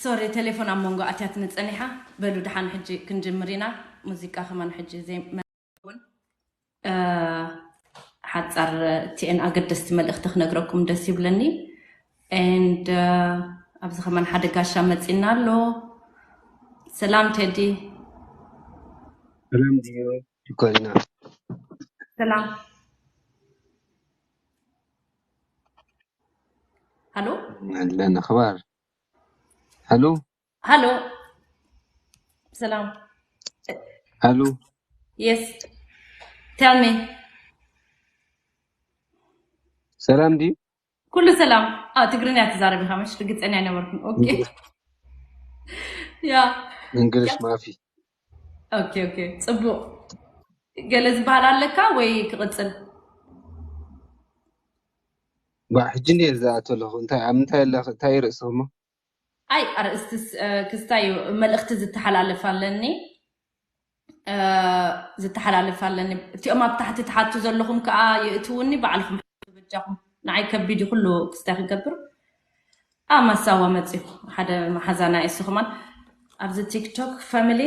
ሶሪ፣ ቴሌፎን ኣብ መንጎ ኣትያትኒ ጸኒሓ። በሉ፣ ደሓን፣ ሕጂ ክንጅምር ኢና። ሙዚቃ ከማን ሕጂ ዘይ-፣ እ፣ ሓጻር እቲኤን ኣገደስቲ መልእኽቲ ክነግረኩም ደስ ይብለኒ። And፣ እ፣ ኣብዚ ከማን ሓደ ጋሻ መጺና ኣሎ። ሰላም ቴዲ። ሰላም ድዩ? ይኮንና። ሰላም። ሃሎ። ኣለና ክባር። ሃሎ። ሃሎ። ሰላም። ሃሎ። Yes. Tell me. ሰላም ድዩ? ኩሉ ሰላም። አ፣ ትግርኛ ትዛረብ ኢኻ፣ ምሽ? ርግጸኛ ኣይነበርኩን። ኦኬ። ያ። እንግሊሽ ማፊ። ኦኬ፣ ኦኬ። ጽቡቕ። ገለ ዝበሃል ኣለካ ወይ ክቕጽል? ባ፣ ሕጂ እንድየ ዝኣቱ ኣለኹ። እንታይ፣ ኣብ ምንታይ ኣለኽ? እንታይ ርእስኹሞ? ኣይ፣ ኣርእስትስ፣ እ፣ ክስታይ እዩ፣ መልእኽቲ ዝተሓላለፍ ኣለኒ። እ፣ ዝተሓላለፍ ኣለኒ። እቲኦም ኣብ ታሕቲ ትሓቱ ዘለኹም ከኣ የእትውኒ፣ ባዕልኹም ሓቱ በጃኹም። ንዓይ ከቢድ እዩ ኩሉ ክስታይ ክገብር። ኣ፣ ማሳዋ መጺኹ፣ ሓደ መሓዛና እሱ ከማን ኣብዚ ቲክቶክ ፋሚሊ።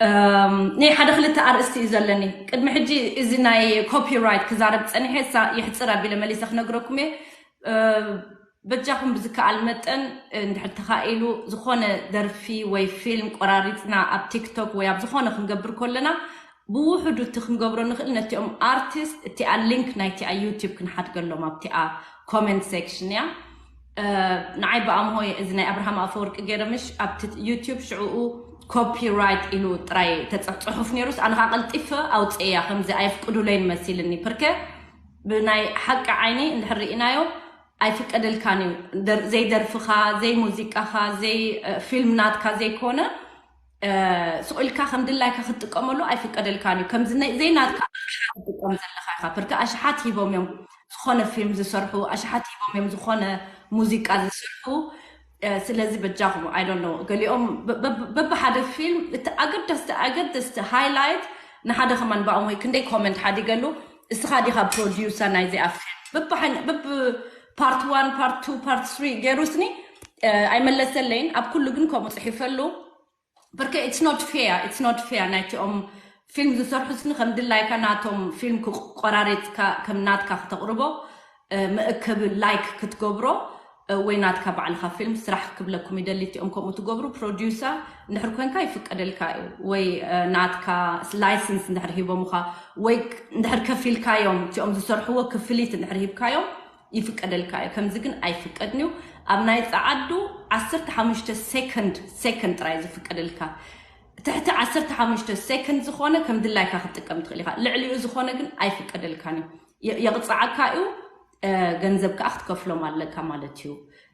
እም፣ ናይ ሓደ ክልተ ኣርእስቲ እዩ ዘለኒ። ቅድሚ ሕጂ እዚ ናይ ኮፒራይት ክዛረብ ጸኒሐ፣ እሳ የሕጽር ኣቢለ መሊሰ ክነግረኩም እየ። እ፣ በጃኹም ብዝከኣል መጠን እንድሕር ተኻኢሉ ዝኾነ ደርፊ ወይ ፊልም ቆራሪጽና ኣብ ቲክቶክ ወይ ኣብ ዝኾነ ክንገብር ከለና ብውሕዱ እቲ ክንገብሮ ንኽእል ነቲኦም ኣርቲስት እቲኣ ሊንክ ናይቲኣ ዩቲብ ክንሓድገሎም ኣብቲኣ ኮመንት ሴክሽን እያ። እ፣ ንዓይ ብኣምሆይ እዚ ናይ ኣብርሃም ኣፈወርቂ ገይረ ምሽ ኣብቲ ዩቲብ ሽዕኡ ኮፒራይት ኢሉ ጥራይ ተጽ-፣ ጽሑፍ ነይሩስ ኣነ ከዓ ቀልጢፈ ኣውፅእያ ከምዚ ኣየፍቅዱለይን መሲልኒ። ፕርከ ብናይ ሓቂ ዓይኒ እንድሕር ርኢናዮ ኣይፍቀደልካን እዩ። ደር-፣ ዘይደርፍኻ፣ ዘይሙዚቃኻ፣ ዘይ፣ እ፣ ፊልም ናትካ ዘይኮነ፣ እ፣ ስቕ ኢልካ ከም ድላይካ ክትጥቀመሉ ኣይፍቀደልካን እዩ። ከምዚ ናይ-፣ ዘይናትካ ክትጥቀም ዘለኻ ኢኻ። ፕርከ ኣሽሓት ሂቦም እዮም ዝኾነ ፊልም ዝሰርሑ፣ ኣሽሓት ሂቦም እዮም ዝኾነ ሙዚቃ ዝሰርሑ። እ፣ ስለዚ በጃኹም፣ I don't know፣ ገሊኦም በ-፣ በ-፣ በብሓደ ፊልም እቲ ኣገደስቲ፣ ኣገደስቲ ሃይላይት ንሓደ ከማን ብኣሞይ ክንደይ ኮመንት ሓዲገሉ፣ እስኻ ዲኻ ፕሮዲውሰር ናይዚኣ ፊልም? በብሓን-፣ በብ ፓርት ዋን፣ ፓርት ቱ፣ ፓርት ስሪ ገይሩስኒ፣ እ፣ ኣይመለሰለይን። ኣብ ኩሉ ግን ከምኡ ጽሒፈሉ። በርከ it's not fair፣ it's not fair። ናይቲኦም ፊልም ዝሰርሑ ስኒ ከም ድላይካ ናቶም ፊልም ክቆራሬጽካ ከም ናትካ ክተቕርቦ፣ እ፣ መእከቢ ላይክ ክትገብሮ፣ እ፣ ወይ ናትካ ባዕልኻ ፊልም ስራሕ ክብለኩም ይደሊ። እቲኦም ከምኡ ትገብሩ ፕሮዲውሰር እንድሕር ኮንካ ይፍቀደልካ እዩ። ወይ፣ እ፣ ናትካ ላይሰንስ እንድሕር ሂቦምኻ ወይ እንድሕር ከፊልካዮም፣ እቲኦም ዝሰርሕዎ ክፍሊት እንድሕር ሂብካዮም ይፍቀደልካ እዩ። ከምዚ ግን ኣይፍቀድን እዩ። ኣብ ናይ ጸዓዱ ዓሰርተ ሓሙሽተ ሴኮንድ፣ ሴኮንድ ጥራይ ዝፍቀደልካ። ትሕቲ ዓሰርተ ሓሙሽተ ሴኮንድ ዝኾነ ከም ድላይካ ክትጥቀም ትኽእል ኢኻ። ልዕሊኡ ዝኾነ ግን ኣይፍቀደልካን እዩ። የ-፣ የቕጽዓካ እዩ፣ እ፣ ገንዘብ ከኣ ክትከፍሎም ኣለካ ማለት እዩ።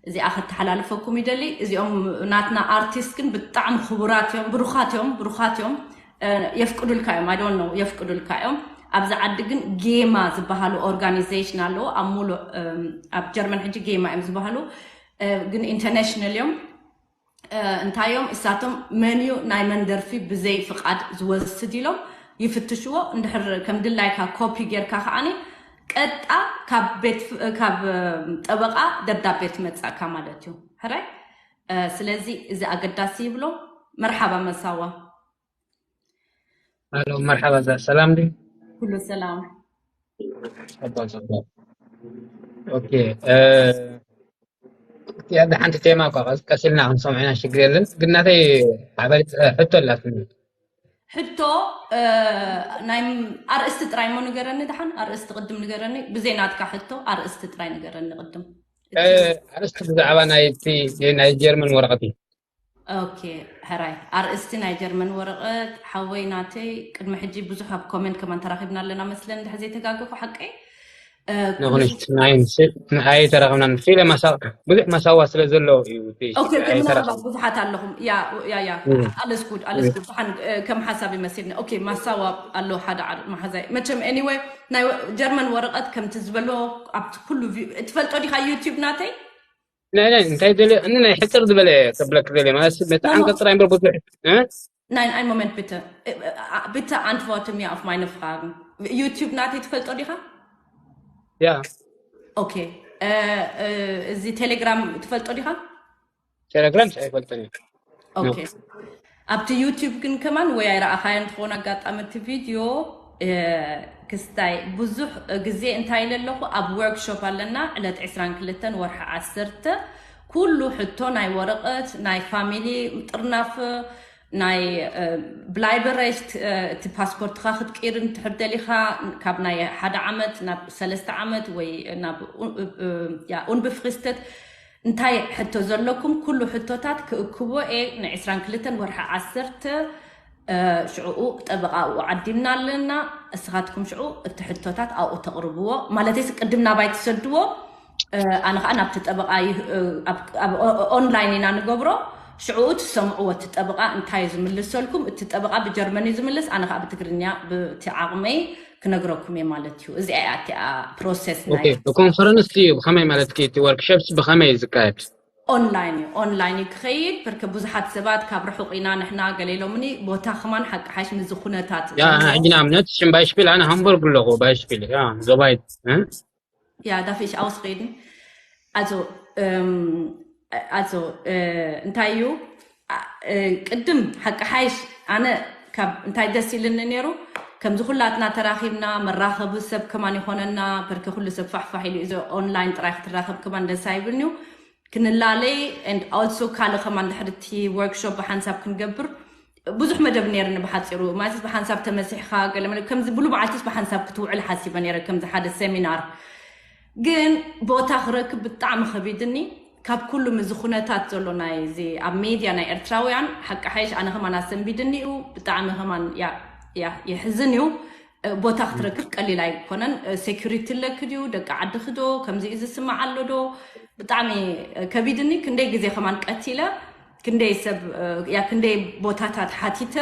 እዚኣ ከተሓላልፈኩም ይደሊ። እዚኦም ናትና ኣርቲስት ግን ብጣዕሚ ክቡራት እዮም፣ ብሩኻት እዮም፣ ብሩኻት እዮም። እ፣ የፍቅዱልካ እዮም፣ I don't know፣ የፍቅዱልካ እዮም። ኣብዚ ዓዲ ግን ጌማ ዝበሃሉ ኦርጋኒዜሽን ኣለዎ። ኣብ ሙሉእ፣ እም፣ ኣብ ጀርመን ሕጂ ጌማ እዮም ዝበሃሉ፣ እ፣ ግን ኢንተርናሽናል እዮም። እ፣ እንታይ እዮም እሳቶም፣ መን እዩ ናይ መን ደርፊ ብዘይ ፍቓድ ዝወስድ ኢሎም ይፍትሽዎ። እንድሕር ከም ድላይካ ኮፒ ጌርካ ከዓኒ ቀጣ ካብ ቤት ፍ-፣ ካብ፣ እ፣ ጠበቓ ደብዳቤ ትመጻእካ ማለት እዩ። ሕራይ፣ እ፣ ስለዚ እዚ ኣገዳሲ ይብሎ። መርሓባ መሳዋ። ኣሎ መርሓባ፣ እዛ ሰላም ድዩ? ኩሉ ሰላም። ጸባ ጸባ። ኦኬ፣ እ፣ ያለ ሓንቲ ቴማ እኳ ቀስ-፣ ቀሲልና ክንሰምዖ ኢና፣ ሽግር የለን። ግን ናተይ ሓበሬት፣ እ፣ ሕቶ ኣላትኒ። ሕቶ፣ እ፣ ናይ ም-፣ ኣርእስቲ ጥራይ እሞ ንገረኒ፣ ደሓን ኣርእስቲ ቅድም ንገረኒ። ብዘይ ናትካ ሕቶ ኣርእስቲ ጥራይ ንገረኒ ቅድም። እ፣ ኣርእስቲ ብዛዕባ ናይ እቲ ናይ ጀርመን ወረቐት እዩ። ኦኬ፣ ሕራይ። ኣርእስቲ ናይ ጀርመን ወረቐት፣ ሓወይ ናተይ፣ ቅድሚ ሕጂ ብዙሕ ኣብ ኮሜንት ከማን ተራኺብና ኣለና መስለኒ፣ እንድሕር ዘይተጋገኹ፣ ሓቀይ? እ፣ ንኹንሽ፣ ናይ ምስ-፣ ንኣይ ተራኺብና፣ ንፊለ ማሳ-፣ ብዙሕ ማሳዋ ስለ ዘሎ እዩ እቲ ኦኬ፣ ኦኬ፣ ኣይ ምናልባት ተራኺብና። ብዙሓት ኣለኹም። ያ፣ ያ፣ ያ። እም። ኣለስ ጉድ፣ ኣለስ ጉድ። ደሓን፣ እ፣ ከም ሓሳብ ይመሲልኒ። ኦኬ፣ ማሳዋ ኣሎ ሓደ ዓር-፣ መሓዛይ። መቸም፣ ኤኒወይ፣ ናይ ወ-፣ ጀርመን ወረቐት ከምቲ ዝበሎ ኣብቲ ኩሉ ቪ-፣ ትፈልጦ ዲኻ ዩቲዩብ ናተይ? ናይ፣ ናይ፣ እንታይ ደልየ፣ እኒ ናይ ሕጽር ዝበለ ከብለክ ደልየ፣ ማለት፣ በቲ ኖ፣ ኖ። ዓንቀጽ ጥራይ እምበር ብዙሕ፣ እ? Nein, einen Moment bitte. Äh, äh, bitte antworte mir auf meine Fragen. ዩቲዩብ ናተይ ትፈልጦ ዲኻ? ያ። ኦኬ። እ፣ እ፣ እዚ ቴሌግራም ትፈልጦ ዲኻ? ቴሌግራም ኣይፈልጥን እዩ። ኦኬ። ኣብቲ ዩቲዩብ ግን ከማን ወይ ኣይረኣኻዮን ትኸውን ኣጋጣሚ እቲ ቪድዮ፣ ክስታይ ብዙሕ ግዜ እንታይ ኢለ ኣለኹ? ኣብ ወርክሾፕ ኣለና ዕለት ዕስራን ክልተን ወርሒ ዓሰርተ፣ ኩሉ ሕቶ ናይ ወረቐት ናይ ፋሚሊ ጥርናፍ ናይ ብላይበረሽት እቲ ፓስፖርትኻ ክትቅይር እንትሕር ደሊኻ ካብ ናይ ሓደ ዓመት ናብ ሰለስተ ዓመት ወይ ናብ ኡንብፍክስተት እንታይ ሕቶ ዘለኩም ኩሉ ሕቶታት ክእክቦ እየ። ን22 ወርሒ ዓሰርተ ሽዕኡ ጠበቓ ኣብኡ ዓዲምና ኣለና። እስኻትኩም ሽዑ እቲ ሕቶታት ኣብኡ ተቕርብዎ ማለተይስ ቅድም ናባይ ትሰድዎ። ኣነ ከዓ ናብቲ ጠበቓ ኣብ ኦንላይን ኢና ንገብሮ። ሽዕኡ ትሰምዕዎ እቲ ጠበቓ እንታይ እዩ ዝምልሰልኩም። እቲ ጠበቓ ብጀርመን እዩ ዝምልስ፣ ኣነ ከዓ ብትግርኛ ብቲ ዓቕመይ ክነግረኩም እየ ማለት እዩ። እዚኣ እያ እቲኣ ፕሮሰስ ናይ ብኮንፈረንስ እዩ። ብኸመይ ማለት እቲ ወርክሾፕስ ብኸመይ እዩ ዝካየድ? ኦንላይን እዩ። ኦንላይን እዩ ክኸይድ። ብርክ ብዙሓት ሰባት ካብ ርሑቕ ኢና ንሕና ገለ ኢሎምኒ። ቦታ ከማን ሓቂ ሓሽ ምዚ ኩነታት ሕጂ ንኣብነት ሽም ባይሽፒል ኣነ ሃምቦርግ ኣለኹ። ባይሽፒል ዞባይት Ja, darf ich ausreden? Also, ähm, also äh, እንታይ እዩ ቅድም ሓቂ ሓይሽ ኣነ ካብ እንታይ ደስ ኢልኒ ነይሩ፣ ከምዚ ኩላትና ተራኺብና መራኸቢ ሰብ ከማን ይኾነና። በርኪ ኩሉ ሰብ ፋሕፋሕ ኢሉ እዚ ኦንላይን ጥራይ ክትራኸብ ከማን ደስ ኣይብልኒ እዩ። ክንላለይ and also ካልእ ከማን ድሕርቲ ወርክሾፕ ብሓንሳብ ክንገብር ብዙሕ መደብ ነይርኒ። ብሓፂሩ ማለት ብሓንሳብ ተመሲሕካ ገለ መለ ከምዚ ብሉ በዓልቲስ ብሓንሳብ ክትውዕል ሓሲበ ነይረ ከምዚ ሓደ ሰሚናር። ግን ቦታ ክረክብ ብጣዕሚ ከቢድኒ። ካብ ኩሉ ምዚ ኩነታት ዘሎ ናይ እዚ ኣብ ሜድያ ናይ ኤርትራውያን ሓቂ ሓይሽ ኣነ ከማን ኣሰንቢድኒ እዩ። ብጣዕሚ ከማን የሕዝን እዩ። ቦታ ክትረክብ ቀሊል ኣይኮነን። ሴኩሪቲ ኣለክ ድዩ? ደቂ ዓድኺ ዶ ከምዚ እዩ ዝስማዕ ኣሎ ዶ? ብጣዕሚ ከቢድኒ። ክንደይ ግዜ ከማን ቀቲለ ክንደይ ሰብ ያ ክንደይ ቦታታት ሓቲተ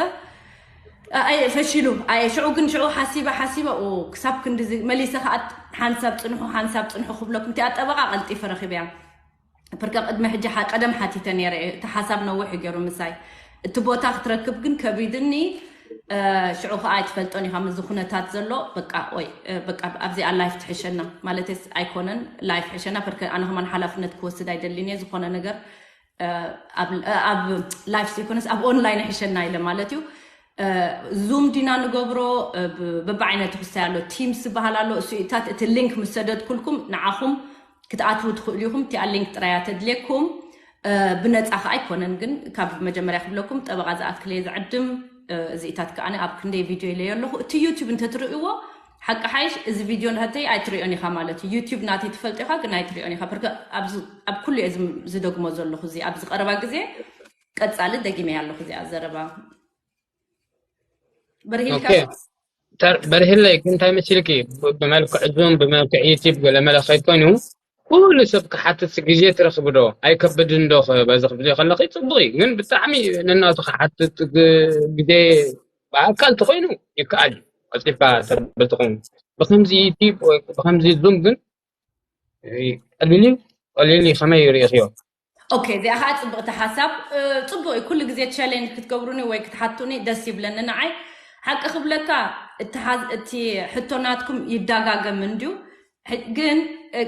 ኣይ ፈሺሉ ኣይ ሽዑ ግን ሽዑ ሓሲበ ሓሲበ ክሳብ ክንዲ መሊሰ ከዓ ሓንሳብ ፅንሑ ሓንሳብ ፅንሑ ክብለኩም እቲኣ ጠበቓ ቀልጢፈ ረኺበያ። ፕርከ ቅድሚ ሕጂ ቀደም ሓቲተ ነይረ እቲ ሓሳብ ነዊሕ ገይሩ ምሳይ። እቲ ቦታ ክትረክብ ግን ከቢድኒ። ሽዑ ከዓ ኣይትፈልጦን ኢኻ ምዚ ኩነታት ዘሎ በቃ ወይ በቃ ኣብዚኣ ላይፍ ትሕሸና ማለትስ ኣይኮነን። ላይፍ ሕሸና ፕርከ ኣነ ከማን ሓላፍነት ክወስድ ኣይደልን እየ። ዝኾነ ነገር ኣብ ላይፍ ዘይኮነስ ኣብ ኦንላይን ሕሸና ኢለ ማለት እዩ። ዙም ዲና ንገብሮ በብዓይነቱ ክስታይ ኣሎ። ቲምስ ዝበሃል ኣሎ። እሱኢታት እቲ ሊንክ ምስ ሰደድኩልኩም ንዓኹም ክትኣትዉ ትኽእሉ ኢኹም። እቲኣ ሊንክ ጥራያ ተድልየኩም። ብነፃ ከዓ ኣይኮነን ግን ካብ መጀመርያ ክብለኩም ጠበቓ ዝኣክል እየ ዝዕድም። እዚኢታት ከዓ ኣብ ክንደይ ቪድዮ ኢለዮ ኣለኹ። እቲ ዩቲዩብ እንተትርእይዎ ሓቂ ሓይሽ እዚ ቪድዮ ናተይ ኣይትሪኦን ኢኻ ማለት እዩ። ዩቲዩብ ናተይ ትፈልጦ ኢኻ ግን ኣይትሪኦን ኢኻ። ብርክ ኣብ ኩሉ እየ ዝደግሞ ዘለኹ። እዚ ኣብዚ ቀረባ ግዜ ቀጻሊ ደጊመ ኣለኹ እዚኣ ዘረባ። በርሂልካ በርሂለይ ግን እንታይ መሲልኪ ብመልክዕ ዙም ብመልክዕ ዩቲብ ገለመለ ከይኮይኑ ኩሉ ሰብ ክሓትት ግዜ ትረኽቢ ዶ? ኣይከብድን ዶ? በዚ ክብዜ ከለኺ ፅቡቕ እዩ ግን ብጣዕሚ ነናቱ ክሓትት ግዜ ብኣካል ተኾይኑ ይከኣል እዩ። ቀልጢፍካ ተብል ትኾይኑ ብከምዚ ዩቲብ ወይ ብከምዚ ዙም ግን ቀሊል እዩ። ቀሊል እዩ። ከመይ ርኢኽዮ? ኦኬ፣ እዚኣ ከዓ ፅብቕቲ ሓሳብ። ፅቡቕ እዩ። ኩሉ ግዜ ቻሌንጅ ክትገብሩኒ ወይ ክትሓቱኒ ደስ ይብለኒ። ንዓይ ሓቂ ክብለካ እቲ ሕቶ ናትኩም ይዳጋገም እንድዩ፣ ግን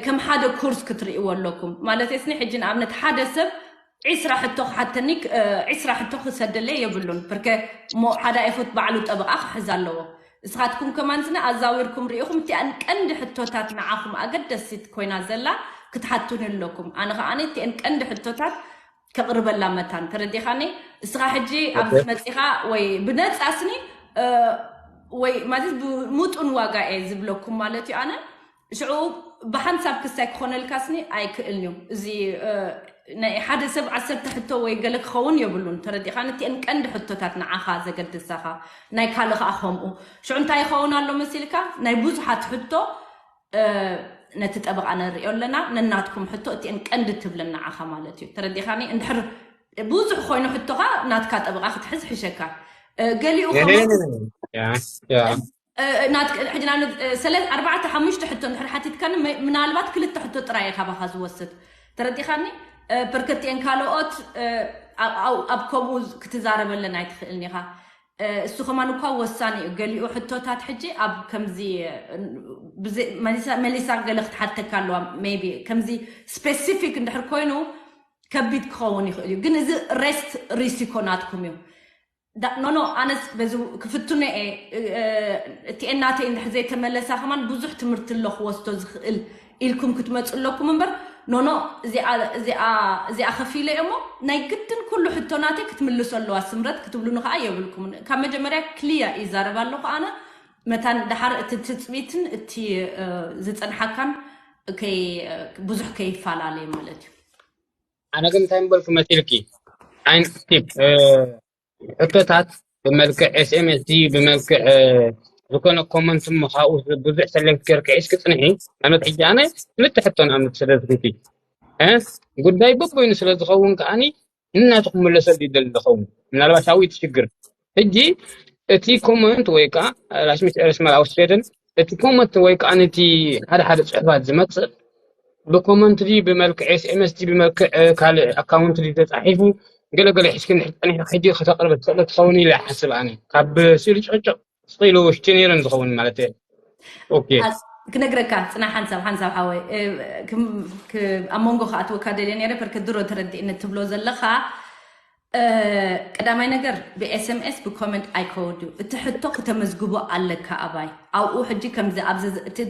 ከም ሓደ ኮርስ ክትርእይዎ ኣለኩም ማለት ስኒ። ሕጂ ንኣብነት ሓደ ሰብ ዒስራ ሕቶ ክሓተኒ ዒስራ ሕቶ ክሰደለይ የብሉን። ብርከ ሓደ ኣይፎት ባዕሉ ጠበቓ ክሕዝ ኣለዎ። እስኻትኩም ከማን ስነ ኣዛዊርኩም ርኢኹም እቲኣን ቀንዲ ሕቶታት ንዓኹም ኣገደሲት ኮይና ዘላ ክትሓቱኒ ኣለኩም። ኣነ ከዓኒ እቲአን ቀንዲ ሕቶታት ከቕርበላ መታን ተረዲኻኒ። እስኻ ሕጂ ኣብዚ መፂኻ ወይ ብነፃ ስኒ ወይ ማለት ብምጡን ዋጋ እየ ዝብለኩም ማለት እዩ። ኣነ ሽዑ ብሓንሳብ ክስታይ ክኾነልካ ስኒ ኣይክእልን እዩ። እዚ ናይ ሓደ ሰብ ዓሰርተ ሕቶ ወይ ገለ ክኸውን የብሉን። ተረዲኻ ነቲአን ቀንዲ ሕቶታት ንዓኻ ዘገድሳኻ ናይ ካልእ ከዓ ከምኡ። ሽዑ እንታይ ይኸውን ኣሎ መሲልካ ናይ ብዙሓት ሕቶ ነቲ ጠበቓ ነርእዮ ኣለና። ነናትኩም ሕቶ እቲአን ቀንዲ ትብለን ንዓኻ ማለት እዩ። ተረዲኻኒ? እንድሕር ብዙሕ ኮይኑ ሕቶኻ ናትካ ጠበቓ ክትሕዝ ሕሸካ። ገሊኡ ሕጂ ንኣብነት ሰለ ኣርባዕተ ሓሙሽተ ሕቶ እንድሕር ሓቲትካኒ ምናልባት ክልተ ሕቶ ጥራይ እየ ካባኻ ዝወስድ። ተረዲኻኒ? በርከቲአን ካልኦት ኣብ ከምኡ ክትዛረበለን ኣይትኽእልን ኢኻ። እሱ ከማን እኳ ወሳኒ እዩ። ገሊኡ ሕቶታት ሕጂ ኣብ ከምዚ መሊሳ ገለ ክትሓተካ ኣለዋ። ሜይቢ ከምዚ ስፔሲፊክ እንድሕር ኮይኑ ከቢድ ክኸውን ይኽእል እዩ። ግን እዚ ሬስት ሪስኮ ናትኩም እዩ። ኖኖ ኣነስ በዚ ክፍትኖ እየ። እቲ እናተይ እንድሕር ዘይተመለሳ ከማን ብዙሕ ትምህርቲ ኣሎ ክወስዶ ዝኽእል ኢልኩም ክትመፁ ኣለኩም እምበር፣ ኖኖ እዚኣ ከፊለ እሞ ናይ ግድን ኩሉ ሕቶ ናተይ ክትምልሶ ኣለዋ ስምረት ክትብሉኒ ከዓ የብልኩምን። ካብ መጀመርያ ክሊያ ይዛረብ ኣለኹ ኣነ። መታን ደሓር እቲ ትፅቢትን እቲ ዝፀንሓካን ብዙሕ ከይፈላለየ ማለት እዩ። ኣነ ግን እንታይ ምበልኩ መሲልኪ? ዓይን ቲፕ ሕቶታት ብመልክዕ ኤስኤምኤስ ድዩ ብመልክዕ ዝኾነ ኮመንት እሞ ካብኡ ብዙሕ ሰሌክት ጌርካ ሒዝኪ ፅንሒ። ኣነት ሕጂ ኣነ ክልተ ሕቶ ንኣምነት ስለ ዝህቲ ጉዳይ በበይኑ ስለ ዝኸውን ከዓኒ እናቱ ክምለሰሉ ይደሊ ዝኸውን ምናልባት ኣዊት ሽግር ሕጂ እቲ ኮመንት ወይ ከዓ ራስሚት ኤርስማል ኣውስትሬድን እቲ ኮመንት ወይ ከዓ ነቲ ሓደ ሓደ ፅሑፋት ዝመፅእ ብኮመንት ድዩ ብመልክዕ ኤስኤምኤስ ድዩ ብመልክዕ ካልእ ኣካውንት ድዩ ተፃሒፉ ገለገለ ሒዝኪ እንድሕር ፀኒሑ ሕጂ ከተቕርበ ትኽእለ ትኸውን ኢለ ይሓስብ ኣነ ካብ ስኢሉ ጭቕጭቕ ስቕ ኢሉ ሽቲ ነይረን ዝኸውን ማለት እየ። ኦኬ ክነግረካ ፅና ሓንሳብ ሓንሳብ ሓወይ ኣብ መንጎ ከኣትወካ ደልየ ነይረ ፐርከ ድሮ ተረዲእኒ ትብሎ ዘለኻ ቀዳማይ ነገር ብኤስኤምኤስ ብኮመንት ኣይከወድ እዩ። እቲ ሕቶ ክተመዝግቦ ኣለካ ኣባይ ኣብኡ ሕጂ ከምዚ ኣብዚ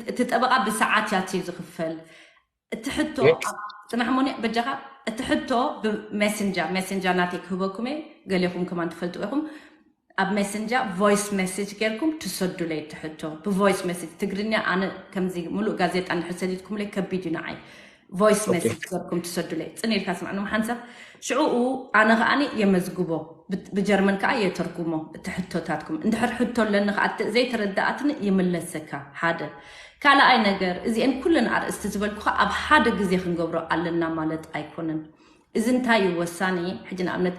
እቲ ጠበቃ ብሰዓት ያት እዩ ዝኽፈል። እቲ ሕቶ ጽናሕ ሞኒ በጃኻ እቲ ሕቶ ብሜሴንጀር ሜሴንጀር ናተይ ክህበኩም እየ። ገሌኹም ከማን ትፈልጡ ኢኹም። ኣብ ሜሴንጀር ቮይስ ሜሴጅ ጌርኩም ትሰዱለይ እቲ ሕቶ ብቮይስ ሜሴጅ ትግርኛ ኣነ ከምዚ ሙሉእ ጋዜጣ እንድሕር ሰዲድኩምለይ ከቢድ እዩ ንዓይ። ቮይስ ሜሴጅ ገርኩም ትሰዱለይ ጽን ኢልካ ስማዕ ንሞ ሓንሳብ ሽዑኡ ኣነ ከኣኒ የመዝግቦ ብጀርመን ከዓ የተርጉሞ እቲ ሕቶታትኩም እንድሕር ሕቶ ኣለኒ ከዓ ዘይተረዳኣትኒ ይምለሰካ ሓደ ካልኣይ ነገር እዚአን ኩለን ኣርእስቲ ዝበልኩካ ኣብ ሓደ ግዜ ክንገብሮ ኣለና ማለት ኣይኮነን እዚ እንታይ እዩ ወሳኒ ሕጂ ንኣብነት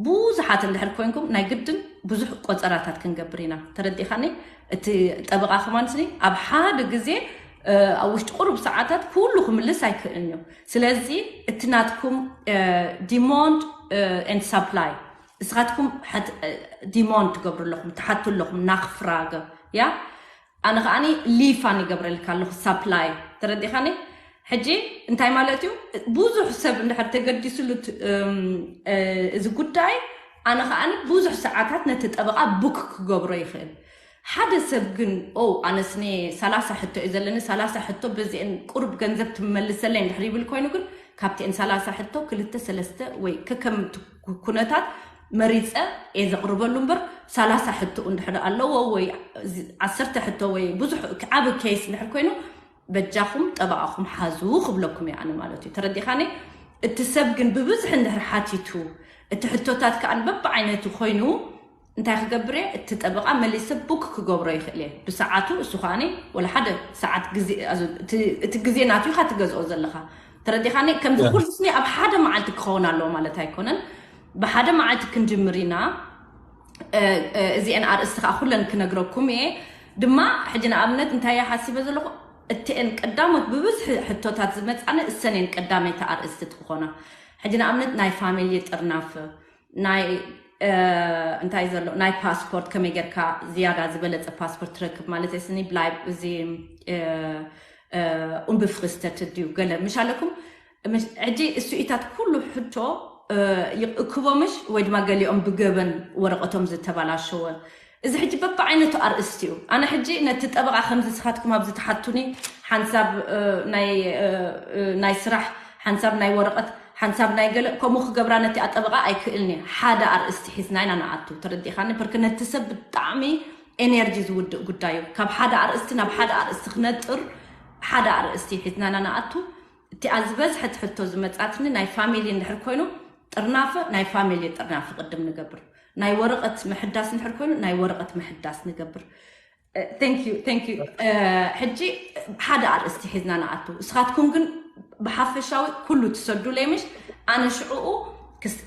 ብዙሓት እንድሕር ኮይንኩም ናይ ግድን ብዙሕ ቆፀራታት ክንገብር ኢና ተረዲኻኒ እቲ ጠበቃ ከማን ስኒ ኣብ ሓደ ግዜ ኣብ ውሽጢ ቁሩብ ሰዓታት ኩሉ ክምልስ ኣይክእልን እዩ ስለዚ እቲ ናትኩም demand and supply እስኻትኩም demand ትገብሩ ኣለኹም ትሓቱ ኣለኹም ናክፍራገ ያ ኣነ ከዓኒ ሊፋን ይገብረልካ ኣለኹ supply ተረዲኻኒ ሕጂ እንታይ ማለት እዩ ብዙሕ ሰብ እንድሕር ተገዲስሉ እዚ ጉዳይ ኣነ ከዓኒ ብዙሕ ሰዓታት ነቲ ጠበቃ book ክገብሮ ይኽእል ሓደ ሰብ ግን ኦ ኣነስኒ ሰላሳ ሕቶ እዩ ዘለኒ ሰላሳ ሕቶ በዚአን ቁሩብ ገንዘብ ትመልሰለይ እንድሕር ይብል ኮይኑ ግን ካብቲአን ሰላሳ ሕቶ ክልተ ሰለስተ ወይ ከከም ኩነታት መሪፀ እየ ዘቕርበሉ እምበር ሰላሳ ሕቶ እንድሕር ኣለዎ ወይ ዓሰርተ ሕቶ ወይ ብዙሕ ዓብ case እንድሕር ኮይኑ በጃኹም ጠበቓኹም ሓዙ ክብለኩም እየ ኣነ ማለት እዩ ተረዲኻኒ እቲ ሰብ ግን ብብዝሒ እንድሕር ሓቲቱ እቲ ሕቶታት ከዓ በብዓይነቱ ኮይኑ እንታይ ክገብር እየ እቲ ጠበቓ መሊሰ book ክገብሮ ይኽእል እየ ብሰዓቱ እሱ ከዓኒ ወላ ሓደ ሰዓት ግዜ እቲ ግዜ ናትካ ትገዝኦ ዘለኻ ተረዲኻኒ ከምዚ ኩሉ ስኒ ኣብ ሓደ መዓልቲ ክኸውን ኣለዎ ማለት ኣይኮነን ብሓደ መዓልቲ ክንጅምር ኢና እዚአን ኣርእስቲ ከዓ ኩለን ክነግረኩም እየ ድማ ሕጂ ንኣብነት እንታይ እየ ሓሲበ ዘለኹ እቲአን ቀዳሞት ብብዝሒ ሕቶታት ዝመፃኒ እሰን እየን ቀዳመይቲ ኣርእስቲ ትኾና ሕጂ ንኣብነት ናይ ፋሚሊ ጥርናፍ ናይ እንታይ ዘሎ ናይ ፓስፖርት ከመይ ጌርካ ዝያዳ ዝበለፀ ፓስፖርት ትረክብ ማለት ስኒ ብላይ እዚ ኡምብፍክስተት ድዩ ገለ ምሽ ኣለኩም ሕጂ እሱኢታት ኩሉ ሕቶ ይእክቦምሽ ወይ ድማ ገሊኦም ብገበን ወረቀቶም ዝተበላሸወ እዚ ሕጂ በብዓይነቱ ኣርእስቲ እዩ ኣነ ሕጂ ነቲ ጠበቃ ከምዚ ስኻትኩም ኣብዚ ትሓቱኒ ሓንሳብ ናይ ስራሕ ሓንሳብ ናይ ወረቀት ሓንሳብ ናይ ገለ ከምኡ ክገብራ ነቲ ኣጠበቃ ኣይክእልኒ ሓደ ኣርእስቲ ሒዝና ኢና ንኣቱ ተረዲኻኒ ፐርክ ነቲ ሰብ ብጣዕሚ ኤነርጂ ዝውድእ ጉዳይ እዩ ካብ ሓደ ኣርእስቲ ናብ ሓደ ኣርእስቲ ክነጥር ሓደ ኣርእስቲ ሒዝና ኢና ንኣቱ እቲኣ ዝበዝሐት ሕቶ ዝመፃትኒ ናይ ፋሚሊ እንድሕር ኮይኑ ጥርናፈ ናይ ፋሚሊ ጥርናፈ ቅድም ንገብር ናይ ወረቀት ምሕዳስ እንድሕር ኮይኑ ናይ ወረቀት ምሕዳስ ንገብር ሕጂ ሓደ ኣርእስቲ ሒዝና ንኣቱ እስኻትኩም ግን ብሓፈሻዊ ኩሉ ትሰዱ ለይምሽ ኣነ ሽዕኡ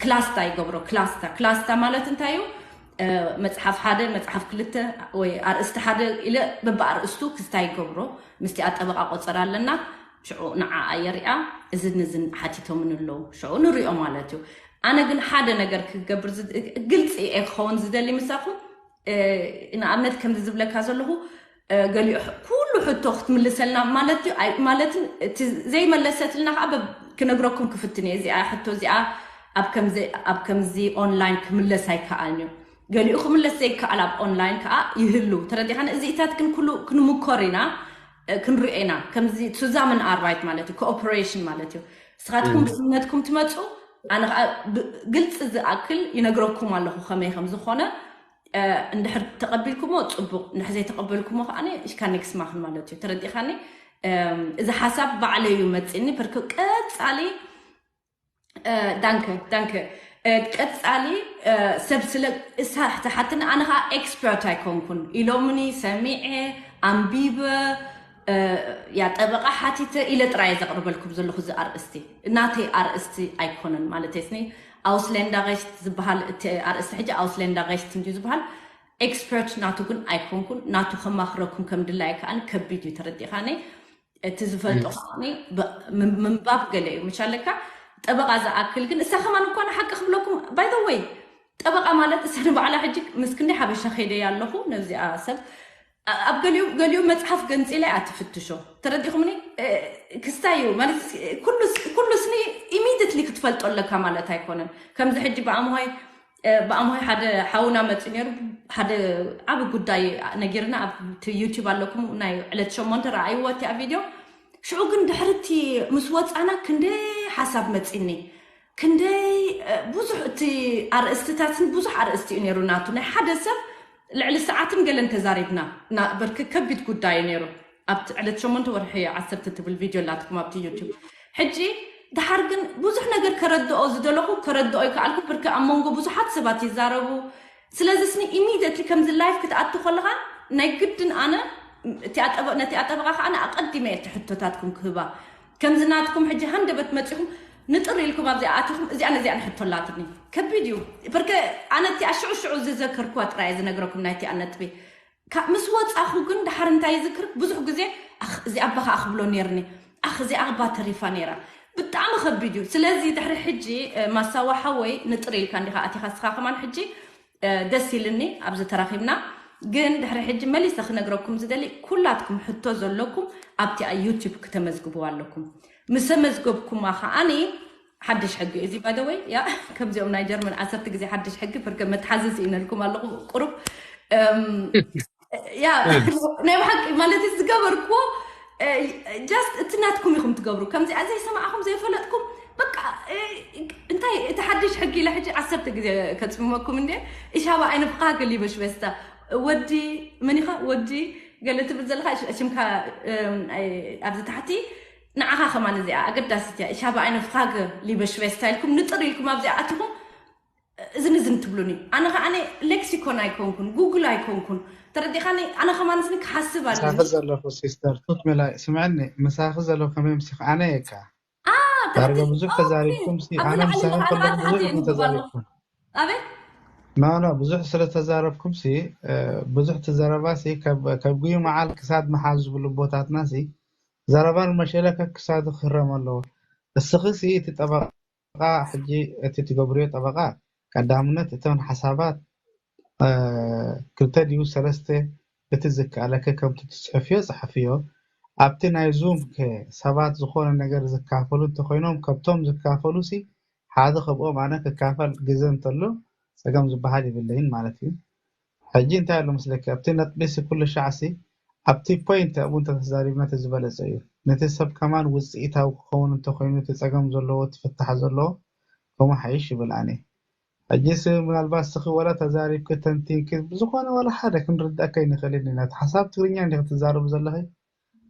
ክላስታ ይገብሮ ክላስታ ክላስታ ማለት እንታይ እዩ መፅሓፍ ሓደ መፅሓፍ ክልተ ወይ ኣርእስቲ ሓደ ኢለ በብኣርእስቱ ክስታ ይገብሮ ምስቲ ኣጠበቃ ቆፀር ኣለና ሽዑ ንዓኣ የሪኣ እዝን እዝን ሓቲቶምን ኣለዉ ሽዑ ንሪኦ ማለት እዩ ኣነ ግን ሓደ ነገር ክገብር ግልፂ እየ ክኸውን ዝደሊ ምሳኹም ንኣብነት ከምዚ ዝብለካ ዘለኹ ገሊኡ ኩሉ ሕቶ ክትምልሰልና ማለት እዩ ማለትን እቲ ዘይመለሰትልና ከዓ ክነግረኩም ክፍትን እየ። እዚኣ ሕቶ እዚኣ ኣብ ከምዚ ኣብ ከምዚ ኦንላይን ክምለስ ኣይከኣልን እዩ። ገሊኡ ክምለስ ዘይከኣል ኣብ ኦንላይን ከዓ ይህሉ። ተረዲኻኒ? እዚኢታት ግን ኩሉ ክንምኮር ኢና፣ እ፣ ክንሪኦ ኢና። ከምዚ ሱዛምን ኣርባይት ማለት እዩ፣ ኮኦፕሬሽን ማለት እዩ። ንስኻትኩም ብእምነትኩም ትመፁ፣ ኣነ ከዓ ብ-፣ ግልፂ ዝኣክል ይነግረኩም ኣለኹ ከመይ ከም ዝኾነ። እ፣ እንድሕር ተቐቢልኩሞ ፅቡቕ፣ እንድሕር ዘይተቐበልኩሞ ከዓ ሽካ ኔክስ ማኽን ማለት እዩ። ተረዲኻኒ? እም፣ እዚ ሓሳብ ባዕለይ እዩ መፂኒ። ብርክ ቀፃሊ፣ እ፣ ዳንከ፣ ዳንከ። እ፣ ቀፃሊ፣ እ፣ ሰብ ስለ እሳ ትሓትኒ፣ ኣነ ከዓ ኤክስፐርት ኣይኮንኩን። ኢሎምኒ ሰሚዐ፣ ኣንቢበ፣ እ፣ ያ ጠበቓ ሓቲተ ኢለ ጥራይ እየ ዘቕርበልኩም ዘለኹ። እዚ ኣርእስቲ ናተይ ኣርእስቲ ኣይኮነን ማለት እየ። ስኒ ኣውስሌንዳ ሬሽት ዝበሃል እቲ ኣርእስቲ ሕጂ ኣውስሌንዳ ሬሽት እንድዩ ዝበሃል። ኤክስፐርት ናቱ ግን ኣይኮንኩን። ናቱ ከማኽረኩም ከም ድላይ ከኣን ከቢድ እዩ። ተረዲኻኒ? እቲ ዝፈልጦ ከኣኒ ብ-፣ ም-፣ ምንባብ ገለ እዩ። ምሽ ኣለካ ጠበቓ ዝኣክል ግን እሳ ከማን እኳ ንሓቂ ክብለኩም፣ ባይ ዘ ወይ፣ ጠበቓ ማለት እሳ ንባዕላ ሕጂ ምስ ክንደይ ሓበሻ ከይደ ኣለኹ ነዚኣ ሰብ ኣ-፣ ኣብ ገሊኡ፣ ገሊኡ መጽሓፍ ገንጺላ እያ ትፍትሾ። ተረዲኹምኒ? እ፣ ክስታይ እዩ ማለት ስ-፣ ኩሉ ስ-፣ ኩሉ ስኒ ኢሚዲየትሊ ክትፈልጦ ኣለካ ማለት ኣይኮነን። ከምዚ ሕጂ ብኣምሆይ፣ እ፣ ብኣምሆይ ሓደ ሓውና መጺኡ ነይሩ፣ ሓደ ዓቢ ጉዳይ ነጊርና፣ ኣብቲ ዩቲዩብ ኣለኩም፣ ናይ ዕለት ሸሞንተ ረኣይዎ እቲኣ ቪድዮ። ሽዑ ግን ድሕርቲ ምስ ወጻና ክንደይ ሓሳብ መጺኒ። ክንደይ፣ እ፣ ብዙሕ እቲ ኣርእስትታትን ብዙሕ ኣርእስቲ እዩ ነይሩ ናቱ። ናይ ሓደ ሰብ ልዕሊ ሰዓትን ገለን ተዛሪብና። ና-፣ በርክ ከቢድ ጉዳይ እዩ ነይሩ። ኣብቲ ዕለት ሸሞንተ ወርሒ ዓሰርተ ትብል ቪድዮ ኣላትኩም ኣብቲ ዩቲዩብ። ሕጂ ድሓር ግን ብዙሕ ነገር ከረድኦ ዝደለኹ ከረድኦ ይከኣልኩ። ብርክ ኣብ መንጎ ብዙሓት ሰባት ይዛረቡ። ስለዚ ስኒ ኢሚዲየትሊ ከምዚ ላይፍ ክትኣቱ ከለኻ ናይ ግድን ኣነ እቲኣ ጠበ-፣ ነቲኣ ጠበቓ ከዓ ኣቐዲመ እየ እቲ ሕቶታትኩም ክህባ። ከምዚ ናትኩም ሕጂ ሃንደበት መጺኹም ንጥር ኢልኩም ኣብዚኣ ኣቲኹም እዚኣ ነዚኣ ንሕቶ ኣላትኒ። ከቢድ እዩ። በርከ ኣነ እቲኣ ሽዑ ሽዑ ዝዘከርኩዋ ጥራይ እየ ዝነግረኩም ናይቲኣ ነጥቢ። ካብ ምስ ወጻኹ ግን ድሓር እንታይ ይዝክር? ብዙሕ ግዜ፣ "ኣኽ፣ እዚኣ ኣባ ኸኣ ክብሎ ኔርኒ። ኣኽ፣ እዚኣ ኣባ ተሪፋ ኔራ." ብጣዕሚ ከቢድ እዩ። ስለዚ ድሕሪ ሕጂ፣ እ፣ ማሳዋ ሓወይ ንጥር ኢልካ እንዲኻ ኣቲኻ፣ እስኻ ከማን ሕጂ፣ እ፣ ደስ ኢልኒ ኣብዚ ተራኺብና። ግን ድሕሪ ሕጂ መሊሰ ክነግረኩም ዝደሊ፣ ኩላትኩም ሕቶ ዘለኩም ኣብቲ ዩቲዩብ ክተመዝግቡ ኣለኩም። ምስ ተመዝገብኩማ ከዓኒ ሓድሽ ሕጊ እዩ እዚ፣ ባይ ዘ ወይ፣ ያ፣ ከምዚኦም ናይ ጀርመን ዓሰርተ ግዜ ሓድሽ ሕጊ፣ ፍርገ መትሓዚ ስኢነልኩም ኣለኹ ቁሩብ። እም፣ ያ፣ ናይ ብሓቂ ማለት እዩ ዝገበርኩዎ፣ እ፣ ጃስት እቲ ናትኩም ኢኹም ትገብሩ። ከምዚኣ ዘይሰማዕኹም ዘይፈለጥኩም፣ በቃ፣ እ፣ እንታይ እቲ ሓድሽ ሕጊ ኢለ ሕጂ ዓሰርተ ግዜ ከጽምመኩም እንዴ፣ እሻባ ኣይነ ፍኻ ገሊበሽ በስታ፣ ወዲ መን ኢኻ? ወዲ ገለ ትብል ዘለኻ፣ እሽ-፣ ሽምካ፣ እም፣ ኣይ፣ ኣብዚ ታሕቲ ንዓኻ ከማን እዚኣ ኣገዳሲት እያ። እሻባ ኣይነ ፍኻ ገሊበሽ በስታ ኢልኩም ንጥር ኢልኩም ኣብዚኣ ኣቲኹም፣ እዝን እዝን ትብሉኒ። ኣነ ኸዓ ሌክሲኮን ኣይኮንኩን፣ ጉግል ኣይኮንኩን። ተረዲኻኒ? ኣነ ከማን ስኒ ክሓስብ ኣለኒ። ምሳኺ ዘለኹ ሲስተር ቱት ሜላ ስምዕኒ፣ ምሳኺ ዘለኹ ከመይ ምሲኺ ኣነ እየ እካ። ኣ፣ ዳርጋ ትሕቲ-፣ ብዙሕ ኦኬ። ተዛሪብኩምሲ፣ ኣብ ኣነ ላዕሊ ምሳኺ ንላዕሊ ከለኹ ኣርባዕተ ብዙሕ እየ ኢኹም ንብሎ ኣለኹ። ተዛሪብኩም። ኣቤት? ኖ፣ ኖ፣ ብዙሕ ስለ ተዛረብኩምሲ፣ እ፣ ብዙሕ እቲ ዘረባሲ ካብ፣ ካብ ጉዩ መዓል ክሳድ መሓል ዝብሉ ቦታትናሲ፣ ዘረባ ንመሸለከ ክሳዱ ክህረም ኣለዎ። እስኺሲ እቲ ጠበቃ፣ ሕጂ እቲ ትገብርዮ ጠበቃ፣ ቀዳምነት እተን ሓሳባት፣ እ፣ ክልተ ድዩ ሰለስተ፣ እቲ ዝከኣለከ ከምቲ ትጽሕፍዮ ጸሓፍዮ። ኣብቲ ናይ ዙም ከ ሰባት ዝኾነ ነገር ዝካፈሉ እንተኾይኖም፣ ከብቶም ዝካፈሉሲ ሓደ ከብኦም ኣነ ክካፈል ግዘ እንተሎ ጸገም ዝበሃል የብለይን ማለት እዩ። ሕጂ እንታይ ኣሎ መስለኪ፣ ኣብቲ ነጥቢሲ ኩሉ ሻዕሲ ኣብቲ ፖይንት ኣብኡ እንተተዛሪብና እቲ ዝበለጸ እዩ። ነቲ ሰብ ከማን ውጽኢታዊ ክኸውን እንተኾይኑ እቲ ጸገም ዘለዎ፣ እቲ ፍታሕ ዘለዎ፣ ከምኡ ሓይሽ ይብል ኣነ። ሕጂሲ ምናልባት ስኺ ወላ ተዛሪብኪ ተንቲንኪ ብዝኾነ ወላ ሓደ ክንርድኣካ ኣይንኽእልን ኢና። እቲ ሓሳብ ትግርኛ እንዲኺ ትዛረቢ ዘለኺ፣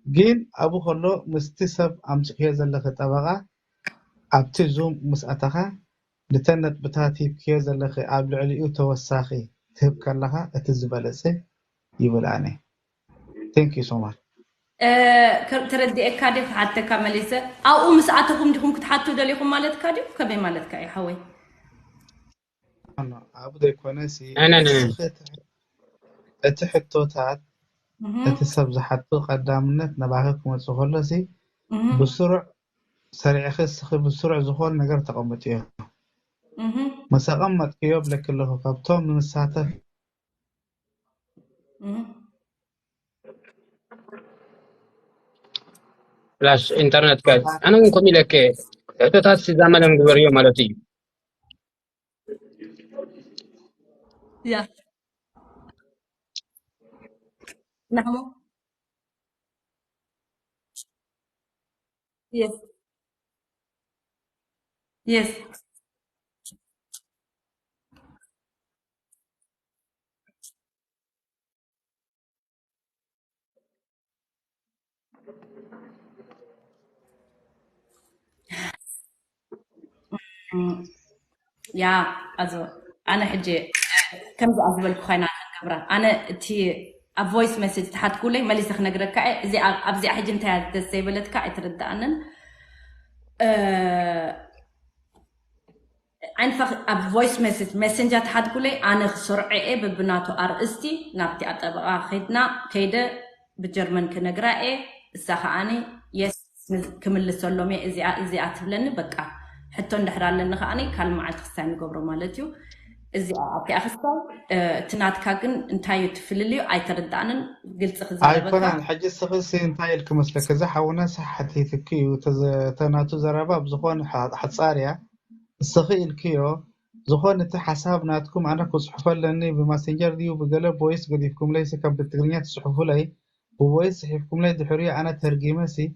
ግን ኣብኡ ከሎ ምስቲ ሰብ ኣምጺእክዮ ዘለኺ ጠበቓ ኣብቲ ዙም ምስ ኣተኻ፣ ነተን ነጥብታት ሂብክዮ ዘለኺ ኣብ ልዕሊኡ ተወሳኺ ትህብ ከለኻ እቲ ዝበለጸ ይብል ኣነ። Thank you so much። እ፣ ከ-፣ ተረዲኤካ ድየ ክሓተካ መሊሰ? ኣብኡ ምስ ኣተኹም ዲኹም ክትሓቱ ደሊኹም ማለትካ ድዩ? ከመይ ማለትካ እዩ ሓወይ? ኖ፣ ኖ፣ ኣብኡ ዘይኮነሲ ናይ፣ ናይ፣ ናይ። እስኺ እቲ፣ እቲ ሕቶታት እህ፣ እቲ ሰብ ዝሓቱ ቀዳምነት ናባኺ ክመጽእ ከሎሲ እህ፣ ብስሩዕ ሰሪዕኺ እስኺ ብስሩዕ ዝኾነ ነገር ተቐምጥዮ። እህ። ምስ ኣቐመጥክዮ ብለኪ ኣለኹ ካብቶም ንሳተፍ እህ። ፍላሽ ኢንተርኔት ከ ኣነ እውን ከምኡ ኢለከ ሕቶታት ሲዛመለም ግበርዮ ማለት እዩ። ያ ናሞ የስ የስ ያ ኣዞ ኣነ ሕጂ ከምዚ ዝበልኩ ኮይና ገብራ ኣነ እቲ ኣብ voice message ትሓትኩለይ መሊሰ ክነግረካ እየ። እዚኣ ኣብዚኣ ሕጂ እንታይ እያ ደስ ዘይበለትካ ኣይትርድኣንን። እ፣ ዓይንፋ ኣብ voice message messenger ትሓትኩለይ ኣነ ክሰርዖ እየ በብናቱ ኣርእስቲ ናብቲ ኣጠበቓ ከይድና ከይደ ብጀርመን ክነግራ እየ። እሳ ከዓኒ የስ ክምልሰሎም እየ እዚኣ እዚኣ ትብለኒ በቃ ሕቶ እንድሕር ኣለኒ ከዓኒ ካልእ መዓልቲ ክስታይ ንገብሮ ማለት እዩ። እዚኣ ኣብቲኣ ክስታይ እቲ ናትካ ግን እንታይ እዩ ትፍልልዩ ኣይተረዳእንን። ግልፂ ክዛረበካ ኣይኮነን። ሕጂ እስኺ ሲ እንታይ ኢልኪ መስለኪ? እዚ ሓውና ሲ ሓቲትኪ እዩ። ተዘ- ተናቱ ዘረባ ብዝኾነ ሓ- ሓጻር እያ። እስኺ ኢልክዮ ዝኾነ እቲ ሓሳብ ናትኩም ኣነ ክጽሕፎ ኣለኒ ብማሴንጀር ድዩ ብገለ ብወይስ ገዲፍኩምለይ ሲ ከም ብትግርኛ ትጽሕፉለይ ብወይስ ጽሒፍኩምለይ ድሕሪኡ ኣነ ተርጊመ ሲ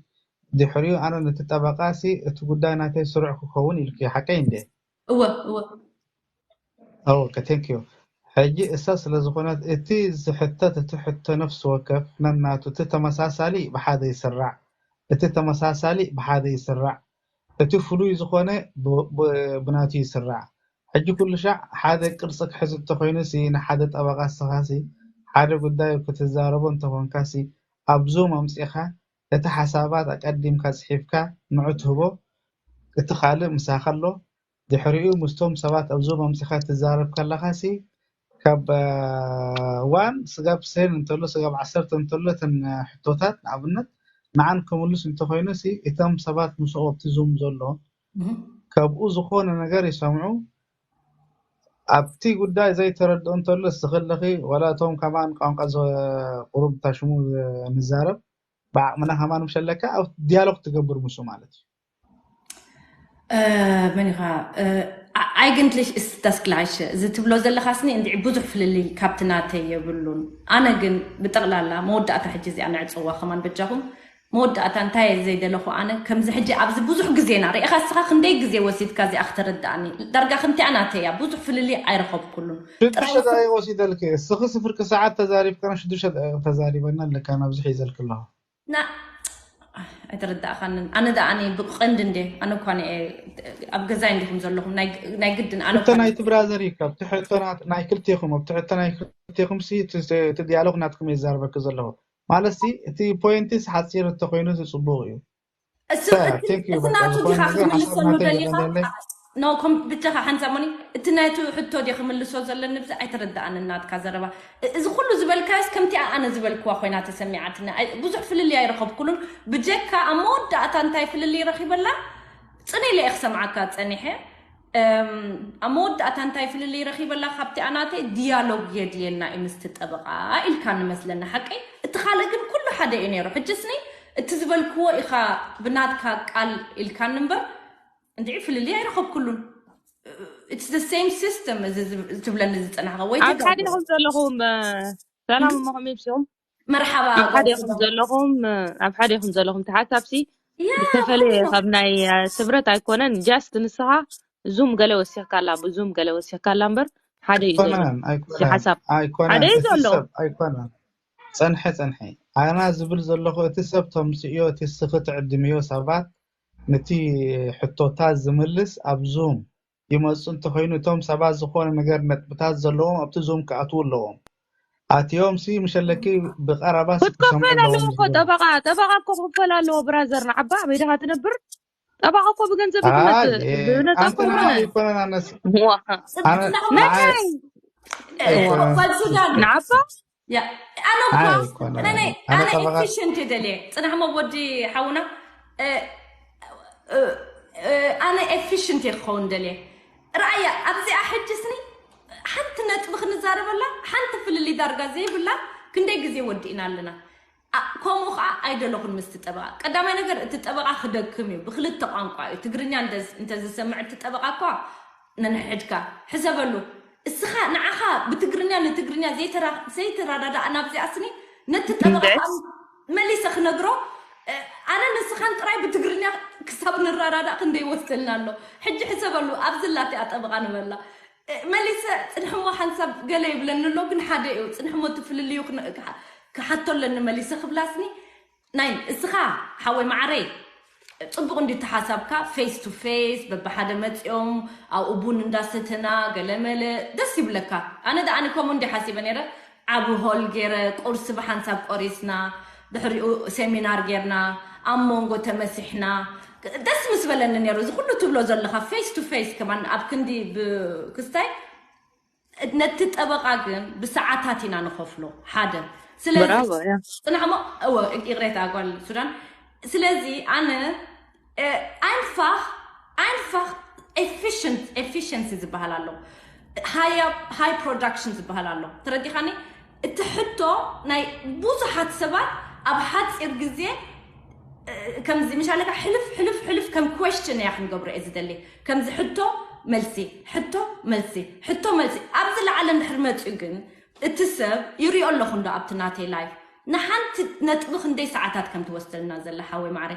ድሕሪኡ ኣነ ነቲ ጠበቃ ሲ እቲ ጉዳይ ናተይ ስሩዕ ክኸውን ኢልክዮ ሓቀይ እንዴ? እወ እወ Okay, thank you. ሕጂ እሳ ስለ ዝኾነት እቲ ዝሕተት እቲ ሕቶ ነፍሲ ወከፍ ነናቱ እቲ ተመሳሳሊ ብሓደ ይስራዕ እቲ ተመሳሳሊ ብሓደ ይስራዕ እቲ ፍሉይ ዝኾነ ብ- ብ- ብናቱ ይስራዕ። ሕጂ ኩሉ ሻዕ ሓደ ቅርፂ ክሕዝ እንተኾይኑ ሲ ንሓደ ጠበቃ እስኻ ሲ ሓደ ጉዳይ ክትዛረቦ እንተኾንካ ሲ ኣብ ዙም ኣምፂኻ እቲ ሓሳባት ኣቀዲምካ ፅሒፍካ ንዑ ትህቦ እቲ ካልእ ምሳኻ ኣሎ ድሕሪኡ ምስቶም ሰባት ኣብ ዙም ኣምፂኻ ትዛረብ ከለኻ ሲ ካብ ዋን ስጋብ ቴን እንተሎ ስጋብ ዓሰርተ እንተሎ እተን ሕቶታት ንኣብነት ንዓን ክምልስ እንተኾይኑ ሲ እቶም ሰባት ምስኡ ኣብቲ ዙም ዘሎ ካብኡ ዝኾነ ነገር ይሰምዑ ኣብቲ ጉዳይ ዘይተረድኦ እንተሎ እስኺ ኣለኺ ዋላ እቶም ከማን ቋንቋ ቁሩብ ታሽሙ ንዛረብ ብዓቕምና ከማን ምሸለካ ኣብ ዲያሎግ ትገብር ምስኡ ማለት እዩ መን ኢኻ? Eigentlich ist das Gleiche እዚ ትብሎ ዘለኻስኒ እንድዒ ብዙሕ ፍልልይ ካብቲ ናተይ የብሉን። ኣነ ግን ብጠቕላላ መወዳእታ ሕጂ እዚኣ ንዕፅዋ ከማን በጃኹም መወዳእታ እንታይ እየ ዘይደለኹ ኣነ ከምዚ ሕጂ ኣብዚ ብዙሕ ግዜና ርኢኻ እስኻ ክንደይ ግዜ ወሲድካ እዚኣ ክተረድኣኒ ዳርጋ ከምቲኣ ናተይ እያ ብዙሕ ፍልልይ ኣይረኸብኩሉን። ጥራይ ሽዱሽተ ደቂቕ ወሲደልኪ እስኺ ስፍርቂ ሰዓት ተዛሪብካና ሽዱሽተ ደቂቕ ተዛሪበና ኣለካ ናብዚ ሒዘልኪ ኣለኹ። ና ኣይተረዳእኻንን ኣነ ደኣ ኣነ ብቐንድ እንዴ ኣነ እኳ ንኤ ኣብ ገዛይ እንዲኹም ዘለኹም ናይ ናይ ግድን ኣነ እኳ እተ ናይቲ ብራዘር እዩ ካብ ትሕቶ ናይ ክልቴኹም ኣብ ትሕቶ ናይ ክልቴኹም ሲ እቲ ዲያሎግ ናትኩም የዛርበኪ ዘለኹ ማለት ሲ እቲ ፖይንትስ ሓፂር እንተኮይኑ እቲ ፅቡቅ እዩ እሱ እቲ ናቱ ዲኻ ክምልሰሉ ደሊኻ ኖ ከም ብቻኻ ሓንሳብ ሞኒ እቲ ናቱ ሕቶ ዲ ክምልሶ ዘለኒ ብዚ ኣይተረዳኣንን ናትካ ዘረባ እዚ ኩሉ ዝበልካዮስ ከምቲ ኣነ ዝበልክዋ ኮይና ተሰሚዓትኒ ብዙሕ ፍልልይ ኣይረኸብኩሉን ብጀካ ኣብ መወዳእታ እንታይ ፍልልይ ረኺበላ ፅነ ኢለ እየ ክሰምዓካ ፀኒሐ ኣብ መወዳእታ እንታይ ፍልልይ ረኺበላ ካብቲ ኣናተይ ዲያሎግ የድልየና እዩ ምስቲ ጠበቃ ኢልካ ንመስለኒ ሓቀይ እቲ ካልእ ግን ኩሉ ሓደ እዩ ነይሩ ሕጅስኒ እቲ ዝበልክዎ ኢኻ ብናትካ ቃል ኢልካኒ እምበር እንድዒ ፍልልይ ኣይረኸብኩሉን it's the same system እዚ ትብለኒ ዝፀናሕካ ወይ ኣብ ሓዲኹም ዘለኹም ሰላም እሞኹም ይብስኹም መርሓባ ኣብ ሓዲኹም ዘለኹም ኣብ ሓዲኹም ዘለኹም ተሓሳብሲ ዝተፈለየ ካብ ናይ ስብረት ኣይኮነን just ንስኻ ዙም ገለ ወሲኽካ ኣላ ብዙም ገለ ወሲኽካ ኣላ እምበር ሓደ እዩ ዘሎ ሓሳብ ሓደ እዩ ዘሎ ኣይኮነን ፀንሐ ፀንሐ ኣና ዝብል ዘለኹ እቲ ሰብ ተምፅእዮ እቲ ስኺ ትዕድምዮ ሰባት ነቲ ሕቶታት ዝምልስ ኣብ ዙም ይመፁ እንተኾይኑ እቶም ሰባት ዝኾነ ነገር ነጥብታት ዘለዎም ኣብቲ ዙም ክኣትዉ ኣለዎም ኣትዮም ሲ ምሸለኪ ብቀረባ ክትከፈል ኣለዎ እኮ ጠበቃ ጠበቃ እኮ ክፈል ኣለዎ ብራዘር ንዓባ ኣበይ ድኻ ትነብር ጠበቃ እኮ ብገንዘብ ይመፅእ ብነፃ እኮ ይኮነን ኣይኮነን ኣነስ ንዓባ ኣነ ኤፊሽንት ደልየ ፅናሕሞ ወዲ ሓውና ኣነ ኤፊሽንት እየ ክኸውን ደልየ ራእያ ኣብዚኣ ሕጂ ስኒ ሓንቲ ነጥቢ ክንዛረበላ ሓንቲ ፍልልይ ዳርጋ ዘይብላ ክንደይ ግዜ ወዲእና ኣለና ከምኡ ከዓ ኣይደለኹን ምስቲ ጠበቓ። ቀዳማይ ነገር እቲ ጠበቓ ክደክም እዩ፣ ብክልተ ቋንቋ እዩ። ትግርኛ እንተዝሰምዕ እቲ ጠበቓ እኳ ነንሕድካ ሕሰበሉ። እስኻ ንዓኻ ብትግርኛ ንትግርኛ ዘይተራዳዳእ ናብዚኣ ስኒ ነቲ ጠበቓ መሊሰ ክነግሮ ኣነ ንስኻን ጥራይ ብትግርኛ ክሳብ ንራዳዳእ ክንደይ ወስደልና ኣሎ። ሕጂ ሕሰበሉ ኣብዚ ላቲኣ ጠበቓ ንበላ መሊሰ ጽንሕሞ ሓንሳብ ገለ ይብለኒ ኣሎ፣ ግን ሓደ እዩ ጽንሕሞ እቲ ፍልልዩ ክሓቶ ኣለኒ መሊሰ ክብላስኒ ናይ እስኻ ሓወይ ማዓረይ ጽቡቕ እንዲ ተሓሳብካ face to face በብሓደ መጺኦም ኣብኡ ቡን እንዳሰተና ገለመለ ደስ ይብለካ። ኣነ ደኣኒ ከምኡ እንዲ ሓሲበ ነይረ። ዓቢ ሆል ገይረ ቁርሲ ብሓንሳብ ቆሪስና ድሕሪኡ ሴሚናር ጌርና ኣብ መንጎ ተመሲሕና ደስ ምስ በለኒ ነይሩ። እዚ ኩሉ ትብሎ ዘለኻ face to face ከማን ኣብ ክንዲ ብክስታይ ነቲ ጠበቓ ግን ብሰዓታት ኢና ንኸፍሎ ሓደ። ስለዚ ጽንሕሞ እወ ይቕሬታ ጓል ሱዳን። ስለዚ ኣነ ኣይንፋኽ ኣይንፋኽ efficiency ዝበሃል ኣሎ፣ high production ዝበሃል ኣሎ። ተረዲኻኒ? እቲ ሕቶ ናይ ብዙሓት ሰባት ኣብ ሓፂር ግዜ ከምዚ ምሻለካ ሕልፍ ሕልፍ ሕልፍ ከም question እያ ክንገብሮ እየ ዝደሊ። ከምዚ ሕቶ መልሲ ሕቶ መልሲ ሕቶ መልሲ ኣብዚ ላዕለ እንድሕር መፅኡ ግን እቲ ሰብ ይሪኦ ኣለኹ እንዶ ኣብቲ ናተይ live ንሓንቲ ነጥቢ ክንደይ ሰዓታት ከም ትወስደልና ዘላ ሓወይ ማዕረ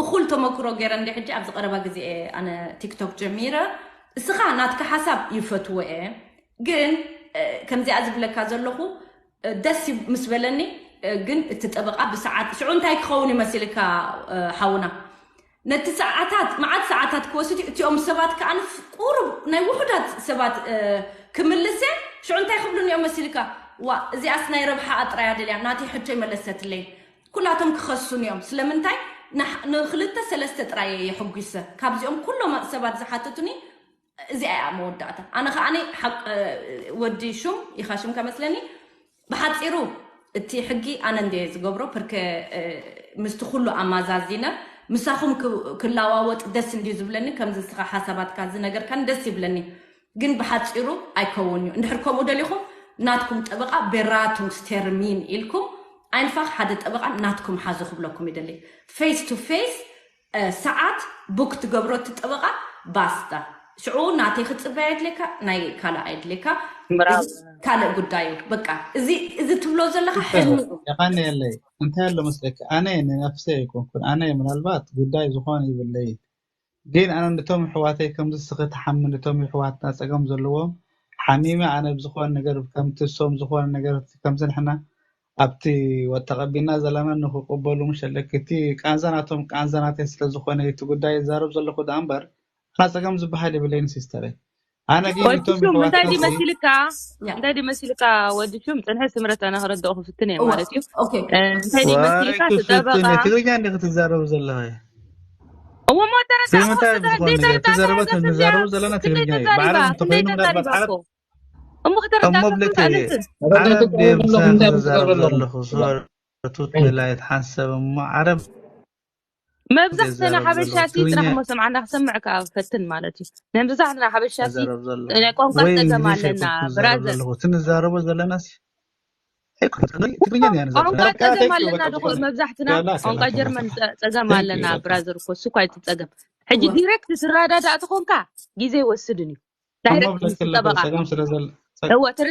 እኹል ተመክሮ ገይረ እንደ ሕጂ ኣብዚ ቀረባ ግዜ እየ ኣነ ቲክቶክ ጀሚረ። እስኻ ናትካ ሓሳብ ይፈትዎ እየ ግን ከምዚኣ ዝብለካ ዘለኹ ደስ ምስ በለኒ ግን እቲ ጠበቓ ብሰዓት ሽዑ እንታይ ክኸውን ይመስልካ ሓውና ነቲ ሰዓታት መዓት ሰዓታት ክወስድ እቲኦም ሰባት ከዓ ቁሩብ ናይ ውሑዳት ሰባት ክምልሰ ሽዑ እንታይ ክብሉን እዮም መሲልካ ዋ እዚኣስ ናይ ረብሓ ኣጥራያ ደልያ ናተይ ሕቶ ይመለሰትለይ ኩላቶም ክኸሱን እዮም ስለምንታይ ንክልተ ሰለስተ ጥራየ የሕጒሰ ካብዚኦም ኩሎም ሰባት ዝሓተቱኒ እዚኣ እያ መወዳእታ ኣነ ከዓ ሓቅ ወዲ ሹም ኢኻ ሽም ከመስለኒ ብሓፂሩ እቲ ሕጊ ኣነ እንደ ዝገብሮ ፕርከ ምስቲ ኩሉ ኣማዛዚነ ምሳኹም ክላዋወጥ ደስ እንድዩ ዝብለኒ ከምዚ ንስኻ ሓሳባትካ ዝነገርካን ደስ ይብለኒ ግን ብሓፂሩ ኣይከውን እዩ እንድሕር ከምኡ ደሊኹም ናትኩም ጠበቃ ቤራቱንግስ ቴርሚን ኢልኩም ኣይንፋኽ ሓደ ጠበቃ ናትኩም ሓዙ ክብለኩም ይደሊ face to face ሰዓት book ትገብሮ እቲ ጠበቃ ባስታ ሽዑ ናተይ ክፅበይ ኣይድልየካ ናይ ካልእ ኣይድልየካ ካልእ ጉዳይ እዩ በቃ እዚ እዚ ትብሎ ዘለካ ሕልሚ እዩ የቀንየለይ እንታይ ኣሎ መስለኪ ኣነ ንነፍሰ ኣይኮንኩን ኣነ ምናልባት ጉዳይ ዝኾነ ይብለይ ግን ኣነ ነቶም ኣሕዋተይ ከምዚ ስኺ ትሓሚ ነቶም ኣሕዋትና ፀገም ዘለዎም ሓሚመ ኣነ ብዝኾነ ነገር ከምቲ እሶም ዝኾነ ነገር ከምዚ ንሕና ኣብቲ ተቐቢልና ዘለና ንኽቕበሉ ምሽ ኣለኪ እቲ ቃንዛ ናቶም ቃንዛ ናተይ ስለ ዝኾነ እቲ ጉዳይ ይዛረብ ዘለኹ ደኣ እምበር ኣነ ፀገም ዝበሃል የብለይን ሲስተረይ ኣነ ግን እቶም ወድሹም እንታይ ድመሲልካ እንታይ ድመሲልካ ወድሹም ፅንሐ ስምረት ኣነ ክረድኦ ክፍትን እየ ማለት እዩ እንታይ ድመሲልካ ትጠበቃ ትግርኛ እንዲ ክትዛረቡ ዘለኸ እሞ ስለምንታይ ብዝኾነ ነገር ተዘረበት ንዛረቡ ዘለና ትግርኛ እዩ ባዕሎም እንተኮይኑ ምናልባት ዓረብ እሞ ከተረዳእኩም ካልእትን ዓረብ ድየ ምሳኺ ዝዛረብ ዘለኹ ሶርቱት መላየት ሓንሰብ እሞ ዓረብ መብዛሕትና ሓበሻ ሲ ጥራሕ ሞ ሰምዓና ክሰምዕ ከዓ ፈትን ማለት እዩ ናይ መብዛሕትና ሓበሻ ሲ ናይ ቋንቋ ፀገም ኣለና ብራዘር ትንዛረቦ ዘለና ሲ ትግርኛ ቋንቋ ፀገም ኣለና ዶ መብዛሕትና ቋንቋ ጀርመን ፀገም ኣለና ብራዘር እኮ እሱ ኳ እቲ ፀገም ሕጂ ዲሬክት ትረዳዳእ ተኾንካ ግዜ ይወስድን እዩ ዳይሬክት ምስ ጠበቃ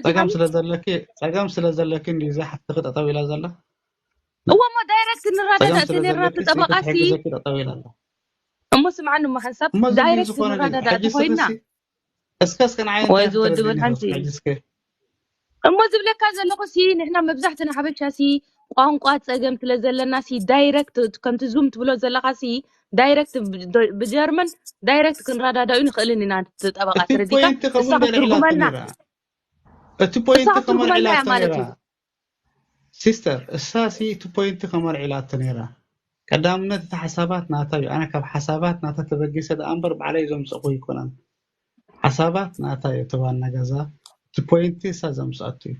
ጸገም ስለዘለኪ ጸገም ስለዘለኪ እንዲ እዛ ሓፍትኺ ጠጠው ኢላ ዘላ እወ እሞ ዳይሬክት ንረዳዳእ ተኔርና ተጠበቃሲ ጠጠው ኢላ ኣላ እሞ ስምዓኒ እሞ ሓንሳብ ዳይሬክት ንረዳዳእ ተኮይና እስከ እስከ ንዓይ ወይ ዝወድብል ሓንቲ እሞ ዝብለካ ዘለኹ ሲ ንሕና መብዛሕትና ሓበሻ ሲ ቋንቋ ጸገም ስለ ዘለና ሲ ዳይረክት ከምቲ ዙም ትብሎ ዘለኻ ሲ ዳይረክት ብጀርመን ዳይረክት ክንረዳዳኡ ንኽእልን ኢና ትጠበቓ ተረዲካ እሳ ክትትርጉመልና እቲ ፖይንት ከመልዕላቶ ነራ ሲስተር እሳ ሲ እቲ ፖይንት ከመልዕላቶ ነራ ቀዳምነት እቲ ሓሳባት ናታ እዩ ኣነ ካብ ሓሳባት ናታ ተበጊሰ ደኣ እምበር ባዕለይ ዘምፀኹ ይኮነን ሓሳባት ናታ እዩ እቲ ዋና ገዛ እቲ ፖይንቲ እሳ ዘምፅኣቱ እዩ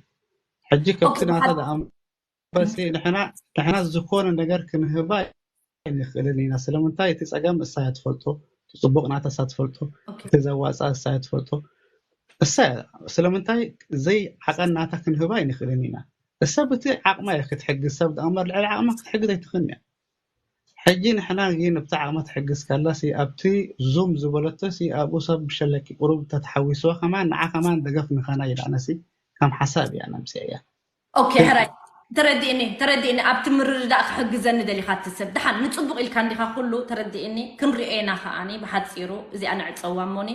ሕጂ ከብቲ ናታ ደኣ እምበርሲ ንሕና ዝኾነ ነገር ክንህባ ኣይንኽእልን ኢና ስለምንታይ እቲ ፀገም እሳ እያ ትፈልጦ እቲ ፅቡቕ ናታ እሳ ትፈልጦ እቲ ዘዋፃ እሳ እያ ትፈልጦ እሳ ስለምንታይ ዘይ ዓቐን ናታ ክንህባ ኣይንኽእልን ኢና ሰብ እቲ ዓቕማ እየ ክትሕግዝ፣ ሰብ ደኣ እምበር ልዕሊ ዓቕማ ክትሕግዝ ኣይትኽእልን እያ። ሕጂ ንሕና ግን ኣብቲ ዓቕማ ትሕግዝ ካላሲ ኣብቲ ዙም ዝበለቶሲ ኣብኡ ሰብ ብሸለኪ ቁሩብ ተተሓዊስዎ ከማን ንዓ ከማን ደገፍ ንኸና ኢላነሲ ከም ሓሳብ እያ ነምስያ እያ። ኦኬ ሕራይ ተረዲእኒ ተረዲእኒ። ኣብቲ ምርድዳእ ክሕግዘኒ ደሊኻ እቲ ሰብ ደሓን ንፅቡቕ ኢልካ እንዲኻ ኩሉ ተረዲእኒ። ክንሪኦ ኢና ከዓኒ ብሓፂሩ እዚኣ ንዕፀዋ እሞኒ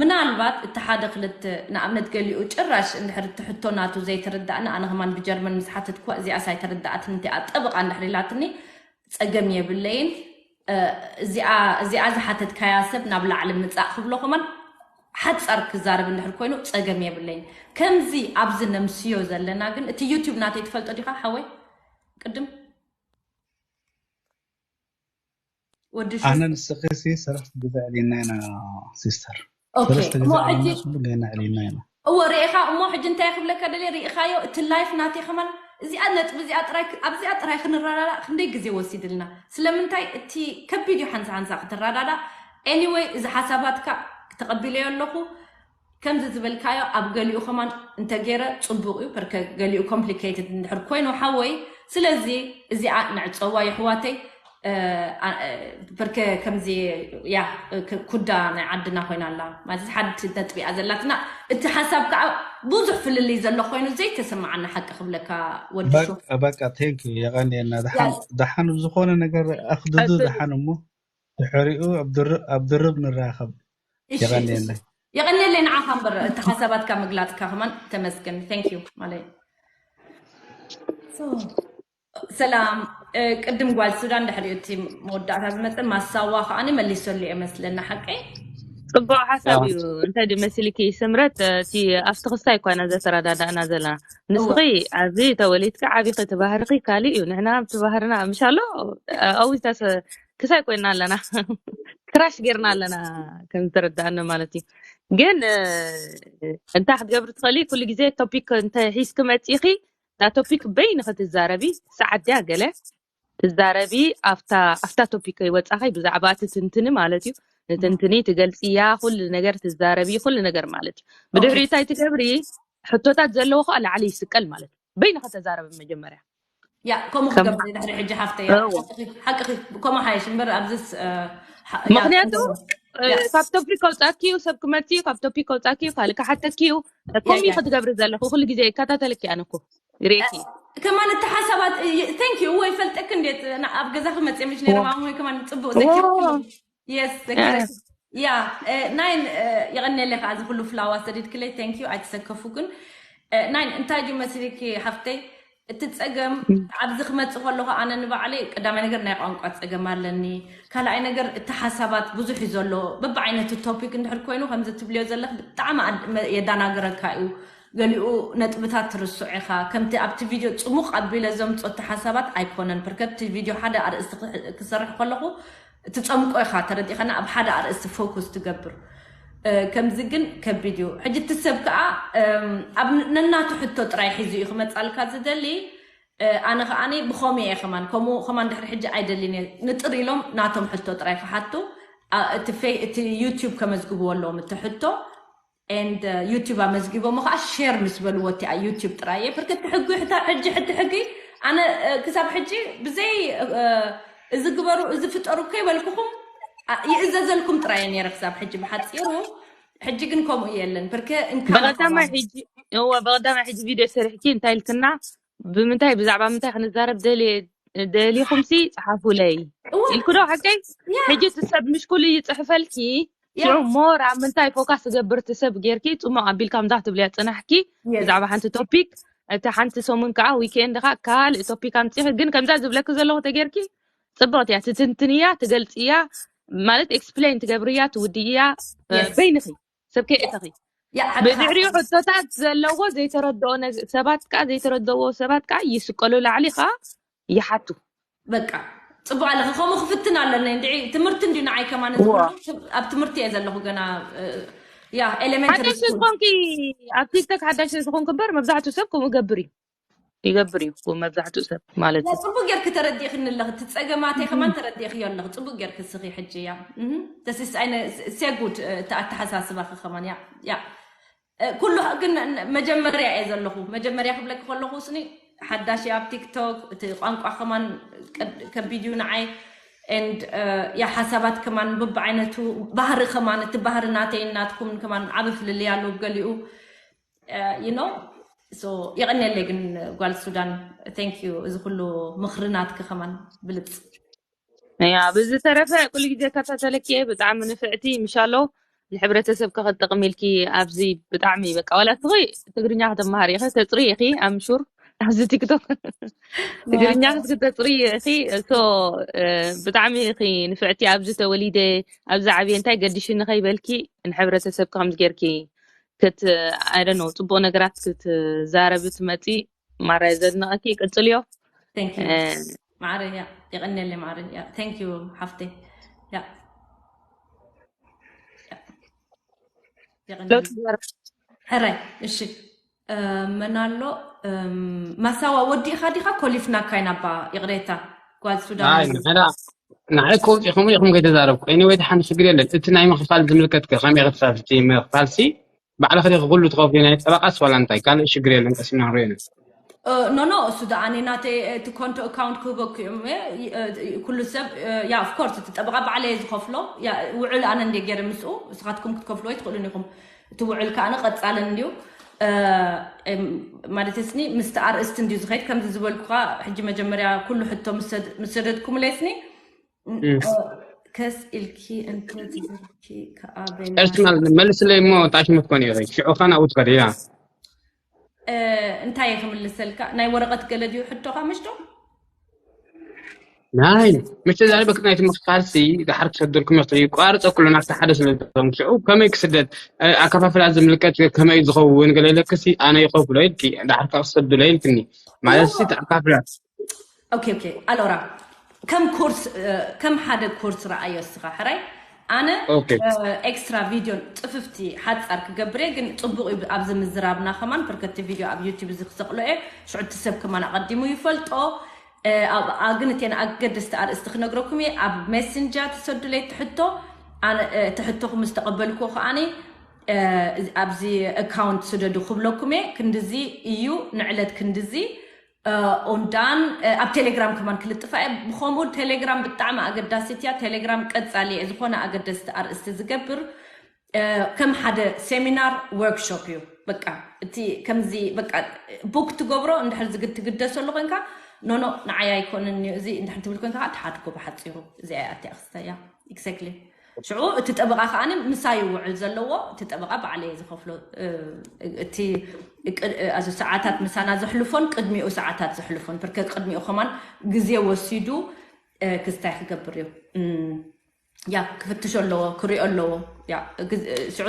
ምናልባት እቲ ሓደ ክልተ ንኣብነት ገሊኡ ጭራሽ እንድሕር እቲ ሕቶ ናቱ ዘይተረዳእኒ ኣነ ከማን ብጀርመን ምስ ሓተትኩዋ እዚኣስ ኣይተረዳኣትን እንቲኣ ጠበቓ እንድሕር ኢላትኒ ፀገም የብለይን። እዚኣ እዚኣ ዝሓተትካያ ሰብ ናብ ላዕሊ ምፃእ ክብሎ ከማን ሓፃር ክዛረብ እንድሕር ኮይኑ ፀገም የብለይን። ከምዚ ኣብዚ ነምስዮ ዘለና ግን እቲ ዩቲዩብ ናተይ ትፈልጦ ዲኻ ሓወይ? ቅድም ወዲ ሹ ኣነ ንስኺ ሲ ሰለስተ ግዜ ዕሊና ኢና ሲስተር። ኦኬ ሰለስተ ግዜ እሞ ሕጂ ዕሊና ኩሉ ገና ዕሊና ኢና። እዎ ርኢኻ እሞ ሕጂ እንታይ ክብለካ ደልየ ርኢኻዮ እቲ ላይፍ ናተይ ከማን እዚኣ ነጥቢ እዚኣ ጥራይ ኣብዚኣ ጥራይ ክንረዳዳእ ክንደይ ግዜ ወሲድልና ስለምንታይ እቲ ከቢድ እዩ ሓንሳ ሓንሳ ክትረዳዳእ። Anyway እዚ ሓሳባትካ ተቐቢለዮ ኣለኹ። ከምዚ ዝበልካዮ ኣብ ገሊኡ ከማን እንተገይረ ፅቡቕ እዩ ርከ ገሊኡ complicated እንድሕር ኮይኑ ሓወይ። ስለዚ እዚኣ ንዕፀዋ የሕዋተይ። ርከ ከምዚ ያ ኩዳ ናይ ዓድና ኮይና ኣላ ማለት ሓንቲ ነጥቢኣ ዘላትና እቲ ሓሳብ ከዓ ብዙሕ ፍልልይ ዘሎ ኮይኑ ዘይተሰማዓና ሓቂ ክብለካ ወዲ ሹ በቃ thank you የቐንየልና። ደሓን ዝኾነ ነገር ኣኽድዱ ደሓን እሞ ድሕሪኡ ኣብ ድርብ ንራኸብ። የቐንየልና። የቐንየለይ ንዓኻ እምበር እቲ ሓሳባትካ ምግላፅካ ከማን ተመስገን thank you ማለት ሰላም። ቅድም ጓል ሱዳን ድሕሪኡ እቲ መወዳእታ ዝመፀ ማሳዋ ከዓኒ መሊሰሉ እየ መስለና ሓቀይ። ፅቡቅ ሓሳብ እዩ። እንታይ ድዩ መሲልኪ ስምረት፣ እቲ ኣብቲ ክሳይ እኳ ኢና ዘተረዳዳእና ዘለና። ንስኺ ኣብዚ ተወሊድኪ ዓቢኺ፣ እቲ ባህርኺ ካሊእ እዩ። ንሕና ኣብቲ ባህርና ምሻሎ ኣዊታስ ክሳይ ኮይና ኣለና ክራሽ ጌርና ኣለና ከም ዝተረዳእነ ማለት እዩ። ግን እንታይ ክትገብሪ ትኽእሊ፣ ኩሉ ግዜ ቶፒክ እንተ ሒዝኪ መፂእኺ እታ ቶፒክ በይንኺ ትዛረቢ፣ ሰዓት ድያ ገለ ትዛረቢ፣ ኣብታ ኣብታ ቶፒክ ከይወፃኺ ብዛዕባ እቲ ትንትኒ ማለት እዩ። ንትንትኒ ትገልፅያ፣ ኩሉ ነገር ትዛረቢ፣ ኩሉ ነገር ማለት እዩ። ብድሕሪ እንታይ ትገብሪ፣ ሕቶታት ዘለዎ ከዓ ላዕሊ ይስቀል ማለት እዩ። በይንኺ ተዛረቢ መጀመርያ። ያ ከምኡ ክገብር ድሕሪ ሕጂ ሓፍተይ። ሓቅኺ ከምኡ ሓይሽ እምበር ኣብዚስ ምክንያቱ ካብ ቶፒክ ከውፃኪዩ ሰብ ክመፅዩ፣ ካብ ቶፒክ ከውፃኪዩ ካልእ ክሓተኪዩ። ከምኡ ክትገብሪ ዘለኹ ኩሉ ግዜ ይከታተልኪ ኣነ እኮ ይርእየኪ። ከማን እቲ ሓሳባት thank you ወይ ፈልጠክ እንዴት ኣብ ገዛ ክመፅእ ምሽ ነይረ ማሙ ወይ ከማን ፅቡቅ ዘኪሩ። Yes ዘኪረ። ያ ናይን የቐንየለይ ከዓ እዚ ኩሉ ፍላዋ ሰዲድክለይ thank you ኣይተሰከፉ። ግን ናይን እንታይ ድዩ መሲልኪ ሓፍተይ እቲ ፀገም ኣብዚ ክመፅእ ከለኹ ኣነ ንባዕለይ ቀዳማይ ነገር ናይ ቋንቋ ፀገም ኣለኒ። ካልኣይ ነገር እቲ ሓሳባት ብዙሕ እዩ ዘሎ በብዓይነቱ ቶፒክ እንድሕር ኮይኑ ከምዚ ትብልዮ ዘለኽ ብጣዕሚ የዳናግረካ እዩ። ገሊኡ ነጥብታት ትርስዑ ኢኻ። ከምቲ ኣብቲ ቪድዮ ፅሙቕ ኣቢለ ዘምፆ እቲ ሓሳባት ኣይኮነን። ፕርከ እቲ ቪድዮ ሓደ ኣርእስቲ ክሰርሕ ከለኹ ትፀምቆ ኢኻ ተረዲእኻና ኣብ ሓደ ኣርእስቲ ፎኩስ ትገብር። ከምዚ ግን ከቢድ እዩ። ሕጂ እቲ ሰብ ከዓ ኣብ ነናቱ ሕቶ ጥራይ ሒዙ እዩ ክመፃልካ ዝደሊ። ኣነ ከዓኒ ብኸምኡ እየ ከማን ከምኡ ከማን ድሕሪ ሕጂ ኣይደልን እየ። ንጥር ኢሎም ናቶም ሕቶ ጥራይ ክሓቱ እቲ ዩቲዩብ ከመዝግብዎ ኣለዎም እቲ ሕቶ። And ዩቲዩብ ኣመዝጊቦሞ ከዓ ሼር ምስ በልዎ እቲኣ ዩቲዩብ ጥራይ እየ ብርክቲ ሕጊ ሕጂ ሕቲ ሕጊ ኣነ ክሳብ ሕጂ ብዘይ እዚ ግበሩ እዚ ፍጠሩ ከይበልኩኹም ይእዘዘልኩም ጥራይ እየ ነይረ ክሳብ ሕጂ ብሓፂሩ። ሕጂ ግን ከምኡ የለን ብርክ እንካ በቀዳማይ ሕጂ እወ በቀዳማይ ሕጂ ቪድዮ ሰሪሕኪ እንታይ ኢልክና ብምንታይ ብዛዕባ ምንታይ ክንዛረብ ደልየ ደሊኹምሲ ፀሓፉለይ ኢልኩ ዶ ሓቀይ? ሕጂ እቲ ሰብ ምሽ ኩሉ ይፅሕፈልኪ ሽዑ ሞር ኣብ ምንታይ ፎካስ ዝገብር እቲ ሰብ ጌርኪ ፅሙቕ ኣቢልካ ምዛ ክትብልያ ፅናሕኪ ብዛዕባ ሓንቲ ቶፒክ። እቲ ሓንቲ ሰሙን ከዓ ዊኬንድ ከዓ ካልእ ቶፒክ ኣምፂኺ ግን ከምዛ ዝብለኪ ዘለኹ ተጌርኪ ፅብቕቲ እያ ትትንትንያ ትገልፅያ ማለት ኤክስፕሌን ትገብርያ ትውድእያ በይንኺ ሰብ ከየእተኺ ብድሕሪኡ ሕቶታት ዘለዎ ዘይተረድኦ ሰባት ከዓ ዘይተረድእዎ ሰባት ከዓ ይስቀሉ ላዕሊ ከዓ ይሓቱ። በቃ ፅቡቅ ኣለኺ። ከምኡ ክፍትን ኣለኒ እንድዒ ትምህርቲ እንዲ ንዓይ ከማን ኣብ ትምህርቲ እየ ዘለኹ ገና ያ ኤሌመንተሪ ሓዳሽ ዝኾንኪ ኣብ ቲክቶክ ሓዳሽ ዝኾንኪ እምበር መብዛሕትኡ ሰብ ከምኡ ገብር እዩ ይገብር እዩ መብዛሕትኡ ሰብ ማለት እዩ። ፅቡቅ ጌርኪ ተረዲእክኒ ኣለኺ። እቲ ፀገማተይ ከማን ተረዲእክዮ ኣለኺ ፅቡቅ ጌርኪ እስኺ ሕጂ ያ ተስስ ኣይነ ሴጉድ እቲ ኣተሓሳስባኺ ከማን ያ ያ ኩሉ ግን መጀመርያ እየ ዘለኹ። መጀመርያ ክብለኪ ከለኹ ስኒ ሓዳሽ ኣብ ቲክቶክ፣ እቲ ቋንቋ ከማን ከቢድ እዩ ንዓይ። And ያ ሓሳባት ከማን በብዓይነቱ፣ ባህሪ ከማን፣ እቲ ባህሪ ናተይን ናትኩምን ከማን ዓቢ ፍልልይ ኣለዎ ብገሊኡ። You know, so የቐንየለይ ግን ጓል ሱዳን፣ thank you። እዚ ኩሉ ምኽሪ ናትኪ ከማን ብልጽ። ያ ብዝተረፈ ኩሉ ግዜ ከታተለኪ እየ። ብጣዕሚ ንፍዕቲ ምሻሎ ንሕብረተሰብ ከኸጠቕሚ ኢልኪ ኣብዚ ብጣዕሚ በቃ ዋላ እስኺ ትግርኛ ከተመሃሪ ኢኺ፣ ተፅሪ ኢኺ ኣምሹር ኣብዚ ቲክቶክ ትግርኛ ክትተፅሪ ኢኺ። So ብጣዕሚ ኢኺ ንፍዕቲ። ኣብዚ ተወሊደ ኣብዚ ዓብየ እንታይ ገዲሽኒ ከይበልኪ ንሕብረተሰብ ከምዚ ጌርኪ ክት I don't know ፅቡቅ ነገራት ክትዛረቢ ትመፂ ማራ ዘድንቐኪ። ቀፅልዮ። Thank you ማዕረ። ያ የቐንየለይ ማዕረ። ያ thank you ሓፍተይ። ያ ሕራይ። እሺ መን ኣሎ? ማሳዋ ወዲእኻ ዲኻ? ኮሊፍናካ ኢና ባ። ይቕሬታ ጓል ሱዳን። ንዓይ እኮ ወፂኹም ኢኹም ከይተዛረብኩ። Anyway ደሓን ሽግር የለን። እቲ ናይ ምኽፋል ዝምልከት ከ ከመይ ክፍታል? እቲ ምኽፋል ሲ ባዕልኺ ዲኺ ኩሉ ትኸፍልዮ ናይ ጠበቃስ ዋላ እንታይ? ካልእ ሽግር የለን፣ ቀስ ኢልና ክንሪኦ ኢና። ኖ ኖ፣ እሱ ደኣ ኣነ ናተይ እቲ ኮንቶ ኣካውንት ክህበኩ እዮም። ኩሉ ሰብ ያ ኦፍ ኮርስ እቲ ጠበቃ ባዕለይ እየ ዝኸፍሎ። ውዕል ኣነ እንደ ገይረ ምስኡ፣ ንስኻትኩም ክትከፍልዎ ኣይትኽእሉን ኢኹም። እቲ ውዕል ከኣ ቀጻልን እንድዩ። ማለት ስኒ ምስቲ ኣርእስቲ እንድዩ ዝኸይድ። ከምዚ ዝበልኩኻ ሕጂ መጀመርያ ኩሉ ሕቶ ምስ ሰደድኩምለይ ስኒ ከስ ኢልኪ እንተ ዝብልኪ ከኣ በይና ፐርሰናል መልስለይ እሞ ጣሽ መኮን እዩ። ሽዑ ኸና ውትኸድ እያ። እንታይ እየ ክምልሰልካ? ናይ ወረቐት ገለ ድዩ ሕቶኻ ምሽቶ? ናይ ምሽ ተዛሪበ ናይ ትምህርቲ ካልሲ ድሓር ክሰደልኩም ይኽእል እዩ። ቋርፀ ኩሉ ናብቲ ሓደ ስለ ዝኾንኩ ሽዑ ከመይ ክስደድ ኣከፋፍላ ዝምልከት ከመይ ዝኸውን ገለ ኢለክሲ ኣነ ይኸፍሎ ኢልኪ ድሓር ካብ ክሰድሎ ኢልክኒ ማለት ሲ ተኣካፍላ ኦኬ ኦኬ ኣሎራ ከም ኮርስ ከም ሓደ ኮርስ ረኣዮ እስኻ ሕራይ ኣነ ኤክስትራ ቪድዮን ጥፍፍቲ ሓፃር ክገብር እየ ግን ፅቡቅ እዩ ኣብዚ ምዝራብና ከማን በርከቲ ቪድዮ ኣብ ዩቲብ እዚ ክሰቅሎ እየ ሽዑ እቲ ሰብ ከማን ኣቀዲሙ ይፈልጦ ኣብ ኣግንቴን ኣገደስቲ ኣርእስቲ ክነግረኩም እየ ኣብ ሜሴንጀር ትሰዱለይ ትሕቶ ትሕቶኹም ምስ ተቀበልኩ ከዓኒ ኣብዚ ኣካውንት ስደዱ ክብለኩም እየ ክንድዚ እዩ ንዕለት ክንድዚ ኦንዳን ኣብ ቴሌግራም ከማን ክልጥፋ እየ ብከምኡ ቴሌግራም ብጣዕሚ ኣገዳሲት እያ ቴሌግራም ቀፃሊ እየ ዝኾነ ኣገደስቲ ኣርእስቲ ዝገብር ከም ሓደ ሴሚናር ወርክሾፕ እዩ በቃ እቲ ከምዚ በቃ ቡክ ትገብሮ እንድሕር ዝግድ ትግደሰሉ ኮንካ ኖኖ ንዓይ ኣይኮንን እዩ እዚ እንድሕር ትብል ኮንካ ከዓ ትሓድጎ ብሓፂሩ እዚኣ እያ እቲኣ ክስተያ ኤግዛክትሊ ሽዑ እቲ ጠበቃ ከዓ ምሳይ ውዕል ዘለዎ እቲ ጠበቃ ባዕለየ ዝከፍሎ እቲ ሰዓታት ምሳና ዘሕልፎን ቅድሚኡ ሰዓታት ዘሕልፎን ብርከት ቅድሚኡ ከማን ግዜ ወሲዱ ክስታይ ክገብር እዩ ያ ክፍትሾ ኣለዎ ክሪኦ ኣለዎ ሽዑ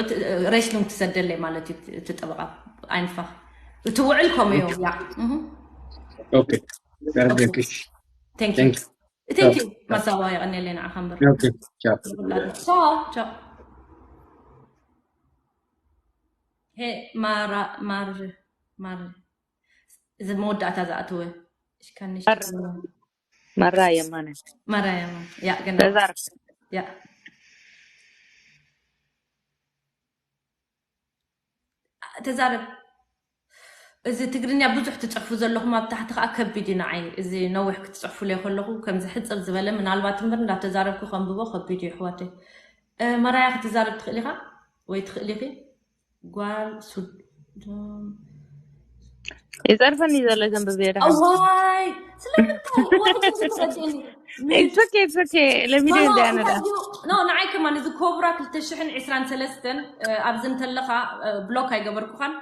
ሬሽሉም ትሰደለይ ማለት እዩ እቲ ጠበቃ ኣይንፋ እቲ ውዕል ከምኡ እዩ ያ Okay. Very good. Thank you. Thank you. Masawa የቐንየለይ ንዓኻ እምበር Okay. Ciao. ቻው ቻው ሄ ማራ ማር ማር እዚ መወዳእታ ዝኣተወ እሽካንሽ መራ የማነ ማራ የማነ ያ ገና ተዛር ያ ተዛረብ እዚ ትግርኛ ብዙሕ ትፅሕፉ ዘለኹም ኣብ ታሕቲ ከዓ ከቢድ እዩ ንዓይ እዚ ነዊሕ ክትፅሕፉለይ ከለኹ ከምዚ ሕፅር ዝበለ ምናልባት እምበር እንዳተዛረብኩ ከንብቦ ከቢድ እዩ ኣሕዋተይ መራያ ክትዛረብ ትኽእል ኢኻ ወይ ትኽእል ኢኺ ጓል ሱዳን ይፀርፈኒ ዘሎ ዘንብብ እየ ደሓን ዋይ ስለምንታይ ዋይ ትረድእኒ It's okay, it's okay. ለሚደ እንዳያነዳ ኖ ንዓይ ከማን እዚ ኮብራ ክልተ ሽሕን ዕስራን ሰለስተን ኣብዚ እንተለኻ ብሎክ ኣይገበርኩኻን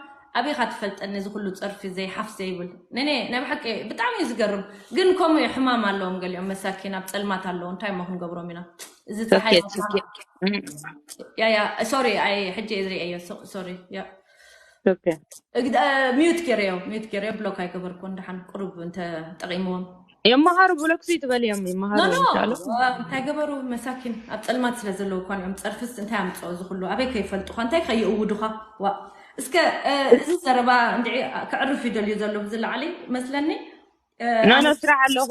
ኣበይኻ ትፈልጠኒ እዚ ኩሉ ፀርፊ ዘይሓፍ ዘይብል ነኔ ናይ ብሓቂ ብጣዕሚ እዩ ዝገርም ግን ከምኡ እዩ ሕማም ኣለዎም ገሊኦም መሳኪን ኣብ ፀልማት ኣለዎ እንታይ እሞ ክንገብሮም ኢና እዚ ፀሓይ Okay, it's okay. ያ ያ ሶሪ ኣይ ሕጂ ዝርእዮ ሶሪ ያ Okay. ሚዩት ገይረዮ ሚዩት ገይረዮ ብሎክ ኣይገበርኩ እንዳሓን ቅሩብ እንተ ጠቂምዎም ይመሃሩ ብሎክሲ ትበልዮም ይመሃሩ ኖ ይሻሉ እንታይ ገበሩ መሳኪን ኣብ ፀልማት ስለ ዘለዉ እኳ እዮም ፀርፍስ እንታይ ኣምፅኦ እዚ ኩሉ ኣበይ ከይፈልጡኻ እንታይ ከይእውዱኻ ዋ እስከ እዚ ዘረባ እንድዒ ክዕርፍ ይደልዩ ዘሎ ብዝለዓሊ መስለኒ ኖ ኖ ስራሕ ኣለኹ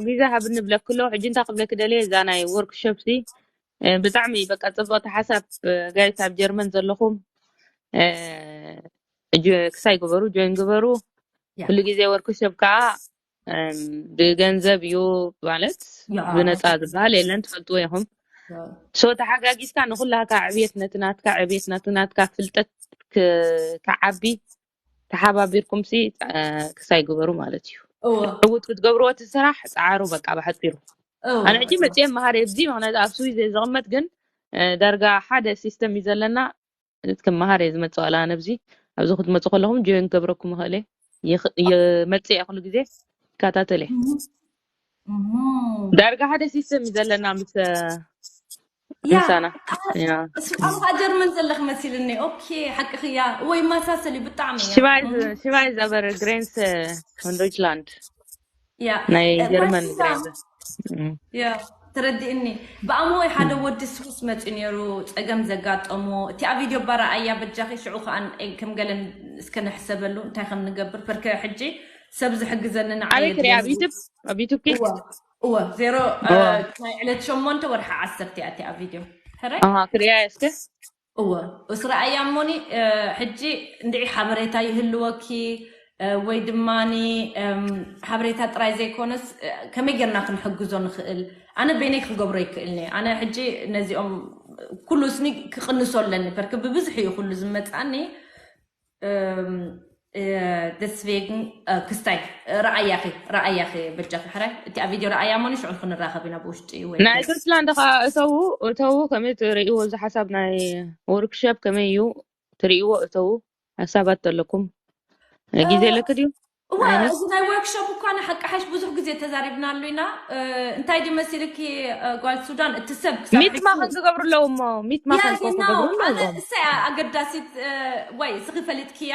ግዜ ሃብኒ ብለክሎ ሕጂ እንታይ ክብለክ ደልየ እዛ ናይ ወርክሾፕ ሲ ብጣዕሚ በቃ ፅብቅቲ ሓሳብ ጋይስ ኣብ ጀርመን ዘለኹም ክሳይ ግበሩ ጆይን ግበሩ ኩሉ ግዜ ወርክሾፕ ከዓ ብገንዘብ እዩ ማለት፣ ብነፃ ዝበሃል የለን፣ ትፈልጥዎ ኢኹም። ሶ ተሓጋጊዝካ ንኩላካ ዕብየት ነቲ ናትካ ዕብየት ነቲ ናትካ ፍልጠት ክዓቢ ተሓባቢርኩም ሲ ክሳይ ግበሩ ማለት እዩ። ዕውት ክትገብርዎ እቲ ስራሕ ፀዓሩ፣ በቃ ብሓፂሩ። ኣነ ሕጂ መፅየ መሃር ኣብዚ ምክንያቱ ኣብ ስዊዝ እየ ዝቕመጥ፣ ግን ዳርጋ ሓደ ሲስተም እዩ ዘለና። ክመሃር እየ ዝመፅእ፣ ዋላ ኣነ ኣብዚ ኣብዚ ክትመፁ ከለኹም ጆይን ክገብረኩም ይኽእል እየ። መፅእ እየ ኩሉ ግዜ ይከታተል እየ። ዳርጋ ሓደ ሲስተም እዩ ዘለና ምስ ምሳና። ኣብ ጀርመን ዘለኽ መሲልኒ። ኦኬ፣ ሓቅኽያ። ወይ ይመሳሰል እዩ ብጣዕሚ። ሽባይ ዘበር ግሬንስ ዶይችላንድ ናይ ጀርመን ግሬንስ። ተረዲእኒ። ብኣምሆይ ሓደ ወዲ ስዊስ መፂኡ ነይሩ፣ ፀገም ዘጋጠሞ። እቲኣ ቪድዮ ባራ ኣያ በጃኺ፣ ሽዑ ከዓ ከም ገለን እስከ ንሕሰበሉ እንታይ ከም ንገብር። ፐርከ ሕጂ ሰብ ዝሕግዘኒ ንዓይ ኣበይ ክሪኣ? ኣብ ዩቱብ? ኣብ ዩቱብ ኪ? እወ፣ ዜሮ ናይ ዕለት ሸሞንተ ወርሒ ዓሰርተ እያ እቲኣ ቪድዮ። ሕራይ? ኣሃ፣ ክሪኣ እስከ። እወ፣ እስረኣያ እሞኒ፣ ሕጂ እንድዒ ሓበሬታ ይህልወኪ፣ ወይ ድማኒ ሓበሬታ ጥራይ ዘይኮነስ ከመይ ጌርና ክንሕግዞ ንኽእል? ኣነ በይነይ ክገብሮ ይክእልኒ። ኣነ ሕጂ ነዚኦም ኩሉ ስኒ ክቕንሶ ኣለኒ። በርክ ብብዝሒ እዩ ኩሉ ዝመጻኒ። ደስቬግን ክስታይ ረኣያኺ ረኣያኺ በጃኺ ሕራይ። እቲ ኣብ ቪድዮ ረኣያ እሞኒ ሽዑ ክንራኸብ ኢና ብውሽጢ ወይ ናይ ዶይችላንድ ከዓ እተዉ እተዉ ከመይ ትርእይዎ እዚ ሓሳብ ናይ ወርክሾፕ ከመይ እዩ ትርእይዎ? እተዉ ሓሳባት ኣለኩም? ግዜ ኣለኪ ድዩ? እዋ፣ እዚ ናይ ወርክሾፕ እኳ ንሓቂ ሓሽ ብዙሕ ግዜ ተዛሪብናሉ ኢና። እንታይ ድዩ መሲልኪ፣ ጓል ሱዳን፣ እቲ ሰብ ክሳብ ሚት ማኸን ክገብሩ ኣለዎ እሞ ሚት ማኸን ክገብሩ ኣለዎ። እሳ ኣገዳሲት ወይ እስኺ ፈሊጥክያ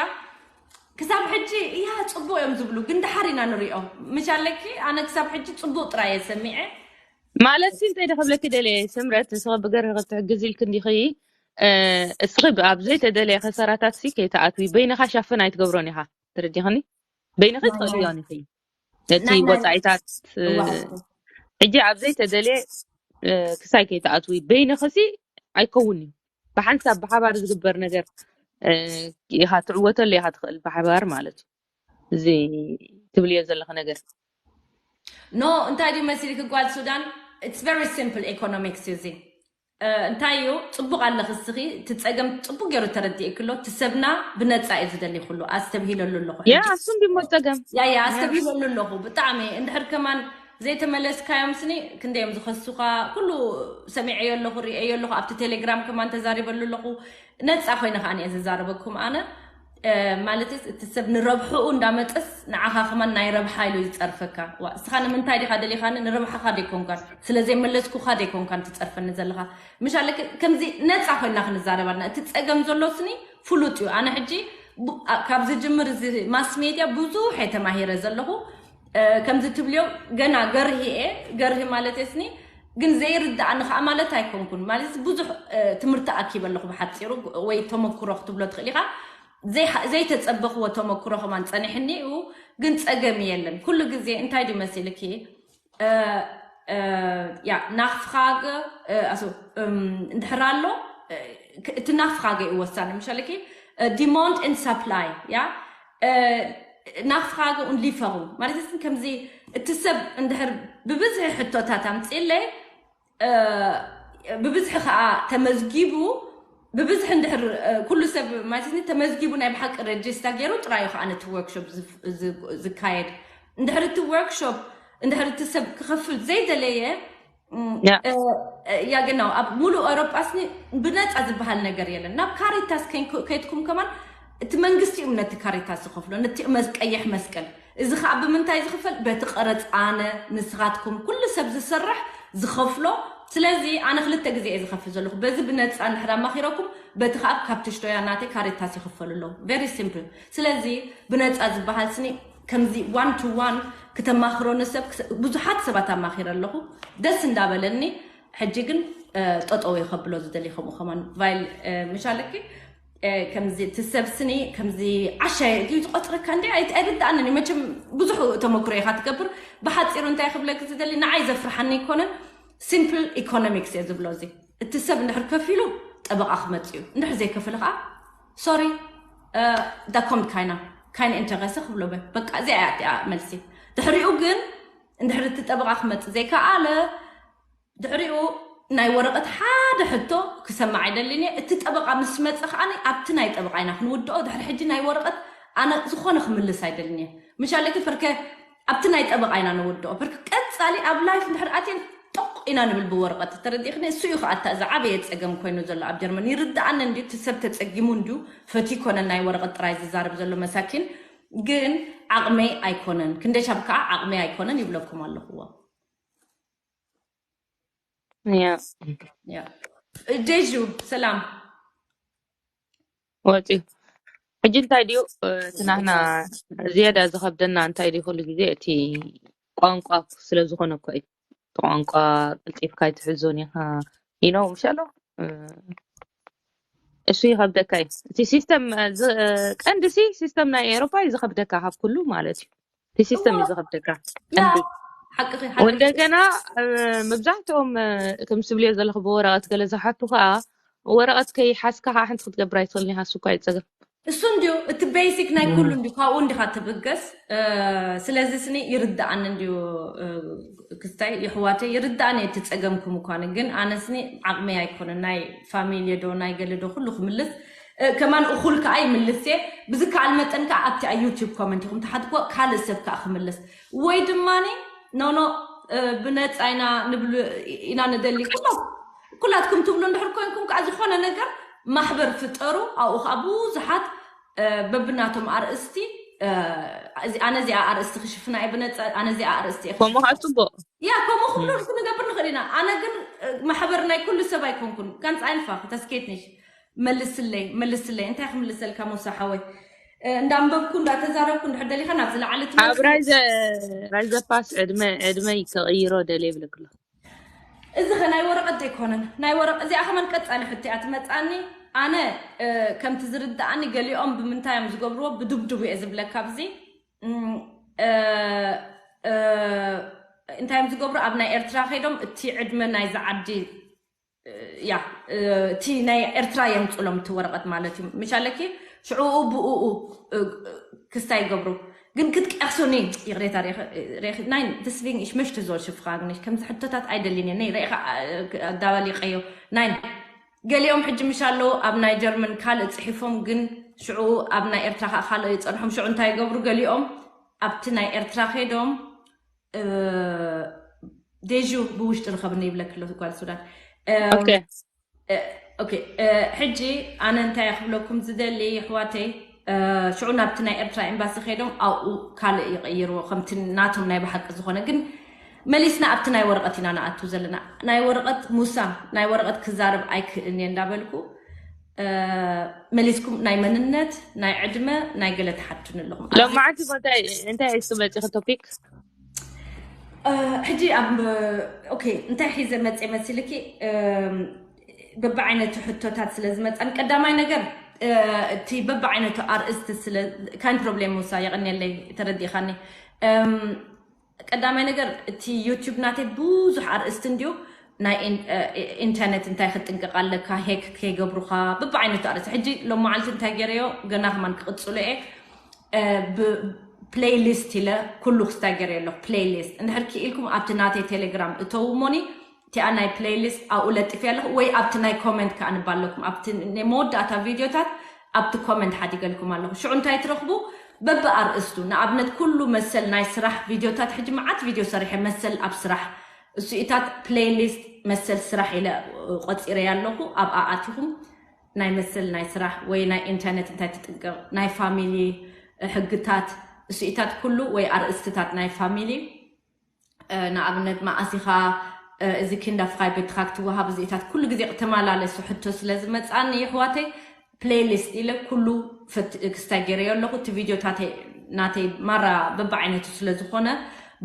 ክሳብ ሕጂ እያ ፅቡቅ እዮም ዝብሉ፣ ግን ድሓር ኢና ንሪኦ። ምሽ ኣለኪ ኣነ ክሳብ ሕጂ ፅቡቅ ጥራይ እየ ሰሚዐ። ማለት ሲ እንታይ ዶ ክብለኪ ደልየ ስምረት፣ ንስኺ ብገርሂ ክትሕግዚ ኢልኪ እንዲኺ፣ እስኺ ኣብ ዘይተደለየ ከሰራታት ሲ ከይትኣትዊ። በይንኻ ሻፍን ኣይትገብሮን ኢኻ፣ ተረዲኽኒ? በይንኺ ትኽእልዮን ኢኺ ነቲ ወፃኢታት። ሕጂ ኣብ ዘይተደልየ ክሳይ ከይትኣትዊ በይንኺ ሲ ኣይከውን እዩ። ብሓንሳብ ብሓባር ዝግበር ነገር ኢኻ ትዕወተሉ ኢኻ ትኽእል፣ ብሓባር ማለት እዩ። እዚ ትብልዮ ዘለኺ ነገር ኖ እንታይ ድዩ መሲልኪ ጓል ሱዳን? It's very simple economics እዩ እዚ። እንታይ እዩ ፅቡቅ ኣለኺ እስኺ፣ እቲ ፀገም ፅቡቅ ገይሩ ተረዲእኪ ኣሎ። እቲ ሰብና ብነፃ እዩ ዝደሊ ኩሉ። ኣስተብሂለሉ ኣለኹ ያ እሱም ድሞ ፀገም ያ ያ ኣስተብሂለሉ ኣለኹ ብጣዕሚ። እንድሕር ከማን ዘይተመለስካዮም ስኒ ክንደዮም ዝኸሱኻ ኩሉ ሰሚዐዮ ኣለኹ፣ ርእየዮ ኣለኹ። ኣብቲ ቴሌግራም ከማን ተዛሪበሉ ኣለኹ። ነፃ ኮይነ ከዓ እየ ዝዛረበኩም ኣነ። ማለት እቲ ሰብ ንረብሕኡ እንዳመፀስ ንዓኻ ከማን ናይ ረብሓ ኢሉ ይፀርፈካ። ዋ እስኻ ንምንታይ ዲኻ ደሊኻኒ? ንረብሓኻ ደይኮንካን ስለ ዘይመለስኩኻ ደይኮንካን ትፀርፈኒ ዘለኻ። ምሽ ኣለክ ከምዚ ነፃ ኮይና ክንዛረብ ኣለና። እቲ ፀገም ዘሎ ስኒ ፍሉጥ እዩ። ኣነ ሕጂ ካብ ዝጅምር እዚ ማስ ሜድያ ብዙሕ እየ ተማሂረ ዘለኹ። ከምዚ ትብልዮ ገና ገርሂ እየ፣ ገርሂ ማለት እየ ስኒ ግን ዘይርዳእኒ ከዓ ማለት ኣይኮንኩን። ማለት ብዙሕ ትምህርቲ ኣኪበ ኣለኹ ብሓፂሩ፣ ወይ ተመክሮ ክትብሎ ትኽእል ኢኻ። ዘይተፀበኽዎ ተመክሮ ከማን ፀኒሕኒ እዩ፣ ግን ፀገም የለን። ኩሉ ግዜ እንታይ ድዩ መሲልኪ፣ ያ ናኽፍኻገ ኣሱ እንድሕር ኣሎ እቲ ናኽፍኻገ እዩ ወሳኒ። ምሻለኪ ዲማንድ ን ሳፕላይ ያ ናኽፍኻገ ን ሊፈሩ ማለት ከምዚ እቲ ሰብ እንድሕር ብብዝሒ ሕቶታት ኣምፅእለይ ብብዝሒ ከዓ ተመዝጊቡ ብብዝሒ እንድሕር ኩሉ ሰብ ማለት ተመዝጊቡ ናይ ብሓቂ ረጅስታ ገይሩ ጥራዩ ከዓ ነቲ ወርክሾፕ ዝካየድ። እንድሕር እቲ ወርክሾፕ እንድሕር እቲ ሰብ ክኸፍል ዘይደለየ ያ ግን ኣብ ሙሉእ ኣውሮጳ ስኒ ብነፃ ዝበሃል ነገር የለን። ናብ ካሪታስ ከይድኩም ከማን እቲ መንግስቲ እዩ ነቲ ካሪታስ ዝኸፍሎ፣ ነቲ ቀይሕ መስቀል። እዚ ከዓ ብምንታይ ዝኽፈል? በቲ ቀረፅ ኣነ ንስኻትኩም ኩሉ ሰብ ዝሰርሕ ዝኸፍሎ። ስለዚ ኣነ ክልተ ግዜ እየ ዝኸፍል ዘለኹ። በዚ ብነፃ እንድሕር ኣማኺረኩም በቲ ከዓ ካብ ትሽቶያ ናተይ ካሪታስ ይኽፈሉ ኣለዉ። ቨሪ ሲምፕል። ስለዚ ብነፃ ዝበሃል ስኒ ከምዚ ዋን ቱ ዋን ክተማኽሮ ንሰብ ብዙሓት ሰባት ኣማኺረ ኣለኹ። ደስ እንዳበለኒ ሕጂ ግን ጠጠው እየ ከብሎ ዝደሊ ከምኡ ከማን ቫይል ምሻለኪ ከምዚ እቲ ሰብ ስኒ ከምዚ ዓሻ እዩ ዝቆፅረካ እንዲ ኣይርዳእንን እዩ። መቸም ብዙሕ ተመክሮ ኢኻ ትገብር። ብሓፂሩ እንታይ ክብለክ ዝደሊ ንዓይ ዘፍርሓኒ ኣይኮነን። ሲምፕል ኢኮኖሚክስ እየ ዝብሎ። እዚ እቲ ሰብ እንድሕር ከፊሉ ጠበቃ ክመፅ እዩ። እንድሕር ዘይከፍል ከዓ ሶሪ ዳኮምት ካይና Kein Interesse ክብሎ በ-፣ በቃ እዚኣ እያ እቲኣ መልሲ። ድሕሪኡ ግን እንድሕሪ እቲ ጠበቓ ክመጽእ ዘይከኣለ፣ ድሕሪኡ ናይ ወረቐት ሓደ ሕቶ ክሰማዕ ኣይደልን እየ። እቲ ጠበቓ ምስ መጸ ከኣ ኣብቲ ናይ ጠበቓ ኢና ክንውድኦ። ድሕሪ ሕጂ ናይ ወረቐት ኣነ ዝኾነ ክምልስ ኣይደልን እየ። ምሻለኪ ፍርኬ ኣብቲ ናይ ጠበቓ ኢና ንውድኦ። ፍርክ ቀጻሊ ኣብ ላይፍ እንድሕር ኣትየን ጦቕ ኢና ንብል ብወረቐት። ተረዲእክኒ? እሱ እዩ ከኣ እታ ዝዓበየ ጸገም ኮይኑ ዘሎ ኣብ ጀርመን። ይርድኣኒ እንድዩ፣ እቲ ሰብ ተጸጊሙ እንድዩ፣ ፈትዩ ኮነ ናይ ወረቐት ጥራይ ዝዛረብ ዘሎ መሳኪን። ግን ዓቕመይ ኣይኮነን። ክንደሻብ ከኣ ዓቕመይ ኣይኮነን ይብለኩም ኣለኹዎ። ያ ያ። ዴዥ ሰላም። ወፂ። ሕጂ እንታይ ድዩ፣ እ፣ እቲ ናህና ዝያዳ ዝኸብደና እንታይ ድዩ? ኩሉ ግዜ እቲ ቋንቋ ስለ ዝኾነ እኮ እዩ። እቲ ቋንቋ ቀልጢፍካ ኣይትሕዞን ኢኻ። ይኖ ምሻሎ፣ እ፣ እሱ ይኸብደካ እዩ። እቲ ሲስተም፣ እ፣ ዝ-፣ እ፣ ቀንዲ ሲ ሲስተም ናይ ኤሮፓ እዩ ዝኸብደካ ካብ ኩሉ ማለት እዩ። እቲ ሲስተም እዩ ዝኸብደካ ያ ቀንዲ። ሓቅኺ ሓቅኺ። ወንደገና፣ እ፣ መብዛሕትኦም፣ እ፣ ከም ትብልዮ ዘለኹ ብወረቐት ገለ ዝሓቱ ከዓ ወረቐት ከይሓዝካ ከዓ ሓንቲ ክትገብር ኣይትኽእልን ኢኻ። እሱ እኳ ይፀገም። እሱ እንድዩ እቲ ቤሲክ ናይ ኩሉ እንድዩ፣ ካብኡ እንዲኻ ትብገስ። እ፣ ስለዚ ስኒ ይርድኣኒ እንድዩ፣ እ፣ ክስታይ የሕዋተይ ይርድኣኒ እቲ ጸገምኩም እኳ ን-፣ ግን ኣነ ስኒ ዓቕመይ ኣይኮነን ናይ ፋሚሊ ዶ ናይ ገለ ዶ ኩሉ ክምልስ፣ እ፣ ከማን እኹል ከኣ ይምልስ እየ። ብዝከኣል መጠን ከኣ ኣብቲ ኣብ ዩቲዩብ ኮመንት ኢኹም ትሓትዎ ካልእ ሰብ ከኣ ክምልስ ወይ ድማኒ ኖኖ፣ እ፣ ብነጻ ኢና ንብል ኢና ንደሊ። ኩላት-፣ ኩላትኩም ትብሉ እንድሕር ኮይንኩም ከኣ ዝኾነ ነገር ማሕበር ፍጠሩ። ኣብኡ ከኣ ብዙሓት፣ እ፣ በብናቶም ኣርእስቲ፣ እ፣ እዚ-፣ ኣነ እዚኣ ኣርእስቲ ክሽፍና እየ ብነጻ፣ ኣነ እዚኣ ኣርእስቲ እየ ከምኡ ከዓ ክሽፍና። ፅቡቅ። ያ፣ ከምኡ ኩሉ ክንገብር ንኽእል ኢና። ኣነ ግን፣ እ፣ ማሕበር ናይ ኩሉ ሰብ ኣይኮንኩን። Ganz einfach፣ das geht nicht። መልስለይ፣ መልስለይ። እንታይ ክምልሰልካ ሙሳ ሓወይ? እ፣ እንዳንበብኩ፣ እንዳተዛረብኩ፣ እንድሕር ደሊኻ ናብ ዝለዓለ ኣብ ትመልስ። ራይዘ፣ ራይዘ ፓስ ዕድመ፣ ዕድመ ይክቕይሮ ደልየ ይብለክሎ። እዚ ኸ ናይ ወረቐት ዘይኮነን? ናይ ወረቐ-፣ እዚኣ ከማን ቀጻሊ ሕቶ እያ ትመጻኒ። ኣነ፣ እ፣ ከምቲ ዝርድኣኒ ገሊኦም ብምንታይ እዮም ዝገብርዎ? ብድብድቡ እየ ዝብለካ ኣብዚ። እም፣ እ፣ እ፣ እንታይ እዮም ዝገብሩ? ኣብ ናይ ኤርትራ ከይዶም እቲ ዕድመ ናይዚ ዓዲ፣ እ፣ ያ፣ እ፣ እቲ ናይ ኤርትራ የምጽሎም እቲ ወረቐት ማለት እዩ። ምሽ ኣለኪ ሽዕኡ ብኡኡ፣ እ፣ ክስታይ ይገብሩ። ግን ክትቀሱኒ ይቕሬታ ሬኺ፣ ሬኺ፣ ናይን፣ deswegen, ich möchte solche Fragen nicht። ከምዚ ሕቶታት ኣይደልን እየ። ነይ ሬኻ፣ እ፣ ኣዳባሊቀዮ። ናይን፣ ገሊኦም ሕጂ ምሽ ኣለዉ ኣብ ናይ ጀርመን ካልእ ጽሒፎም፣ ግን ሽዑ ኣብ ናይ ኤርትራ ከኣ ካልእ ይጸንሖም። ሽዑ እንታይ ይገብሩ? ገሊኦም ኣብቲ ናይ ኤርትራ ከይዶም፣ እ፣ ዴዥ ብውሽጢ ርኸብኒ ይብለኪ ኣሎ ጓል ሱዳን። እ፣ ኦኬ። እ፣ ኦኬ፣ እ፣ ሕጂ ኣነ እንታይ እየ ክብለኩም ዝደሊ ኣሕዋተይ፣ እ፣ ሽዑ ናብቲ ናይ ኤርትራ ኤምባሲ ከይዶም ኣብኡ ካልእ ይቕይርዎ ከምቲ ናቶም ናይ ብሓቂ ዝኾነ። ግን መሊስና ኣብቲ ናይ ወረቐት ኢና ንኣቱ ዘለና። ናይ ወረቐት ሙሳ፣ ናይ ወረቐት ክዛረብ ኣይክእልን እየ እንዳበልኩ፣ እ፣ መሊስኩም ናይ መንነት፣ ናይ ዕድመ፣ ናይ ገለ ትሓቱኒ ኣለኹም። ኣብዚ ሎማዓንቲ እንታይ እንታይ ሒዝኪ መፂኺ ቶፒክ? እ፣ ሕጂ ኣብ፣ ኦኬ፣ እንታይ ሒዘ መፅየ መሲልኪ? እም፣ በብዓይነቱ ሕቶታት ስለ ዝመፀን፣ ቀዳማይ ነገር፣ እ፣ እቲ በብዓይነቱ ኣርእስቲ ስለ፣ kein Problem ሙሳ፣ የቐንየለይ ተረዲእኻኒ። እም፣ ቀዳማይ ነገር፣ እቲ ዩቲዩብ ናተይ ብዙሕ ኣርእስቲ እንድዩ፣ ናይ ኢን-፣ እ፣ ኢንተርኔት እንታይ ክትጥንቀቕ ኣለካ፣ ሄክ ከይገብሩኻ፣ በብዓይነቱ ኣርእስቲ። ሕጂ ሎም መዓልቲ እንታይ ገይረዮ፣ ገና ከማን ክቕጽሎ እየ። እ፣ ብ-፣ ፕሌይሊስት ኢለ ኩሉ ክስታይ ገይረ ኣለኹ። ፕሌይሊስት እንድሕር ክኢልኩም ኣብቲ ናተይ ቴሌግራም እተው እሞኒ፣ እቲኣ ናይ ፕሌይሊስት ኣብኡ ለጢፈ ኣለኹ፣ ወይ ኣብቲ ናይ ኮመንት ከኣ ንባ ኣለኩም። ኣብቲ ናይ መወዳእታ ቪድዮታት ኣብቲ ኮመንት ሓዲገልኩም ኣለኹ። ሽዑ እንታይ ትረኽቡ? በብኣርእስቱ፣ ንኣብነት ኩሉ መሰል ናይ ስራሕ ቪድዮታት፣ ሕጂ መዓት ቪድዮ ሰሪሐ መሰል ኣብ ስራሕ፣ እሱኢታት ፕሌይሊስት መሰል ስራሕ ኢለ ቆጺረያ ኣለኹ። ኣብኣ ኣቲኹም ናይ መሰል ናይ ስራሕ ወይ ናይ ኢንተርኔት እንታይ ትጥንቀቕ፣ ናይ ፋሚሊ ሕግታት፣ እሱኢታት ኩሉ ወይ ኣርእስትታት ናይ ፋሚሊ፣ እ፣ ንኣብነት መኣስ ኢኻ፣ እ፣ እዚ ኪንዳ ፍራይ ቤትራክት ወሃብ እዚኢታት ኩሉ ግዜ ክተመላለሱ ሕቶ ስለ ዝመጻኒ፣ የሕዋተይ ፕሌይሊስት ኢለ ኩሉ ፈት-፣ ክስታይ ገይረዮ ኣለኹ። እቲ ቪድዮታተይ ናተይ ማራ በብዓይነቱ ስለ ዝኾነ፣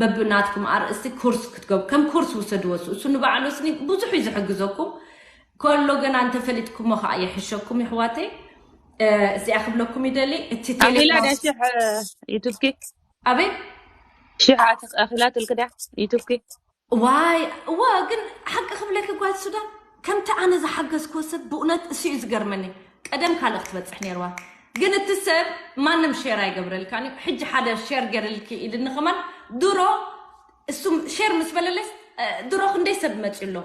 በብናትኩም ኣርእስቲ ኩርስ ክትገብ-፣ ከም ኩርስ ውሰድዎ። እሱ፣ እሱ ንባዕሉ ስኒ ብዙሕ እዩ ዝሕግዘኩም። ከሎ ገና እንተፈሊጥኩሞ ከኣ የሕሸኩም፣ የሕዋተይ። እ፣ እዚኣ ክብለኩም ይደሊ፣ እቲ ኣኺላ ቴሌግራም ድያ ሽሕ፣ እ፣ ዩቱብኪ? ኣበይ? ሽሕ ኣት-፣ ኣኺላ ትልክ ድያ ዩቱብኪ? ዋይ፣ እወ፣ ግን ሓቂ ክብለኪ ጓል ሱዳን፣ ከምቲ ኣነ ዝሓገዝክዎ ሰብ ብእውነት እሱ እዩ ዝገርመኒ። ቀደም ካልእ ክትበጽሕ ነይርዋ። ግን እቲ ሰብ ማንም ሼር ኣይገብረልካን እዩ። ሕጂ ሓደ ሼር ገርልኪ ኢልኒ ከማን ድሮ እሱም ሼር ምስ በለለስ ድሮ ክንደይ ሰብ መፅዩ ኣሎ።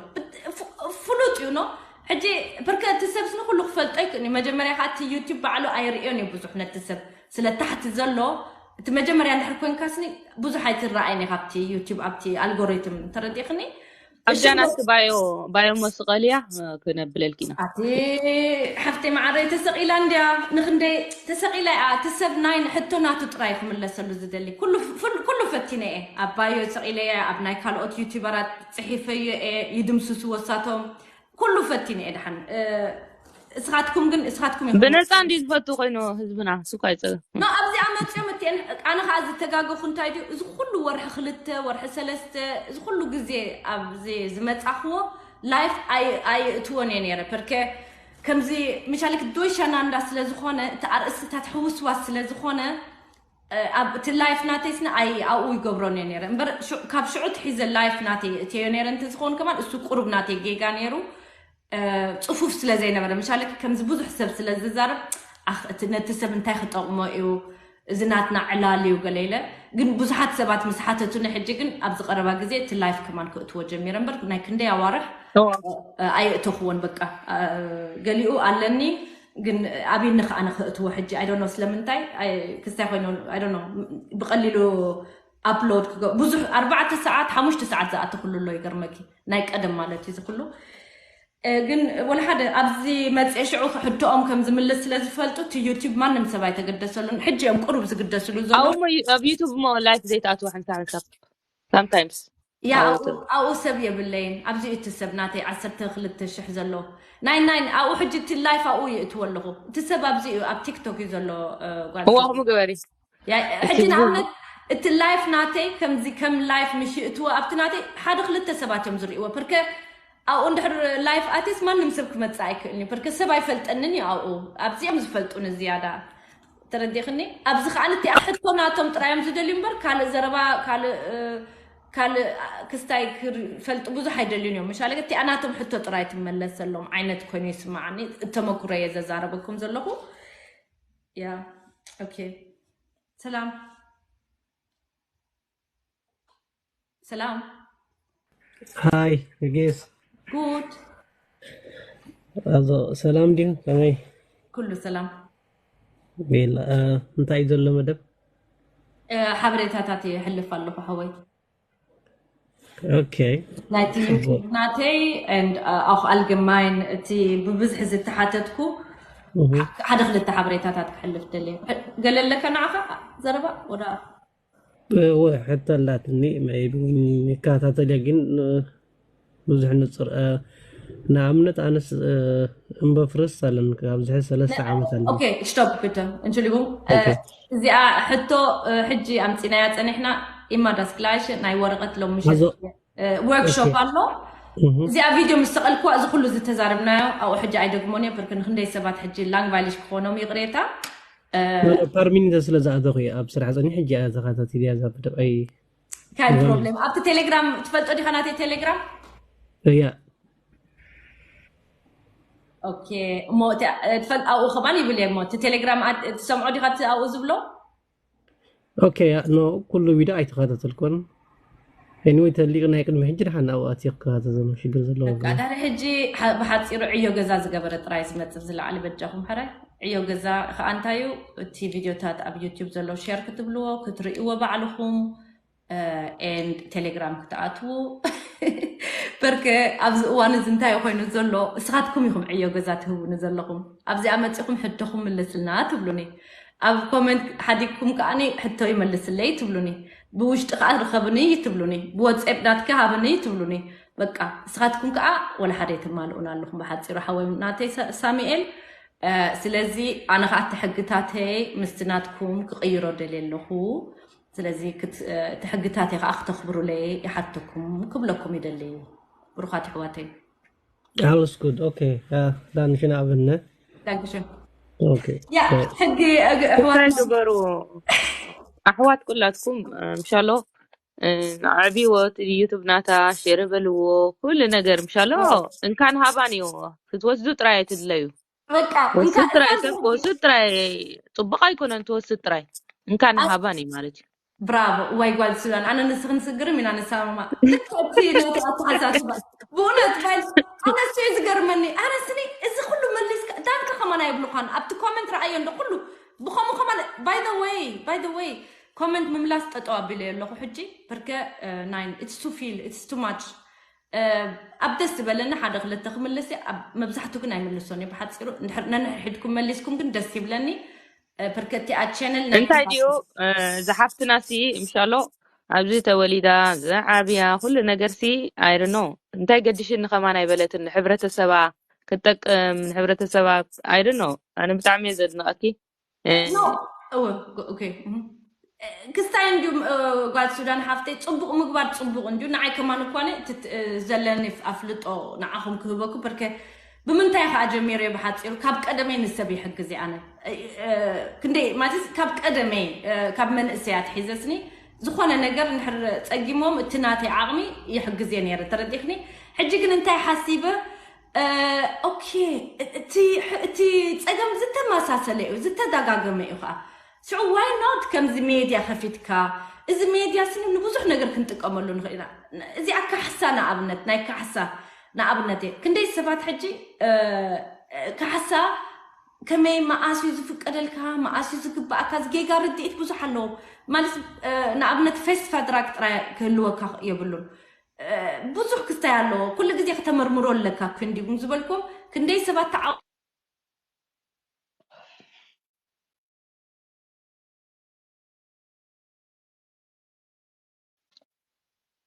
ፍሉጥ እዩ ኖ። ሕጂ ብርከ እቲ ሰብስ ንኩሉ ክፈልጦ ይክእል እዩ። መጀመርያ ከዓ እቲ ዩቲብ ባዕሉ ኣይርእዮን እዩ ብዙሕ ነቲ ሰብ ስለ ታሕቲ ዘሎ። እቲ መጀመርያ እንድሕር ኮንካስኒ ብዙሕ ኣይትረኣይኒ ካብቲ ዩቲብ ኣብቲ ኣልጎሪትም ተረዲእክኒ። ኣብዛ ናትኪ ባዮ ባዮ መስቐልያ ክነብለልኪ ኢና። ኣቲ ሓፍተይ መዓረይ ተሰቒላ እንድያ። ንክንደይ ተሰቒላ እያ። እቲ ሰብ ናይ ሕቶ ናቱ ጥራይ ክምለሰሉ ዝደሊ። ኩሉ ፈቲነ እየ። ኣብ ባዮ ሰቒለ እየ። ኣብ ናይ ካልኦት ዩቲበራት ፅሒፈዮ እየ። ይድምስሱ ወሳቶም ኩሉ ፈቲነ እየ። ደሓን እስኻትኩም ግን እስኻትኩም ኢኹም ብነፃ እንዲ ዝፈቱ ኮይኑ ህዝብና ስኳ ይፀ ኖ ኣብዚኣ መፅኦም እቲአን ኣነ ከዓ ዝተጋገኹ እንታይ ድዩ እዚ ኩሉ ወርሒ ክልተ ወርሒ ሰለስተ እዚ ኩሉ ግዜ ኣብዚ ዝመፃኽዎ ላይፍ ኣይእትዎን እየ ነይረ ፐርከ ከምዚ ምሻልክ ዶይሻናንዳ ስለ ዝኾነ እቲ ኣርእስትታት ሕውስዋስ ስለ ዝኾነ ኣብ እቲ ላይፍ ናተይ ስነ ኣይ ኣብኡ ይገብሮን እየ ነይረ እምበር ካብ ሽዑ ትሒዘ ላይፍ ናተይ እትዮ ነይረ እንተዝኸውን ከማን እሱ ቁሩብ ናተይ ጌጋ ነይሩ ፅፉፍ ስለ ዘይነበረ ምሻለ ከምዚ ብዙሕ ሰብ ስለ ዝዛረብ ነቲ ሰብ እንታይ ክጠቕሞ እዩ እዚ ናትና ዕላል እዩ ገለ ኢለ ግን ብዙሓት ሰባት ምስ ሓተቱኒ ሕጂ ግን ኣብዚ ቀረባ ግዜ እቲ ላይፍ ከማን ክእትዎ ጀሚረ እምበር ናይ ክንደይ ኣዋርሕ ኣይእተኽዎን በቃ ገሊኡ ኣለኒ ግን ኣብኒ ከዓ ንክእትዎ ሕጂ ኣይዶኖ ስለምንታይ ክስታይ ኮይኑ ኣይዶኖ ብቀሊሉ ኣፕሎድ ብዙሕ ኣርባዕተ ሰዓት ሓሙሽተ ሰዓት ዝኣተክሉ ኣሎ ይገርመኪ ናይ ቀደም ማለት እዩ ዝክሉ ግን ወላ ሓደ ኣብዚ መፅአ ሽዑ ክሕድኦም ከም ዝምልስ ስለ ዝፈልጡ እቲ ዩቲብ ማንም ሰብ ኣይተገደሰሉን ሕጂ እዮም ቁሩብ ዝግደስሉ ዘሎ ኣብ ዩቱብ ሞ ላይፍ ዘይትኣትዋ ሓንሳብ ሳምታይምስ ያ ኣብኡ ሰብ የብለይን ኣብዚ እቲ ሰብ ናተይ ዓሰርተ ክልተ ሽሕ ዘሎ ናይ ናይ ኣብኡ ሕጂ እቲ ላይፍ ኣብኡ ይእትዎ ኣለኹ እቲ ሰብ ኣብዚ እዩ ኣብ ቲክቶክ እዩ ዘሎ ጓል እዋ ከምኡ ገበሪ ሕጂ ንኣብነት እቲ ላይፍ ናተይ ከምዚ ከም ላይፍ ምሽ እትዎ ኣብቲ ናተይ ሓደ ክልተ ሰባት እዮም ዝርእዎ ፐርከ ኣብኡ እንድሕር ላይፍ ኣትስ ማንም ሰብ ክመፅእ ኣይክእልን እዩ ፐርከ ሰብ ኣይፈልጠንን እዩ ኣብኡ ኣብዚኦም ዝፈልጡን ዝያዳ ተረዲኽኒ ኣብዚ ከዓ እቲኣ ሕቶ ናቶም ጥራዮም ዝደልዩ እምበር ካልእ ዘረባ ካልእ ካልእ ክስታይ ክፈልጡ ብዙሕ ኣይደልዩን እዮም ምሻለ እቲኣ ናቶም ሕቶ ጥራይ ትመለሰሎም ዓይነት ኮይኑ ይስማዓኒ እተመኩረ እየ ዘዛረበኩም ዘለኹ ያ ኦኬ ሰላም ሰላም ሃይ ጌስ ጉድ ኣዞ ሰላም ድዩ ከመይ ኩሉ ሰላም ቤላ እንታይ እዩ ዘሎ መደብ ሓበሬታታት የሕልፍ ኣለኹ ሓወይ ኦኬ ናይቲ ዩቱብ ናተይ and ኣኹ ኣልገማይን እቲ ብብዝሒ ዝተሓተትኩ ሓደ ክልተ ሓበሬታታት ክሕልፍ ደልየ ገለ ኣለካ ንዓኻ ዘረባ ወዳ እወ ሕቶ ኣላትኒ ይከታተል ግን ብዙሕ ንፅር ንኣብነት ኣነስ እምበፍርስ ኣለን ኣብዚ ሰለስተ ዓመት ኣለ ኦኬ stop bitte Entschuldigung እዚኣ ሕቶ ሕጂ ኣምፂናያ ፀኒሕና ኢማ das gleiche ናይ ወረቀት ሎም ምሸት workshop ኣሎ እዚኣ ቪድዮ ምስ ሰቐልክዋ እዚ ኩሉ ዝተዛረብናዮ ኣብኡ ሕጂ ኣይደግሞን እየ ብርክ ንክንደይ ሰባት ሕጂ langweilig ክኾኖም ይቕሬታ ፐርሚኒተ ስለ ዝኣተኹ እየ ኣብ ስራሕ ፀኒ ሕጂ እያ ተኸታቲል እያ ዛብደቀይ ካይ problem ኣብቲ ቴሌግራም ትፈልጦ ዲኻ ናተይ ቴሌግራም እያ ኦኬ እሞ ትፈልጥ ኣብኡ ከማን ይብል እየ እሞ እቲ ቴሌግራም ትሰምዖ ዲኻ እቲ ኣብኡ ዝብሎ ኦኬ ኖ ኩሉ ቪድዮ ኣይተኸታተልኩን ኤኒወይ ተሊቕ ናይ ቅድሚ ሕጂ ድሓን ኣብኡ ኣትየ ክከታተል ዘሎ ሽግር ዘለዎ በቃ ዳሪ ሕጂ ብሓፂሩ ዕዮ ገዛ ዝገበረ ጥራይ ዝመፅእ ዝለዓሊ በጃኹም ሕራይ ዕዮ ገዛ ከዓ እንታይ እዩ እቲ ቪድዮታት ኣብ ዩቲብ ዘሎ ሸር ክትብልዎ ክትርእይዎ ባዕልኹም and ቴሌግራም ክትኣትዉ በርከ ኣብዚ እዋን እዚ እንታይ ኮይኑ ዘሎ እስኻትኩም ኢኹም ዕዮ ገዛ ትህቡኒ ዘለኹም ኣብዚኣ መፂኹም ሕቶኹም ምልስልና ትብሉኒ ኣብ ኮመንት ሓዲግኩም ከዓኒ ሕቶ ይመልስለይ ትብሉኒ ብውሽጢ ከዓ ርኸብኒ ትብሉኒ ብወፅኤፕ ናትኪ ሃብኒ ትብሉኒ በቃ እስኻትኩም ከዓ ወላ ሓደ የትማልኡን ኣለኹም ብሓፂሩ ሓወይ ናተይ ሳሚኤል ስለዚ ኣነ ከዓ እቲ ሕግታተይ ምስቲ ናትኩም ክቕይሮ ደልየ ኣለኹ ስለዚ እቲ ሕግታተይ ከዓ ክተኽብሩለይ ይሓተኩም ክብለኩም ይደሊ ብሩኻት ይሕዋተይ Alles gut, okay. Ja, dann schönen Abend, ne? Dankeschön. Okay. Ja, ሕጊ እንታይ ግበሩ ኣሕዋት ኩላትኩም ምሻሎ ዓብዎ ዩቱብ ናታ ሼር በልዎ ኩሉ ነገር ምሻሎ እንካን ሃባን እዩ ክትወስዱ ጥራይ ትድለዩ በቃ ወስድ እንካ- ጥራይ እንካ- ተኮ ወስድ ጥራይ። ጽቡቕ ኣይኮነን ትወስድ ጥራይ። እንካ ንሃባን እዩ ማለት እዩ። ብራቮ። ዋይ ጓል ሱዳን፣ ኣነ ንስኺ ንስግርም ኢና ንሰማማዕ። ልክዕ እቲ ናይቲ ኣተሓሳስባ ብእውነት ባይ ኣነ እሱ እዩ ዝገርመኒ። ኣነ ስኒ እዚ ኩሉ መሊስካ ዳንካ ከማን ኣይብሉኻን ኣብቲ ኮመንት ረኣዮ እንዶ ኩሉ ብኸምኡ ከማን። By the way, by the way, ኮመንት ምምላስ ጠጠው ኣቢለ ኣለኹ ሕጂ። ብርከ ናይን it's too feel, it's too much። ኣብ ደስ ዝበለኒ ሓደ ክልተ ክምልስ እየ። ኣብ መብዛሕቱ ግን ኣይምልሶን እየ። ብሓፂሩ እንድሕር ነንሕድኩም መሊስኩም ግን ደስ ይብለኒ። እ፣ ብርከቲ ኣ ቻነል ናይ እንታይ ድዩ ተሳትፎ እ፣ ዝሓፍትና ሲ ምሻሎ ኣብዚ ተወሊዳ ዝዓብያ ኩሉ ነገር ሲ ኣይርኖ እንታይ ገዲሽኒ ከማን ኣይበለትን ንሕብረተሰባ ክትጠቅም ንሕብረተሰባ ኣይርኖ ኣነ ብጣዕሚ እየ ዘድንቐኪ እ፣ ኖ እወ ጎ- ኦኬ እህ። እ፣ ክስታይ እንዲሁም እ፣ ጓል ሱዳን ሓፍተይ ጽቡቕ ምግባር ጽቡቕ እንዲሁ ንዓይ ከማን እኳነ ትት- እ፣ ዘለኒ ኣፍልጦ ንዓኹም ክህበኩ ብርከ ብምንታይ ከዓ ጀሚረ ብሓፂሩ ካብ ቀደመይ ንሰብ ይሕግዝ እየ ኣነ እ፣ እ፣ ክንደይ ማለት ካብ ቀደመይ እ፣ ካብ መንእሰያት ሒዘስኒ ዝኾነ ነገር እንድሕር ጸጊሞም እቲ ናተይ ዓቕሚ ይሕግዝ እየ ነይረ ተረዲኽኒ። ሕጂ ግን እንታይ ሓሲበ እ፣ ኦኬ እ- እቲ ሕ- እቲ ጸገም ዝተመሳሰለ እዩ ዝተደጋገመ እዩ ከዓ ሽዑ why not ከምዚ ሜድያ ከፊትካ እዚ ሜድያ ስኒ ንብዙሕ ነገር ክንጥቀመሉ ንኽእል ኢና። እዚኣ ካሕሳ ንኣብነት ናይ ካሕሳ ንኣብነት እየ ክንደይ ሰባት ሕጂ እ፣ እ፣ ካሕሳ ከመይ መኣስ እዩ ዝፍቀደልካ መኣስ እዩ ዝግባኣካ ዝጌጋ ርድኢት ብዙሕ ኣለዎ ማለት እ፣ ንኣብነት ፌስፋ ድራግ ጥራይ ክህልወካ የብሉን እ፣ ብዙሕ ክስታይ ኣለዎ ኩሉ ግዜ ክተመርምሮ ኣለካ ክንዲጉም ዝበልኩም ክንደይ ሰባት ተዓ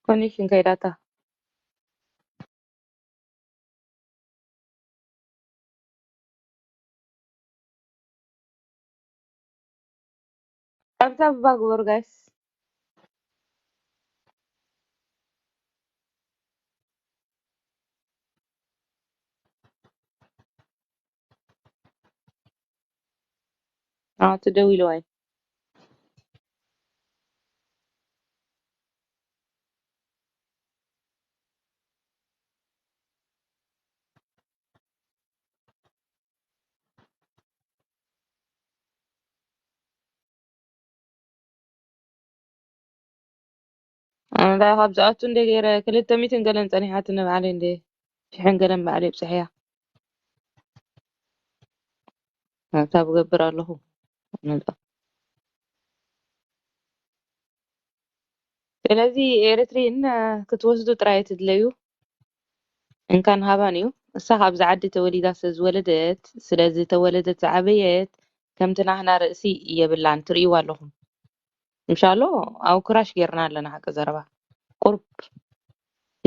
ኮኔክሽን ከይዳታ ታብታብ እባ ግበሩ ጋይስ ኣዎ ትደውልዋ እዩ ኣነ ካብ ዝኣቱ እንደ ገይረ ክልተ ሚትን ገለን ፀኒሓትኒ ባዕለይ እንደ ሽሕን ገለን ባዕለይ ብፅሕያ ካብ ገብር ኣለኹ ስለዚ ኤርትሪን ክትወስዱ ጥራይ ትድለዩ እንካን ሃባን እዩ እሳ ካብዚ ዓዲ ተወሊዳ ስለዝወለደት ስለዝተወለደት ዝዓበየት ከምቲ ናህና ርእሲ የብላን ትርእይዋ ኣለኹም ምሻሎ ኣብ ክራሽ ጌርና ኣለና ሓቂ ዘረባ ቁርብ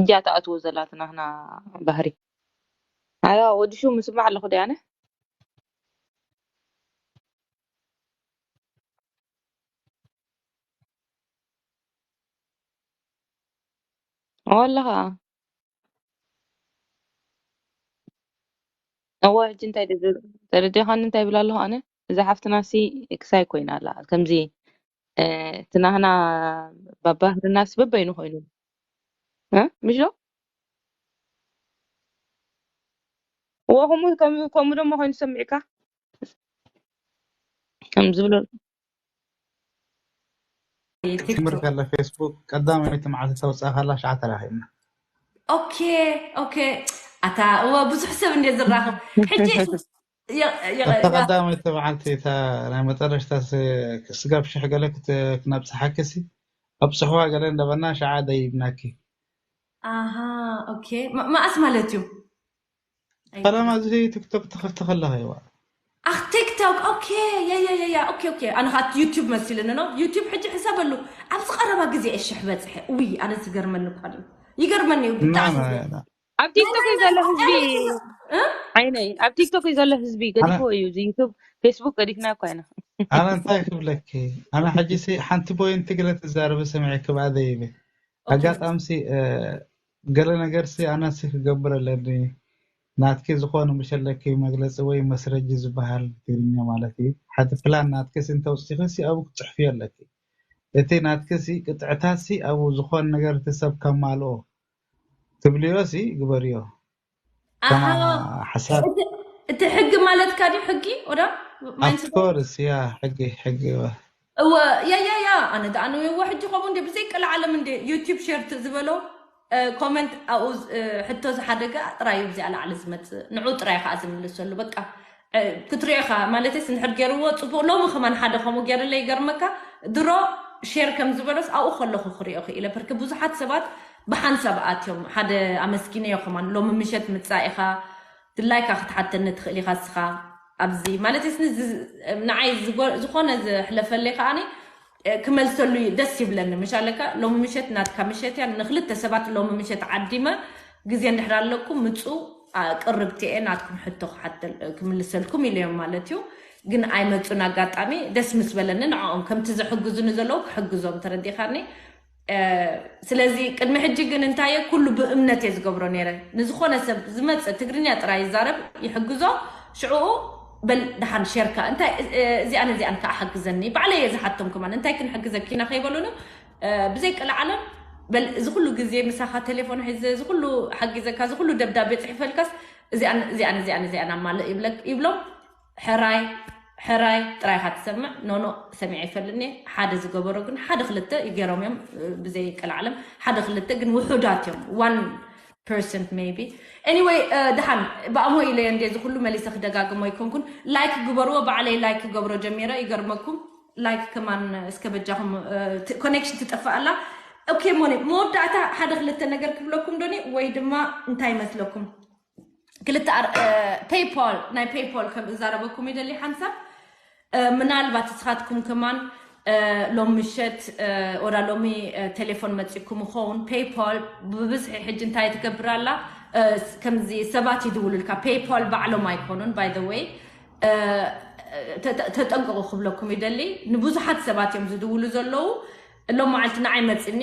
እጃ ተኣትዎ ዘላትና ህና ባህሪ ኣያ ወዲ ሹ ምስማዕ ኣለኹ ዲኣነ ወላ ከዓ እዋ ሕጂ እንታይ ተረዲኻኒ እንታይ ይብል ኣለኹ ኣነ እዛ ሓፍትና ሲ ክሳይ ኮይና ኣላ ከምዚ እቲ ናህና ባባህርና ሲ በበይኑ ኮይኑ ምሽ ዶ እዎ ከምኡ ከምኡ ደሞ ኮይኑ ሰሚዕካ ከም ዝብሎ ትምህር ከለ ፌስቡክ ቀዳመይቲ መዓልቲ ተውፅኣ ከላ ሸዓ ተራኺብና ኦኬ ኦኬ ኣታ እወ ብዙሕ ሰብ እንደ ዝራኸብ ሕጂ እታ ቀዳመይቲ መዓልቲ እታ ናይ መጠረሽታ ስጋብ ሽሕ ገለ ክነብፅሓኪ ሲ ኣብፅሕዋ ገለ እንደበና ሸዓ ደይብናኪ ኣሃ ኦኬ መኣስ ማለት እዩ ፈለማ እዚ ቲክቶክ ትኸፍቲ ከለኻ ይዋ ኣኽ ቲክቶክ ኦኬ ያያያያ ኦኬ ኦኬ ኣነ ኻት ዩቲብ መሲልኒ ነው ዩቲብ ሕጂ ሕሰበሉ ኣብዚ ቀረባ ግዜ እሽሕ በፅሐ ውይ ኣነ ዝገርመኒ እኳ ድዩ ይገርመኒ እዩ ብጣዕሚ ኣብ ቲክቶክ እዩ ዘሎ ህዝቢ ዓይነይ ኣብ ቲክቶክ እዩ ዘሎ ህዝቢ ገዲፍዎ እዩ እዚ ዩቱብ ፌስቡክ ገዲፍና እኳ ኢና ኣነ እንታይ ክብለኪ ኣነ ሕጂ ሲ ሓንቲ ቦይንቲ ገለ ትዛረበ ሰሚዐ ክብኣ ዘይበ ኣጋጣሚ ሲ ገለ ነገር ሲ ኣነ ሲ ክገብር ኣለኒ ናትኪ ዝኾነ ምሸለኪ መግለፂ ወይ መስረጂ ዝበሃል ትግርኛ ማለት እዩ ሓቲ ፕላን ናትኪ ሲ እንተውፅኺ ሲ ኣብኡ ክትፅሕፍዮ ኣለኪ እቲ ናትኪ ሲ ቅጥዕታት ሲ ኣብኡ ዝኾነ ነገር እቲ ሰብ ከማልኦ ትብልዮ ሲ ግበርዮ ከማ ሓሳብ እቲ ሕጊ ማለትካ ድዩ ሕጊ ወዳ of course yeah ሕጊ ሕጊ እዋ እወ ያ ያ ያ ኣነ ደኣ ንየዋ ሕጂ ከምኡ እንደ ብዘይ ቀልዓለም እንደ ዩቲብ ሸርት ዝበሎ ኮመንት ኣብኡ ሕቶ ዝሓደጋ ጥራይ እዩ ብዚኣ ላዕሊ ዝመፅእ ንዑ ጥራይ ከዓ ዝምልሰሉ በቃ ክትሪኦ ኢኻ ማለትስ እንድሕር ገይርዎ ፅቡቅ ሎሚ ከማን ሓደ ከምኡ ገይርለይ ይገርመካ ድሮ ሼር ከም ዝበሎስ ኣብኡ ከለኹ ክሪኦ ክኢለ ፐርክ ብዙሓት ሰባት ብሓንሳብ ኣትዮም ሓደ ኣመስኪነዮ ከማን ሎሚ ምሸት ምፃእ ኢኻ ድላይካ ክትሓተኒ ትኽእል ኢኻ እስኻ ኣብዚ ማለት ስኒ ንዓይ ዝኾነ ዝሕለፈለይ ከዓኒ ክመልሰሉ ደስ ይብለኒ ምሻለካ ሎሚ ምሸት ናትካ ምሸት እያ ንክልተ ሰባት ሎሚ ምሸት ዓዲመ ግዜ እንድሕር ኣለኩም ምፁ ቅርብቲ እየ ናትኩም ሕቶ ክሓተል ክምልሰልኩም ኢለዮም ማለት እዩ ግን ኣይመፁን ኣጋጣሚ ደስ ምስ በለኒ ንዕኦም ከምቲ ዝሕግዙኒ ዘለዉ ክሕግዞም ተረዲኻኒ ስለዚ ቅድሚ ሕጂ ግን እንታየ ኩሉ ብእምነት እየ ዝገብሮ ነይረ ንዝኾነ ሰብ ዝመፀ ትግርኛ ጥራይ ይዛረብ ይሕግዞ ሽዕኡ በል ደሓን ሸርካ እንታይ እዚኣን እዚኣን ከዓ ሓግዘኒ ባዕለይ እየ ዝሓቶም ከማን እንታይ ክንሕግዘኪና ከይበሉኒ ብዘይ ቀልዓለም በል እዚ ኩሉ ግዜ ምሳኻ ቴሌፎን ሒዘ እዚ ኩሉ ሓጊዘካ እዚ ኩሉ ደብዳቤ ፅሕፈልካስ እዚኣን እዚኣን እዚኣን እዚኣን ኣማልእ ይብሎም ሕራይ ሕራይ ጥራይ ኢኻ ትሰምዕ ኖኖ ሰሚዐ ይፈልኒ ሓደ ዝገበሮ ግን ሓደ ክልተ ይገሮም እዮም ብዘይ ቀልዓለም ሓደ ክልተ ግን ውሑዳት እዮም one percent maybe anyway ደሓን ብኣሞ ኢለ እንደ እዚ ኩሉ መሊሰ ክደጋግሞ ኣይኮንኩን ላይክ ግበርዎ ባዕለይ ላይክ ክገብሮ ጀሚረ ይገርመኩም ላይክ ከማን እስከ በጃኹም ኮኔክሽን ትጠፍእ ኣላ ኦኬ ሞኒ መወዳእታ ሓደ ክልተ ነገር ክብለኩም ዶኒ ወይ ድማ እንታይ ይመስለኩም ክልተ ፔይፖል ናይ ፔይፖል ከም እዛረበኩም ይደሊ ሓንሳብ ምናልባት እስኻትኩም ከማን ሎም ምሸት ወዳ ሎሚ ቴሌፎን መፂኩም ይኸውን ፔይፖል ብብዝሒ ሕጂ እንታይ ትገብር ኣላ ከምዚ ሰባት ይድውሉልካ ፔይፖል ባዕሎም ኣይኮኑን by the way ተጠንቀቑ ክብለኩም ይደሊ ንብዙሓት ሰባት እዮም ዝድውሉ ዘለዉ ሎም መዓልቲ ንዓይ መፂኒ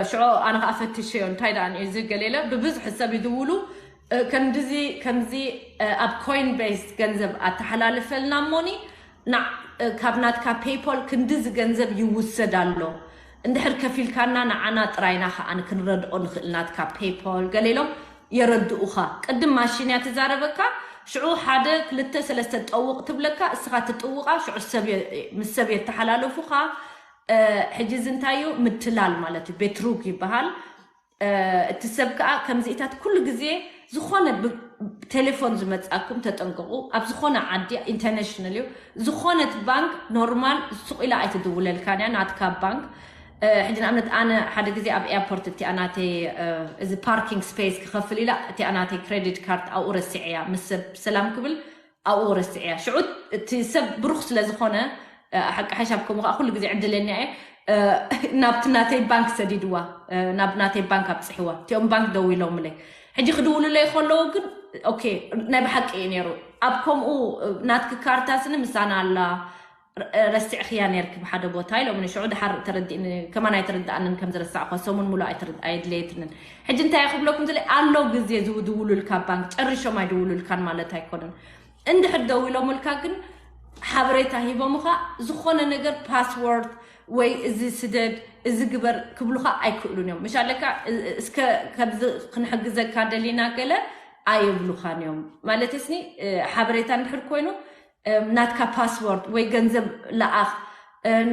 ሽዑ ኣነ ከዓ ፈትሸዮ እንታይ ደኣ ንዩ እዚ ገሌለ ብብዝሒ ሰብ ይድውሉ ከምዚ ከምዚ ኣብ ኮይን ቤስ ገንዘብ ኣተሓላልፈልና እሞኒ ካብ ናትካ ፔይፖል ክንድዚ ገንዘብ ይውሰድ ኣሎ እንድሕር ከፊልካና ንዓና ጥራይና ከዓ ክንረድኦ ንኽእል ናትካ ፔይፖል ገሌሎም የረድኡኻ ቅድም ማሽን እያ ትዛረበካ ሽዑ ሓደ ክልተ ሰለስተ ጠውቕ ትብለካ እስኻ ትጥውቓ ሽዑ ምስ ሰብ የተሓላለፉኻ ሕጂ እዚ እንታይ እዩ ምትላል ማለት እዩ ቤትሩግ ይበሃል እቲ ሰብ ከዓ ከምዚኢታት ኩሉ ግዜ ዝኾነ ቴሌፎን ዝመፅኣኩም ተጠንቀቁ ኣብ ዝኾነ ዓዲ ኢንተርናሽናል እዩ ዝኾነት ባንክ ኖርማል ሱቕ ኢላ ኣይትድውለልካን እያ ናትካ ባንክ ሕጂ ንኣብነት ኣነ ሓደ ግዜ ኣብ ኤርፖርት እቲኣ ናተይ እዚ ፓርኪንግ ስፔስ ክኸፍል ኢላ እቲኣ ናተይ ክሬዲት ካርድ ኣብኡ ረሲዐ እያ ምስ ሰብ ሰላም ክብል ኣብኡ ረሲዐ እያ ሽዑ እቲ ሰብ ብሩኽ ስለ ዝኾነ ሓቂ ሓሻብ ከምኡ ከዓ ኩሉ ግዜ ዕድለኛ እየ ናብቲ ናተይ ባንክ ሰዲድዋ ናብ ናተይ ባንክ ኣብፅሕዋ እቲኦም ባንክ ደው ኢሎምለይ ሕጂ ክድውሉለይ ከለዉ ግን ኦኬ ናይ ብሓቂ እዩ ነይሩ ኣብ ከምኡ ናትኪ ካርታ ስኒ ምሳና ኣላ ረሲዕኽያ ነርኪ ብሓደ ቦታ ኢሎም ንሽዑ ድሓር ተረዲእኒ ከማን ኣይተረዳእንን ከም ዝረሳዕኳ ሰሙን ሙሉእ ኣይድለየትንን ሕጂ እንታይ ክብለኩም ዝለ ኣሎ ግዜ ዝድውሉልካ ባንክ ጨሪሾም ኣይድውሉልካን ማለት ኣይኮነን እንድሕር ደው ኢሎምልካ ግን ሓበሬታ ሂቦምኻ ዝኾነ ነገር ፓስወርድ ወይ እዚ ስደድ እዚ ግበር ክብሉኻ ኣይክእሉን እዮም ምሽ ኣለካ እስከ ከዚ ክንሕግዘካ ደሊና ገለ ኣይብሉኻን እዮም ማለት ስኒ ሓበሬታ እንድሕር ኮይኑ ናትካ ፓስወርድ ወይ ገንዘብ ለኣኽ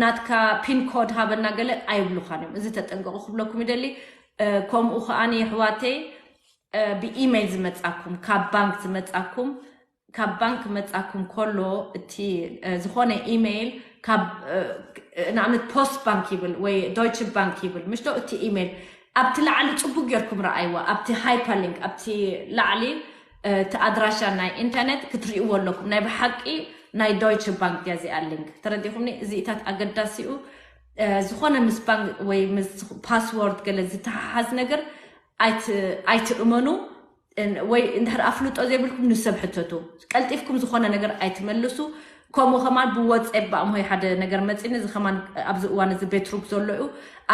ናትካ ፒን ኮድ ሃበና ገለ ኣይብሉኻን እዮም እዚ ተጠንቀቁ ክብለኩም ይደሊ ከምኡ ከዓኒ ኣሕዋተይ ብኢሜይል ዝመጻኩም ካብ ባንክ ዝመጻኩም ካብ ባንክ መጻኩም ከሎ እቲ ዝኾነ ኢሜይል ካብ ንኣብነት ፖስት ባንክ ይብል ወይ ዶይች ባንክ ይብል ምሽዶ እቲ ኢሜይል ኣብቲ ላዕሊ ጽቡቅ ጌርኩም ረኣይዋ ኣብቲ ሃይፐርሊንክ ኣብቲ ላዕሊ እቲ ኣድራሻ ናይ ኢንተርነት ክትርእይዎ ኣለኩም ናይ ብሓቂ ናይ ዶይች ባንክ እያ እዚኣ ሊንክ ተረዲኹምኒ እዚኢታት ኣገዳሲኡ ዝኾነ ምስ ባንክ ወይ ምስ ፓስወርድ ገለ ዝተሓሓዝ ነገር ኣይትእመኑ ወይ እንድሕር ኣፍልጦ ዘይብልኩም ንሰብ ሕተቱ ቀልጢፍኩም ዝኾነ ነገር ኣይትመልሱ ከምኡ ከማን ብወፅኤፕ ብኣምሆይ ሓደ ነገር መፂኒ እዚ ከማን ኣብዚ እዋን እዚ ቤትሩክ ዘሎ እዩ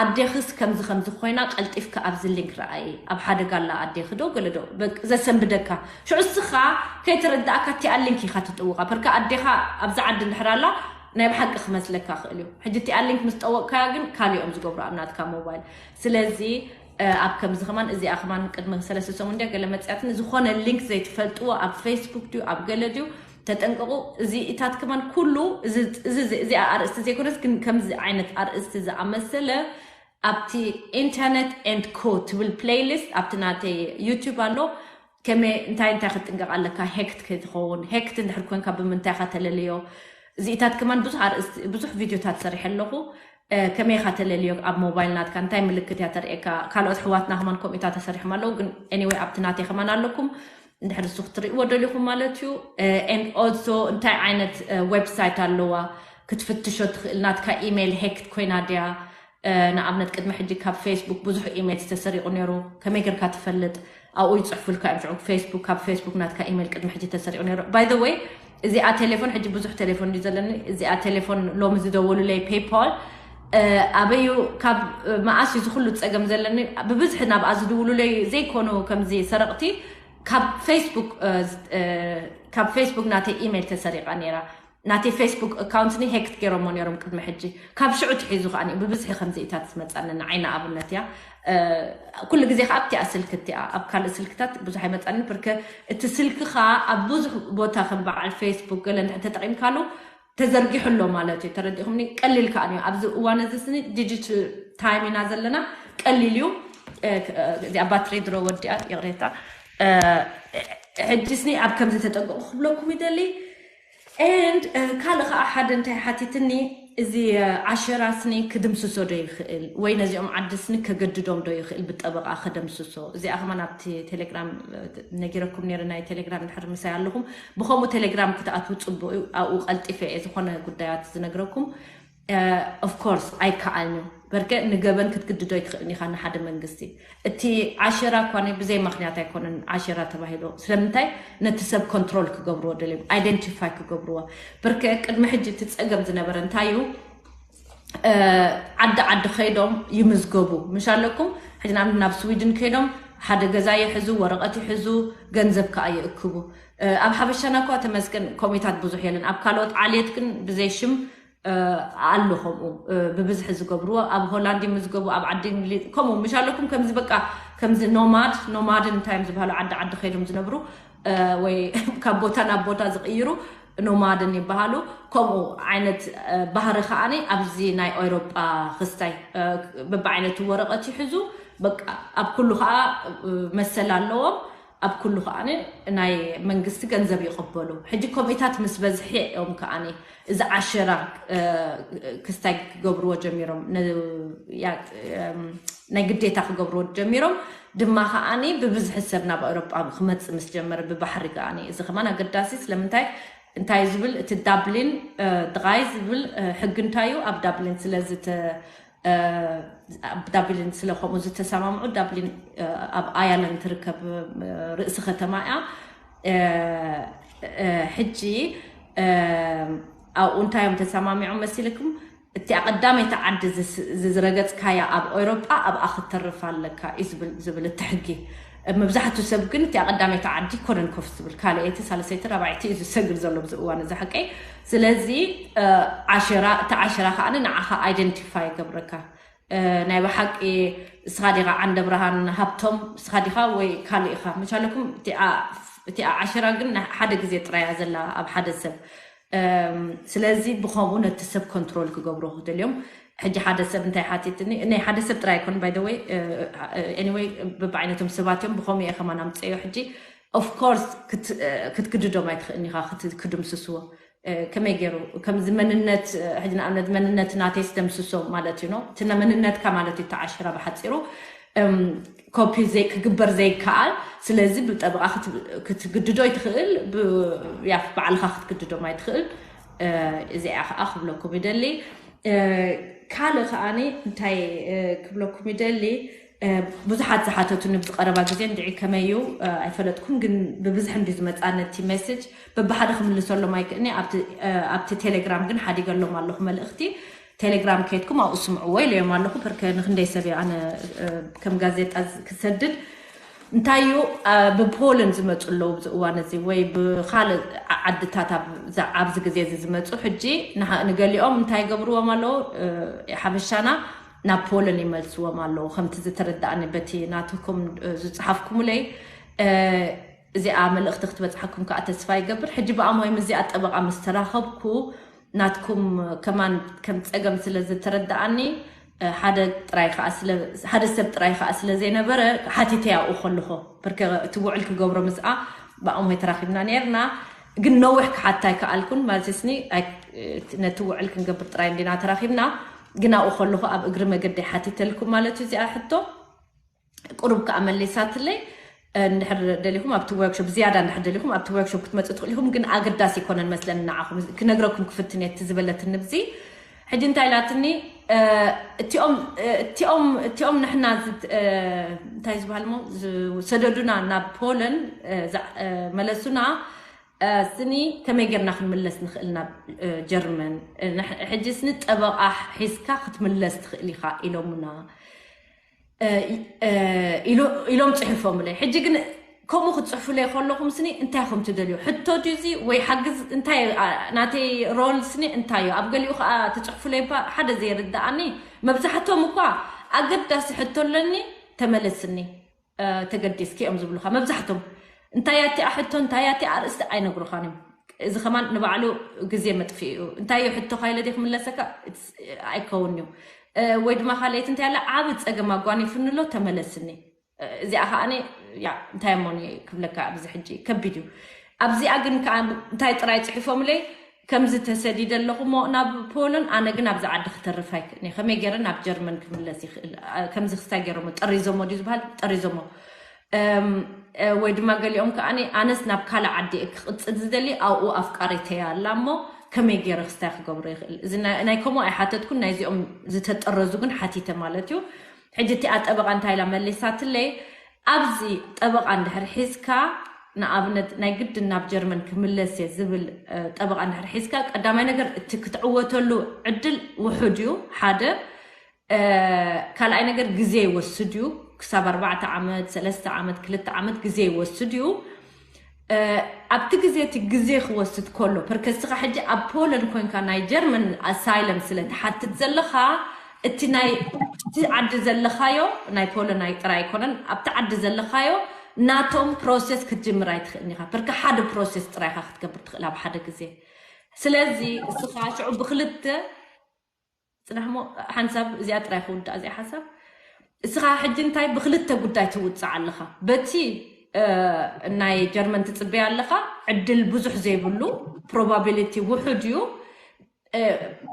ኣዴኽስ ከምዚ ከምዚ ኮይና ቀልጢፍካ ኣብዚ ሊንክ ረኣይ ኣብ ሓደጋ ኣላ ኣዴኺ ዶ ገለ ዶ ዘሰንብደካ ሽዑ እስኻ ከይተረዳእካ እቲኣ ሊንክ ኢኻ ትጥውቓ ፐርካ ኣዴኻ ኣብዚ ዓዲ እንድሕር ኣላ ናይ ብሓቂ ክመስለካ ክእል እዩ ሕጂ እቲኣ ሊንክ ምስ ጠወቕካያ ግን ካሊኦም ዝገብሩ ኣብ ናትካ ሞባይል ስለዚ ኣብ ከምዚ ከማን እዚኣ ከማን ቅድሚ ሰለስተ ሰሙን እንዲያ ገለ መፅያትኒ፣ ዝኾነ ሊንክ ዘይትፈልጥዎ ኣብ ፌስቡክ ድዩ ኣብ ገለ ድዩ ተጠንቀቑ። እዚ ኢታት ከማን ኩሉ እዚኣ ኣርእስቲ ዘይኮነስ ግን ከምዚ ዓይነት ኣርእስቲ ዝኣመሰለ ኣብቲ ኢንተርነት ኤንድ ኮ ትብል ፕሌይሊስት ኣብቲ ናተይ ዩቱብ ኣሎ። ከመይ እንታይ እንታይ ክትጥንቀቕ ኣለካ፣ ሄክት ከይትኸውን። ሄክት እንድሕር ኮንካ ብምንታይ ኢኻ ተለልዮ? እዚኢታት ከማን ብዙሕ ኣርእስቲ ብዙሕ ቪድዮታት ሰሪሐ ኣለኹ። ከመይ ኢኻ ተለልዮ ኣብ ሞባይል ናትካ፣ እንታይ ምልክት እያ ተርእየካ? ካልኦት ኣሕዋትና ከማን ከምኡ ኢታት ተሰሪሖም ኣለዉ፣ ግን ኤኒወይ ኣብቲ ናተይ ከማን ኣለኩም። እንድሕር ንሱ ክትርእይዎ ደሊኹም ማለት እዩ። And also እንታይ ዓይነት ዌብሳይት ኣለዋ ክትፍትሾ ትኽእል? ናትካ ኢሜይል ሄክት ኮይና ድያ? ንኣብነት ቅድሚ ሕጂ ካብ ፌስቡክ ብዙሕ ኢሜይል ዝተሰሪቑ ነይሩ፣ ከመይ ጌርካ ትፈልጥ? ኣብኡ ይፅሕፉልካ እዮም። ሽዑ ፌስቡክ፣ ካብ ፌስቡክ ናትካ ኢሜይል ቅድሚ ሕጂ ተሰሪቑ ነይሩ። By the way እዚኣ ቴሌፎን፣ ሕጂ ብዙሕ ቴሌፎን እዩ ዘለኒ። እዚኣ ቴሌፎን ሎሚ ዝደወሉለይ ፔይፓል ኣበዩ፣ ካብ መኣስ እዩ ዝኩሉ ፀገም ዘለኒ? ብብዝሒ ናብኣ ዝድውሉለይ ዘይኮኑ ከምዚ ሰረቕቲ ካብ ፌስቡክ፣ ካብ ፌስቡክ ናተይ ኢሜይል ተሰሪቓ ነይራ። ናተይ ፌስቡክ ኣካውንትኒ ሄክት ገይሮሞ ነይሮም ቅድሚ ሕጂ። ካብ ሽዑ ትሒዙ ከኣ ብብዝሒ ከምዚ ኢታት ዝመጻኒ ንዓይ ንኣብነት እያ። ኩሉ ግዜ ከኣ ኣብቲኣ ስልኪ እቲኣ፣ ኣብ ካልእ ስልክታት ብዙሕ ኣይመጻኒ። ብርከ እቲ ስልክኻ ኣብ ብዙሕ ቦታ ከም በዓል ፌስቡክ ገለ እንድሕር ተጠቒምካሉ ተዘርጊሑ ኣሎ ማለት እዩ። ተረዲኹምኒ? ቀሊል ከኣ እዩ። ኣብዚ እዋን እዚ ስኒ ዲጂታል ታይም ኢና ዘለና። ቀሊል እዩ። እዚኣ ባትሪ ድሮ ወዲኣ፣ ይቕሬታ። ሕጂ ስኒ ኣብ ከምዚ ተጠንቀቑ ክብለኩም ይደሊ። And ካልእ ከዓ ሓደ እንታይ ሓቲትኒ፣ እዚ ዓሸራ ስኒ ክድምስሶ ዶ ይኽእል ወይ ነዚኦም ዓዲ ስኒ ከገድዶም ዶ ይኽእል ብጠበቃ ከደምስሶ? እዚኣ ከማን ኣብቲ ቴሌግራም ነጊረኩም ነይረ። ናይ ቴሌግራም እንድሕር ምሳይ ኣለኹም ብከምኡ ቴሌግራም ክትኣትዉ ፅቡቅ እዩ። ኣብኡ ቀልጢፈ እየ ዝኾነ ጉዳያት ዝነግረኩም። Of course ኣይከኣልን እዩ። በርከ ንገበን ክትግድዶ ኣይትኽእልን ኢኻ ንሓደ መንግስቲ። እቲ ዓሸራ እኳ ብዘይ ምክንያት ኣይኮነን ዓሸራ ተባሂሉ። ስለምንታይ? ነቲ ሰብ ኮንትሮል ክገብርዎ ደልዮም፣ ኣይደንቲፋይ ክገብርዎ። በርከ ቅድሚ ሕጂ እቲ ፀገም ዝነበረ እንታይ እዩ? ዓዲ ዓዲ ከይዶም ይምዝገቡ ምሽ ኣለኩም። ሕጂ ንኣብነት ናብ ስዊድን ከይዶም ሓደ ገዛ ይሕዙ፣ ወረቐት ይሕዙ፣ ገንዘብ ከዓ ይእክቡ። ኣብ ሓበሻና እኳ ተመስገን ኮሚታት ብዙሕ የለን። ኣብ ካልኦት ዓሌት ግን ብዘይ ሽም ኣሎ ከምኡ ብብዝሒ ዝገብርዎ። ኣብ ሆላንድ ይምዝገቡ፣ ኣብ ዓዲ እንግሊዝ ከምኡ ምሽ ኣለኩም። ከምዚ በቃ ከምዚ ኖማድ፣ ኖማድን እንታይ እዮም ዝበሃሉ፣ ዓዲ ዓዲ ከይዶም ዝነብሩ ወይ ካብ ቦታ ናብ ቦታ ዝቕይሩ ኖማድን ይበሃሉ። ከምኡ ዓይነት ባህሪ ከዓኒ ኣብዚ ናይ ኤውሮጳ ክስታይ በብዓይነቱ ወረቐት ይሕዙ። በቃ ኣብ ኩሉ ከዓ መሰል ኣለዎም። ኣብ ኩሉ ከዓ ናይ መንግስቲ ገንዘብ ይቕበሉ። ሕጂ ኮሚታት ምስ በዝሒ እዮም ከዓኒ እዚ ዓሸራ ክስታይ ክገብርዎ ጀሚሮም፣ ናይ ግዴታ ክገብርዎ ጀሚሮም። ድማ ከዓኒ ብብዝሒ ሰብ ናብ ኤውሮጳ ክመፅእ ምስ ጀመረ ብባሕሪ ከዓኒ። እዚ ከማን ኣገዳሲ። ስለምንታይ? እንታይ ዝብል እቲ ዳብሊን ድራይ ዝብል ሕጊ እንታይ እዩ? ኣብ ዳብሊን ስለ ዝተ ኣብ ዳብሊን ስለ ከምኡ ዝተሰማምዑ፣ ዳብሊን ኣብ ኣየርላንድ ትርከብ ርእሲ ከተማ እያ። ሕጂ ኣብኡ እንታይ እዮም ተሰማሚዖም መሲልኩም? እቲኣ ቀዳመይቲ ዓዲ ዝረገፅካያ ኣብ ኤውሮጳ ኣብኣ ክትተርፍ ኣለካ እዩ ዝብል እቲ ሕጊ። መብዛሕቱ ሰብ ግን እቲኣ ቀዳመይቲ ዓዲ ኮነን ኮፍ ዝብል፣ ካልኣይቲ፣ ሳልሰይቲ፣ ራብዓይቲ እዩ ዝሰግር ዘሎ ብዚ እዋን እዚ ሓቀይ። ስለዚ ዓሸራ፣ እቲ ዓሸራ ከዓ ንዓኻ ኣይደንቲፋይ ይገብረካ። ናይ ብሓቂ እስኻ ዲኻ ዓንደ ብርሃን ሃብቶም፣ እስኻ ዲኻ ወይ ካልእ ኢኻ መቻለኩም። እቲኣ ዓሸራ ግን ሓደ ግዜ ጥራያ ዘላ ኣብ ሓደ ሰብ። ስለዚ ብኸምኡ ነቲ ሰብ ኮንትሮል ክገብሮ ክደልዮም። ሕጂ ሓደ ሰብ እንታይ ሓቲትኒ፣ ናይ ሓደ ሰብ ጥራይ ኣይኮን ባይ ወይ። ኤኒወይ፣ በብዓይነቶም ሰባት እዮም። ብኸምኡ እየ ከማን ኣምፀዮ። ሕጂ ኦፍኮርስ ክትግድዶም ኣይትኽእልን ኢኻ ክትድምስስዎ። ከመይ ገይሩ ከምዚ መንነት፣ ሕጂ ንኣብነት መንነት ናተይ ስደምስሶ ማለት እዩ። እቲ መንነትካ ማለት እዩ ተዓሽራ ብሓፂሩ ኮፒ ክግበር ዘይከኣል። ስለዚ ብጠበቃ ክትግድዶ ይትኽእል፣ ያፍ ባዕልካ ክትግድዶም ኣይትኽእል። እዚኣ ከዓ ክብለኩም ይደሊ። ካልእ ከዓኒ እንታይ ክብለኩም ይደሊ፣ ብዙሓት ዝሓተቱኒ ብዝቀረባ ግዜ እንድዒ ከመይ እዩ ኣይፈለጥኩን፣ ግን ብብዝሒ እንዲ ዝመፃኒ እቲ ሜሴጅ በብሓደ ክምልሰሎም ኣይክእኒ። ኣብቲ ቴሌግራም ግን ሓዲገሎም ኣለኹ መልእኽቲ። ቴሌግራም ከይድኩም ኣብኡ ስምዕዎ ኢለዮም ኣለኹ። ብርከ ንክንደይ ሰብ እየ ኣነ ከም ጋዜጣ ክሰድድ እንታይ እዩ ብፖልን ዝመፁ ኣለዉ ብዚ እዋን እዚ ወይ ብካልእ ዓድታት ኣብዚ ግዜ እዚ ዝመፁ። ሕጂ ንገሊኦም እንታይ ይገብርዎም ኣለዉ? ሓበሻና ናብ ፖለን ይመልስዎም ኣለዉ። ከምቲ ዝተረዳእኒ በቲ ናትኩም ዝፀሓፍኩምለይ፣ እዚኣ መልእኽቲ ክትበፅሓኩም ከዓ ተስፋ ይገብር። ሕጂ ብኣሞይም እዚኣ ጠበቃ ምስ ተራኸብኩ ናትኩም ከማን ከም ፀገም ስለ ዝተረዳኣኒ፣ ሓደ ጥራይ ከዓ ስለ ሓደ ሰብ ጥራይ ከዓ ስለ ዘይነበረ ሓቲተ ያኡ ከለኹ ብርከ እቲ ውዕል ክገብሮ ምስኣ ብኣሞይ ተራኺብና ነርና። ግን ነዊሕ ክሓታ ኣይከኣልኩን ማለት ስኒ ነቲ ውዕል ክንገብር ጥራይ እንዲና ተራኺብና። ግን ኣብኡ ከለኹ ኣብ እግሪ መገዲ ሓቲተልኩም ማለት እዩ እዚኣ ሕቶ። ቁሩብ ከዓ መሊሳትለይ። እንድሕር ደሊኹም ኣብቲ ወርክሾፕ ዝያዳ እንድሕር ደሊኹም ኣብቲ ወርክሾፕ ክትመፁ ትኽእል ኢኹም። ግን ኣገዳሲ ይኮነን መስለኒ ንዓኹም ክነግረኩም ክፍትን እየ እቲ ዝበለትኒ ብዚ። ሕጂ እንታይ ኢላትኒ? እቲኦም እቲኦም እቲኦም ንሕና እንታይ ዝበሃል ሞ ዝሰደዱና ናብ ፖለን መለሱና። ስኒ ከመይ ጌርና ክንምለስ ንኽእል ናብ ጀርመን? ሕጂ ስኒ ጠበቓ ሒዝካ ክትምለስ ትኽእል ኢኻ ኢሎምና ኢሎም ጽሕፎምለይ። ሕጂ ግን ከምኡ ክትጽሕፉለይ ከለኹም ስኒ እንታይ ኹም ትደልዩ? ሕቶ ድዩ እዚ ወይ ሓግዝ እንታይ? ናተይ ሮል ስኒ እንታይ እዩ? ኣብ ገሊኡ ከዓ ትጽሕፉለይ እባ ሓደ ዘይርድኣኒ። መብዛሕቶም እኳ ኣገዳሲ ሕቶ ኣለኒ ተመለስኒ ተገዲስኪ እዮም ዝብሉኻ መብዛሕቶም። እንታይ ኣቲኣ ሕቶ እንታይ ኣቲኣ ኣርእስቲ ኣይነግሩኻን እዮም። እዚ ከማን ንባዕሉ ግዜ መጥፍኢ እዩ። እንታይ እዩ ሕቶ ካይለ ደ ክምለሰካ ኣይከውን እዩ። ወይ ድማ ካልአይት እንታይ ኣለ ዓብ ፀገም ኣጓኒፍኒ ኣሎ ተመለስኒ። እዚኣ ከዓ እንታይ እሞ ክብለካ ኣብዚ ሕጂ ከቢድ እዩ። ኣብዚኣ ግን ከዓ እንታይ ጥራይ ፅሒፎምለይ ከምዚ ተሰዲደ ኣለኹ ሞ ናብ ፖሎን ኣነ ግን ኣብዚ ዓዲ ክተርፍ ኣይክእልኒ ከመይ ገይረ ናብ ጀርመን ክምለስ ይኽእል? ከምዚ ክስታይ ገይሮሞ ጠሪዞሞ ድዩ ዝበሃል ጠሪዞሞ። ወይ ድማ ገሊኦም ከዓ ኣነስ ናብ ካልእ ዓዲ ክቕፅል ዝደሊ ኣብኡ ኣፍቃሪተያ ኣላ እሞ ከመይ ገይረ ክስታይ ክገብሮ ይኽእል? እዚ ናይ ከምኡ ኣይሓተትኩን። ናይዚኦም ዝተጠረዙ ግን ሓቲተ ማለት እዩ። ሕጂ እቲኣ ጠበቓ እንታይ ኢላ መሊሳትለይ? ኣብዚ ጠበቓ እንድሕር ሒዝካ ንኣብነት ናይ ግድን ናብ ጀርመን ክምለስ እየ ዝብል ጠበቓ እንድሕር ሒዝካ ቀዳማይ ነገር እቲ ክትዕወተሉ ዕድል ውሑድ እዩ ሓደ። ካልኣይ ነገር ግዜ ይወስድ እዩ። ክሳብ ኣርባዕተ ዓመት ሰለስተ ዓመት ክልተ ዓመት ግዜ ይወስድ እዩ። ኣብቲ ግዜ እቲ ግዜ ክወስድ ከሎ ፐርከስኻ ሕጂ ኣብ ፖለን ኮንካ ናይ ጀርመን ኣሳይለም ስለ ትሓትት ዘለኻ እቲ ናይ እቲ ዓዲ ዘለኻዮ ናይ ፖለናይ ጥራይ ኣይኮነን ኣብቲ ዓዲ ዘለኻዮ ናቶም ፕሮሴስ ክትጅምር ኣይትኽእልን ኢኻ። ፐርከ ሓደ ፕሮሴስ ጥራይ ኢኻ ክትገብር ትኽእል ኣብ ሓደ ግዜ። ስለዚ እስኻ ሽዑ ብክልተ ፅናሕሞ ሓንሳብ እዚኣ ጥራይ ክውዳእ እዚኣ ሓንሳብ እስኻ ሕጂ እንታይ ብክልተ ጉዳይ ትውፅዕ ኣለኻ። በቲ ናይ ጀርመን ትፅበያ ኣለኻ ዕድል ብዙሕ ዘይብሉ ፕሮባቢሊቲ ውሑድ እዩ።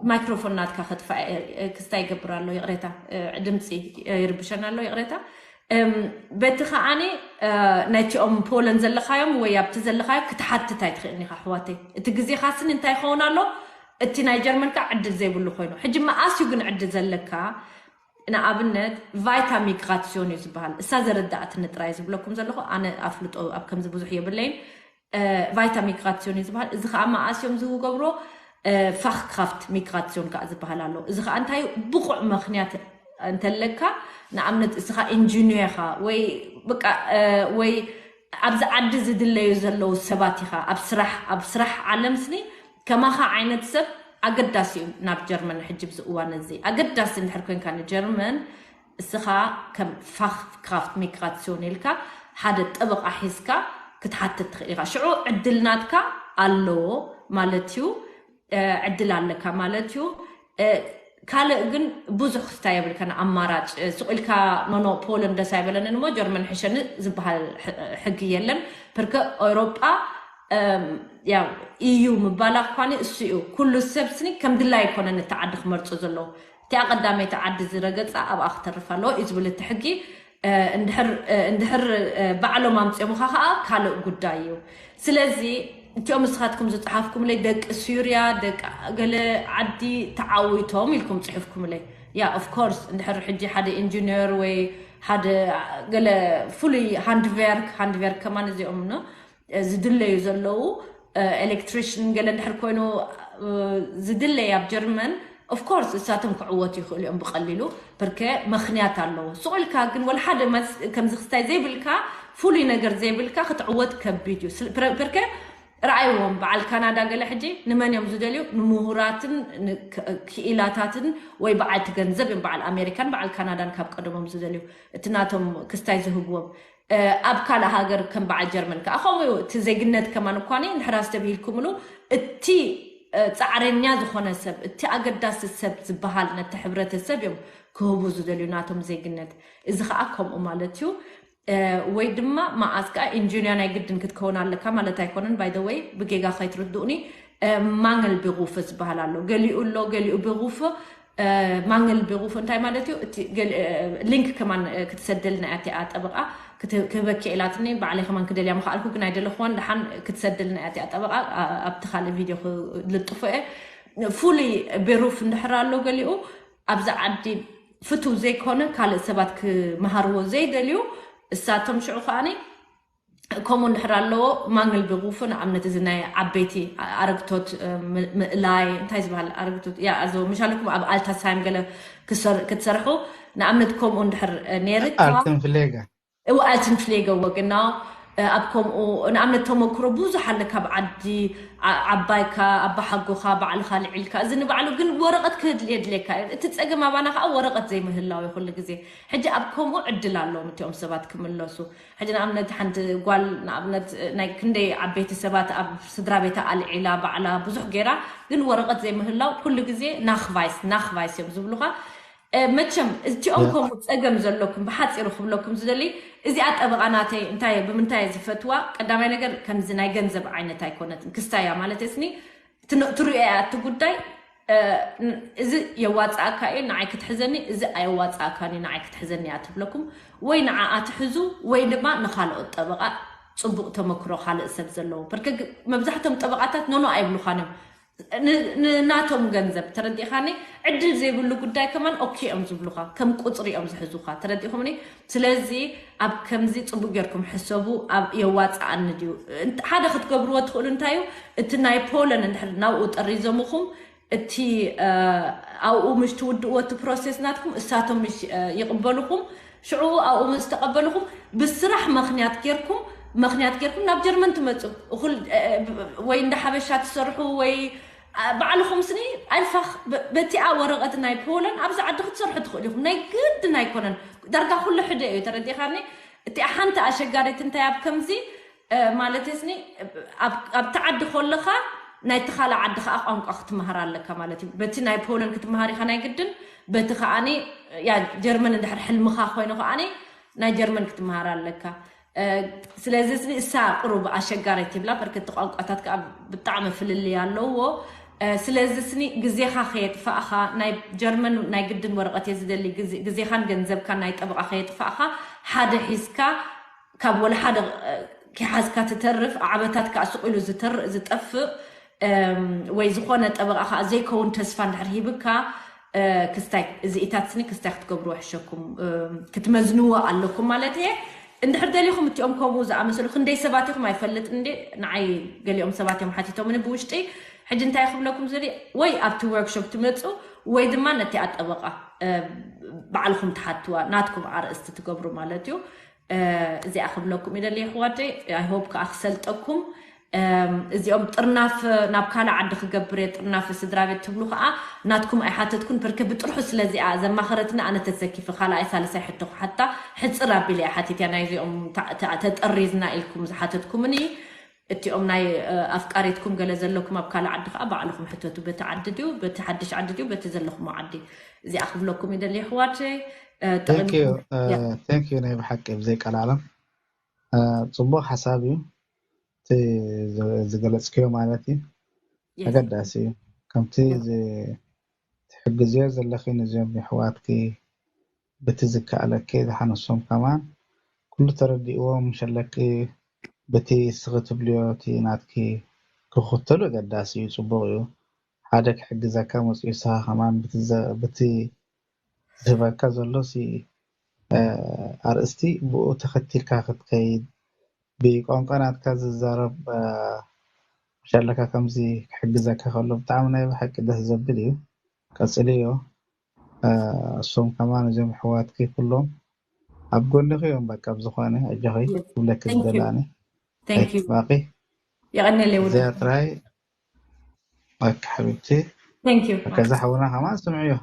ማይክሮፎን ናትካ ከጥፋ ክስታ ይገብር ኣሎ ይቕሬታ። ድምፂ ይርብሸን ኣሎ ይቕሬታ። በቲ ከዓኒ ናይቲኦም ፖለን ዘለኻዮም ወይ ኣብቲ ዘለኻዮ ክትሓትት ኣይትኽእልን ኢኻ ኣሕዋተይ። እቲ ግዜኻ ስኒ እንታይ ይኸውን ኣሎ? እቲ ናይ ጀርመን ከዓ ዕድል ዘይብሉ ኮይኑ ሕጂ መኣስ እዩ ግን ዕድል ዘለካ? ንኣብነት ቫይታ ሚግራሲዮን እዩ ዝበሃል። እሳ ዘረዳእትኒ ጥራይ ዝብለኩም ዘለኹ ኣነ ኣፍልጦ ኣብ ከምዚ ብዙሕ የብለይን። ቫይታ ሚግራሲዮን እዩ ዝበሃል። እዚ ከዓ መኣስ እዮም ዝገብሮ ፋክክራፍት ሚግራሲዮን ከዓ ዝበሃል ኣሎ። እዚ ከዓ እንታይ እዩ? ብቑዕ ምክንያት እንተለካ ንኣብነት እስኻ ኢንጂኒዮ ኢኻ ወይ በቃ ወይ ኣብዚ ዓዲ ዝድለዩ ዘለዉ ሰባት ኢኻ ኣብ ስራሕ ኣብ ስራሕ ዓለም ስኒ ከማኻ ዓይነት ሰብ ኣገዳሲ እዩ። ናብ ጀርመን ሕጂ ብዚ እዋን እዚ ኣገዳሲ እንድሕር ኮንካ ንጀርመን እስኻ ከም ፋክክራፍት ሚግራሲዮን ኢልካ ሓደ ጠበቓ ሒዝካ ክትሓትት ትኽእል ኢኻ። ሽዑ ዕድል ናትካ ኣለዎ ማለት እዩ። ዕድል ኣለካ ማለት እዩ። ካልእ ግን ብዙሕ ክስታይ የብልካን ኣማራጭ። ስቕ ኢልካ ኖኖ ፖለን ደስ ኣይበለንን እሞ ጀርመን ሕሸኒ ዝበሃል ሕጊ የለን። ፐርከ ኤውሮጳ ያው ኢዩ ምባላ ኳኒ እሱ እዩ። ኩሉ ሰብ ስኒ ከም ድላይ ኣይኮነን እቲ ዓዲ ክመርጾ ዘለዎ። እቲኣ ቀዳመይቲ ዓዲ ዝረገጻ ኣብኣ ክተርፍ ኣለዎ እዩ ዝብል እቲ ሕጊ። እንድሕር ባዕሎም ኣምፅኦምኻ ከዓ ካልእ ጉዳይ እዩ። ስለዚ እቲኦም ንስኻትኩም ዝፀሓፍኩምለይ ደቂ ሱርያ ደቂ ገለ ዓዲ ተዓዊቶም ኢልኩም ፅሕፍኩምለይ። ያ ኦፍ ኮርስ እንድሕር ሕጂ ሓደ ኢንጂነር ወይ ሓደ ገለ ፍሉይ ሃንድቨርክ ሃንድቨርክ ከማን እዚኦም ኖ ዝድለዩ ዘለዉ ኤሌክትሪሽን ገለ እንድሕር ኮይኑ ዝድለይ ኣብ ጀርመን ኦፍኮርስ እሳቶም ክዕወቱ ይኽእሉ እዮም ብቐሊሉ። ፐርከ ምኽንያት ኣለዎ። ስቕ ኢልካ ግን ወላ ሓደ ከምዚ ክስታይ ዘይብልካ ፍሉይ ነገር ዘይብልካ ክትዕወት ከቢድ እዩ። ፐርከ ረኣይዎም በዓል ካናዳ ገለ ሕጂ ንመን እዮም ዝደልዩ? ንምሁራትን ክኢላታትን ወይ በዓልቲ ገንዘብ እዮም። በዓል ኣሜሪካን በዓል ካናዳን ካብ ቀደሞም ዝደልዩ እቲ ናቶም ክስታይ ዝህብዎም። ኣብ ካልእ ሃገር ከም በዓል ጀርመን ከዓ ከምኡ እዩ። እቲ ዜግነት ከማን እኳ ንሕራስ ተብሂልኩምሉ እቲ ፃዕረኛ ዝኾነ ሰብ፣ እቲ ኣገዳሲ ሰብ ዝበሃል ነቲ ሕብረተሰብ እዮም ክህቡ ዝደልዩ ናቶም ዜግነት። እዚ ከዓ ከምኡ ማለት እዩ። ወይ ድማ መዓስ ከዓ ኢንጂንያ ናይ ግድን ክትከውን ኣለካ ማለት ኣይኮነን። ባይደወይ ብጌጋ ከይትርድኡኒ። ማንግል ብሩፍ ዝበሃል ኣሎ። ገሊኡ ኣሎ፣ ገሊኡ ብሩፍ ማንግል ብሩፍ እንታይ ማለት እዩ? እቲ ሊንክ ከማን ክትሰደልና እያ እቲኣ ጠበቃ። ክህበኪ ኢላትኒ፣ ባዕለይ ከማን ክደልያ ምኽኣልኩ፣ ግን ኣይደለኹዋን። ደሓን ክትሰደልና እያ እቲኣ ጠበቃ። ኣብቲ ካልእ ቪድዮ ክልጥፎ እየ። ፍሉይ ብሩፍ እንድሕር ኣሎ ገሊኡ ኣብዚ ዓዲ ፍቱው ዘይኮነ ካልእ ሰባት ክመሃርዎ ዘይደልዩ እሳቶም ሽዑ ከዓኒ ከምኡ እንድሕር ኣለዎ ማንግል ብሩፍ ንኣብነት እዚ ናይ ዓበይቲ ኣረግቶት ምእላይ እንታይ ዝበሃል ኣረግቶት ያ ኣዘ ምሻለኩም ኣብ ኣልታሳይም ገለ ክትሰርሑ ንኣብነት ከምኡ እንድሕር ነይርካ ኣልተንፍሌጋ እው ኣልተንፍሌጋ ወግና ኣብ ከምኡ ንኣብነት ተመክሮ ብዙሕ ኣለ ካብ ዓዲ ዓባይካ ኣባሓጎኻ ባዕልኻ ልዒልካ እዚ ንባዕሉ ግን ወረቐት ክህድል የድልየካ እቲ ፀገም ኣባና ከዓ ወረቐት ዘይምህላው እዩ ኩሉ ግዜ ሕጂ ኣብ ከምኡ ዕድል ኣለዎም እቲኦም ሰባት ክምለሱ ሕጂ ንኣብነት ሓንቲ ጓል ንኣብነት ናይ ክንደይ ዓበይቲ ሰባት ኣብ ስድራ ቤታ ኣልዒላ ባዕላ ብዙሕ ገይራ ግን ወረቐት ዘይምህላው ኩሉ ግዜ ናክቫይስ ናክቫይስ እዮም ዝብሉካ መቸም እቲኦም ከምኡ ፀገም ዘለኩም ብሓፂሩ ክብለኩም ዝደሊ እዚኣ ጠበቃ ናተይ እንታይ ብምንታይ ዝፈትዋ ቀዳማይ ነገር ከምዚ ናይ ገንዘብ ዓይነት ኣይኮነትን ክስታያ ማለት ስኒ ትርእያ እቲ ጉዳይ እዚ የዋፅኣካ እዩ ንዓይ ክትሕዘኒ እዚ ኣየዋፅኣካን እዩ ንዓይ ክትሕዘኒ እያ ትብለኩም ወይ ንዓኣ ትሕዙ ወይ ድማ ንካልኦት ጠበቃ ፅቡቅ ተመክሮ ካልእ ሰብ ዘለዎ መብዛሕቶም ጠበቃታት ኖኖ ኣይብሉካን እዮም ንናቶም ገንዘብ ተረዲእካኒ ዕድል ዘይብሉ ጉዳይ ከማን ኦኬ እዮም ዝብሉካ ከም ቁፅሪ እዮም ዝሕዙካ ተረዲእኩምኒ ስለዚ ኣብ ከምዚ ፅቡቅ ጌርኩም ሕሰቡ ኣብ የዋፅኣኒ ድዩ ሓደ ክትገብርዎ ትኽእሉ እንታይ እዩ እቲ ናይ ፖለን እንድሕር ናብኡ ጠሪዞምኹም እቲ ኣብኡ ምሽ ትውድእዎ እቲ ፕሮሴስ ናትኩም እሳቶም ምሽ ይቕበልኹም ሽዑ ኣብኡ ምስ ተቐበልኹም ብስራሕ ምኽንያት ጌርኩም ምኽንያት ጌርኩም ናብ ጀርመን ትመፁ እኹል ወይ እንዳ ሓበሻ ትሰርሑ ወይ ባዕልኹም ስኒ ኣልፋኽ በቲኣ ወረቐት ናይ ፖለን ኣብዚ ዓዲ ክትሰርሑ ትኽእሉ ኢኹም ናይ ግድን ኣይኮነን ዳርጋ ኩሉ ሕደ እዩ ተረዲኻኒ እቲኣ ሓንቲ ኣሸጋሪት እንታይ ኣብ ከምዚ ማለት ስኒ ኣብቲ ዓዲ ከለኻ ናይቲ ካልእ ዓዲ ከዓ ቋንቋ ክትመሃር ኣለካ ማለት እዩ በቲ ናይ ፖለን ክትመሃር ኢኻ ናይ ግድን በቲ ከዓኒ ያ ጀርመን እንድሕር ሕልምኻ ኮይኑ ከዓኒ ናይ ጀርመን ክትመሃር ኣለካ ስለዚ ስኒ እሳ ቁሩብ ኣሸጋሪት ይብላ በርከቲ ቋንቋታት ከዓ ብጣዕሚ ፍልልይ ኣለዎ ስለዚ ስኒ ግዜኻ ከየጥፋእኻ ናይ ጀርመን ናይ ግድን ወረቐት እየ ዝደሊ ግዜኻን ገንዘብካን ናይ ጠበቃ ከየጥፋእኻ ሓደ ሒዝካ ካብ ወላ ሓደ ኪሓዝካ ትተርፍ ዓበታት ከዓ ስቕ ኢሉ ዝጠፍእ ወይ ዝኾነ ጠበቃ ከዓ ዘይከውን ተስፋ እንድሕር ሂብካ ክስታይ እዚ ኢታት ስኒ ክስታይ ክትገብርዎ ሕሸኩም ክትመዝንዎ ኣለኩም ማለት እየ እንድሕር ደሊኹም እቲኦም ከምኡ ዝኣመሰሉ ክንደይ ሰባት ኢኹም ኣይፈልጥ እንዴ ንዓይ ገሊኦም ሰባት እዮም ሓቲቶምኒ ብውሽጢ ሕጂ እንታይ ክብለኩም ዝብል ወይ ኣብቲ ወርክሾፕ ትመፁ ወይ ድማ ነቲ ኣጠበቃ ባዕልኹም ትሓትዋ ናትኩም ኣርእስቲ ትገብሩ ማለት እዩ እዚኣ ክብለኩም ይደሊ ይሕዋተይ ኣይሆብ ከዓ ክሰልጠኩም እዚኦም ጥርናፍ ናብ ካልእ ዓዲ ክገብር እየ ጥርናፍ ስድራ ቤት ትብሉ ከዓ ናትኩም ኣይሓተትኩን ብርክ ብጥርሑ ስለዚኣ ዘማኸረትና ኣነ ተሰኪፈ ካልኣይ ሳልሳይ ሕቶ ክሓታ ሕፅር ኣቢለ እየ ሓቲት እያ ናይዚኦም ተጠሪዝና ኢልኩም ዝሓተትኩምኒ እቲኦም ናይ ኣፍቃሪትኩም ገለ ዘለኩም ኣብ ካልእ ዓዲ ከዓ ባዕልኹም ሕተቱ በቲ ዓዲ ድዩ በቲ ሓድሽ ዓዲ ድዩ በቲ ዘለኹሞ ዓዲ እዚኣ ክብለኩም ይደሊ ይሕዋተይ thank you thank you ናይ ብሓቂ ብዘይ ቀላለም ፅቡቅ ሓሳብ እዩ እቲ ዝገለፅክዮ ማለት እዩ ኣገዳሲ እዩ ከምቲ ትሕግዝዮ ዘለኺ ነዚኦም የሕዋትኪ በቲ ዝከኣለኪ ዝሓነሶም ከማን ኩሉ ተረዲእዎ ምሸለኪ በቲ እስኺ ትብልዮ እቲ ናትኪ ክኽተሉ ኣገዳሲ እዩ ፅቡቅ እዩ ሓደ ክሕግዘካ መፅኡ ንስኻ ከማን በቲ ዝህበካ ዘሎ ኣርእስቲ ብኡ ተኸቲልካ ክትከይድ ብቋንቋ ናትካ ዝዛረብ ምሻለካ ከምዚ ክሕግዘካ ከሎ ብጣዕሚ ናይ ብሓቂ ደስ ዘብል እዩ ቀፅልዮ እሶም ከማን እዞም ኣሕዋትኪ ኩሎም ኣብ ጎንኺ እዮም በቃ ብዝኾነ ኣጆኺ ክብለኪ ዝደላኒ ኣይትጥባቂ የቐነለይ ውዱ። እዚኣ ጥራይ። ኦኬ ሓቢብቲ። Thank you። ከዛ ሓውና ከማን ስምዕዮ።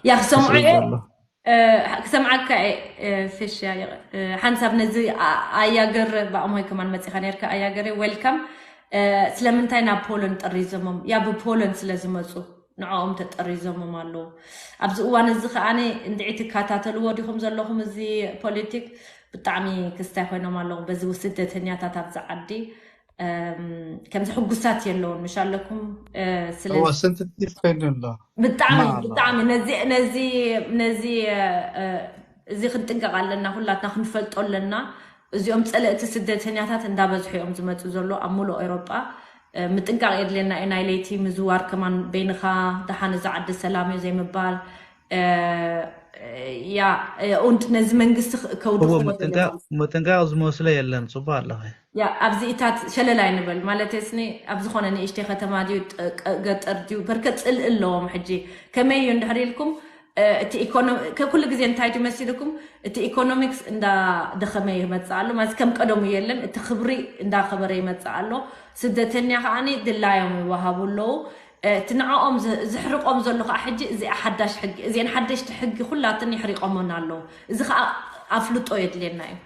ያ ክሰምዑ ስምዕዮ እየ። ኣሎ። እ፣ ክሰምዓካ እየ፣ እ፣ ፊሽ፣ ያ፣ እ፣ ሓንሳብ ነዚ ኣ-፣ ኣያገር ብኣሞይ ከማን መጺኻ ነርካ፣ ኣያገር፣ ዌልካም። እ፣ ስለምንታይ ናብ ፖለንድ ጠሪዞሞም? ያ ብፖለንድ ስለ ዝመጹ ንዕኦም ተጠሪዞሞም ኣለዉ። ኣብዚ እዋን እዚ ከኣ እንድዒ ትከታተልዎ ዲኹም ዘለኹም እዚ ፖለቲክ? ብጣዕሚ ክስታይ ኮይኖም ኣለዉ። በዚ ስደተኛታት ኣብዚ ዓዲ፣ እም፣ ከምዚ ሕጉሳት የለውን፣ ምሽ ኣለኩም? እ፣ ስለዚ እዎ፣ ሰንስቲቭ ኮይኑ ኣሎ። ብጣዕሚ ሕማቕ ኣሎ። ብጣዕሚ ነዚ ነዚ ነዚ እ፣ እዚ ክንጥንቀቕ ኣለና፣ ኩላትና ክንፈልጦ ኣለና። እዚኦም ጸለእቲ ስደተኛታት እንዳበዝሑ እዮም ዝመጹ ዘሎ ኣብ ሙሉእ ኤውሮጳ። እ፣ ምጥንቃቕ የድልየና እዩ። ናይ ለይቲ ምዝዋር ከማን በይንኻ ደሓን እዚ ዓዲ ሰላም እዩ ዘይምባል። እ፣ ያ፣ እ፣ und ነዚ መንግስቲ ክ-፣ ከውድቑ እዎ ወደለ ምጥንቃቕ ምጥንቃቕ ዝመስሎ የለን። ጽቡቕ ኣለኸ። ያ፣ ኣብዚ እታት ሸለል ኣይንበል ማለት ስኒ ኣብ ዝኾነ ንእሽተይ ከተማ ድዩ ጥ-፣ ቀ-፣ ገጠር ድዩ በርከ ጽልኢ ኣለዎም። ሕጂ ከመይ እዩ እንድሕር ኢልኩም፣ እ፣ እቲ ኢኮኖ-፣ ከ-፣ ኩሉ ግዜ እንታይ ድዩ መሲልኩም? እቲ ኢኮኖሚክስ እንዳ ደኸመ ይመጽእ ኣሎ ማለት ከም ቀደሙ የለን። እቲ ክብሪ እንዳኸበረ ይመጽእ ኣሎ። ስደተኛ ከኣ ድላዮም ይወሃቡ ኣለዉ። እ፣ እቲ ንዕኦም ዝ-፣ ዝሕርቆም ዘሎ ከኣ ሕጂ እዚኣ ሓዳሽ ሕጊ፣ እዚአን ሓደሽቲ ሕጊ ኩላትን ይሕሪቆሞን ኣለዉ። እዚ ከኣ ኣፍልጦ የድልየና እዩ።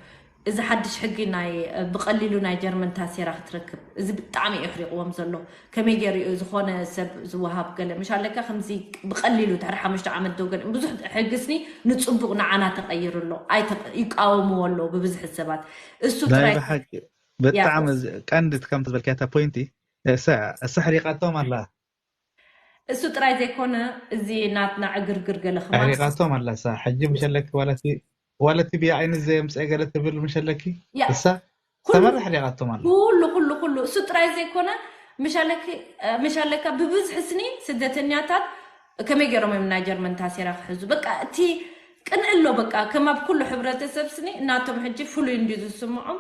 እዚ ሓድሽ ሕጊ ናይ፣ እ፣ ብቐሊሉ ናይ ጀርመን ታሴራ ክትረክብ፣ እዚ ብጣዕሚ እዩ ኣሕሪቕዎም ዘሎ። ከመይ ገይሩ እዩ ዝኾነ ሰብ ዝወሃብ ገለ ምሽ ኣለካ? ከምዚ ብቐሊሉ ድሕሪ ሓሙሽተ ዓመት ዶ ገለ ብዙሕ ሕጊ ስኒ ንጽቡቕ ንዓና ተቐይሩ ኣሎ። ኣይተ-፣ ይቃወምዎ ኣለዉ ብብዝሒ ሰባት። እሱ ናይ ጥራይ ብሓቂ ያ ብጣዕሚ ዝ-፣ ቀንዲ እቲ ከምቲ ዝበልካታ ፖይንቲ እሳ እሳ ሕሪቃቶም ኣላ። እሱ ጥራይ ዘይኮነ፣ እዚ ናትና ዕግርግር ገለ ከማን ኣሕሪቓቶም ኣላ እሳ። ሕጂ ምሸለኪ ዋለቲ ዋለቲ ብያ ዓይኒ ዘየምፀ ገለ ትብል ምሸለኪ ያ እሳ ኩሉ ተመራ ኣሕሪቓቶም ኣላ። ኩሉ ኩሉ ኩሉ እሱ ጥራይ ዘይኮነ፣ ምሻለኪ ምሻለካ ብብዝሒ ስኒ ስደተኛታት ከመይ ገይሮም እዮም ናይ ጀርመን ታሴራ ክሕዙ? በቃ እቲ ቅንእ ኣሎ። በቃ ከም ኣብ ኩሉ ሕብረተሰብ ስኒ እናቶም ሕጂ ፍሉይ እንዲ ዝስምዖም፣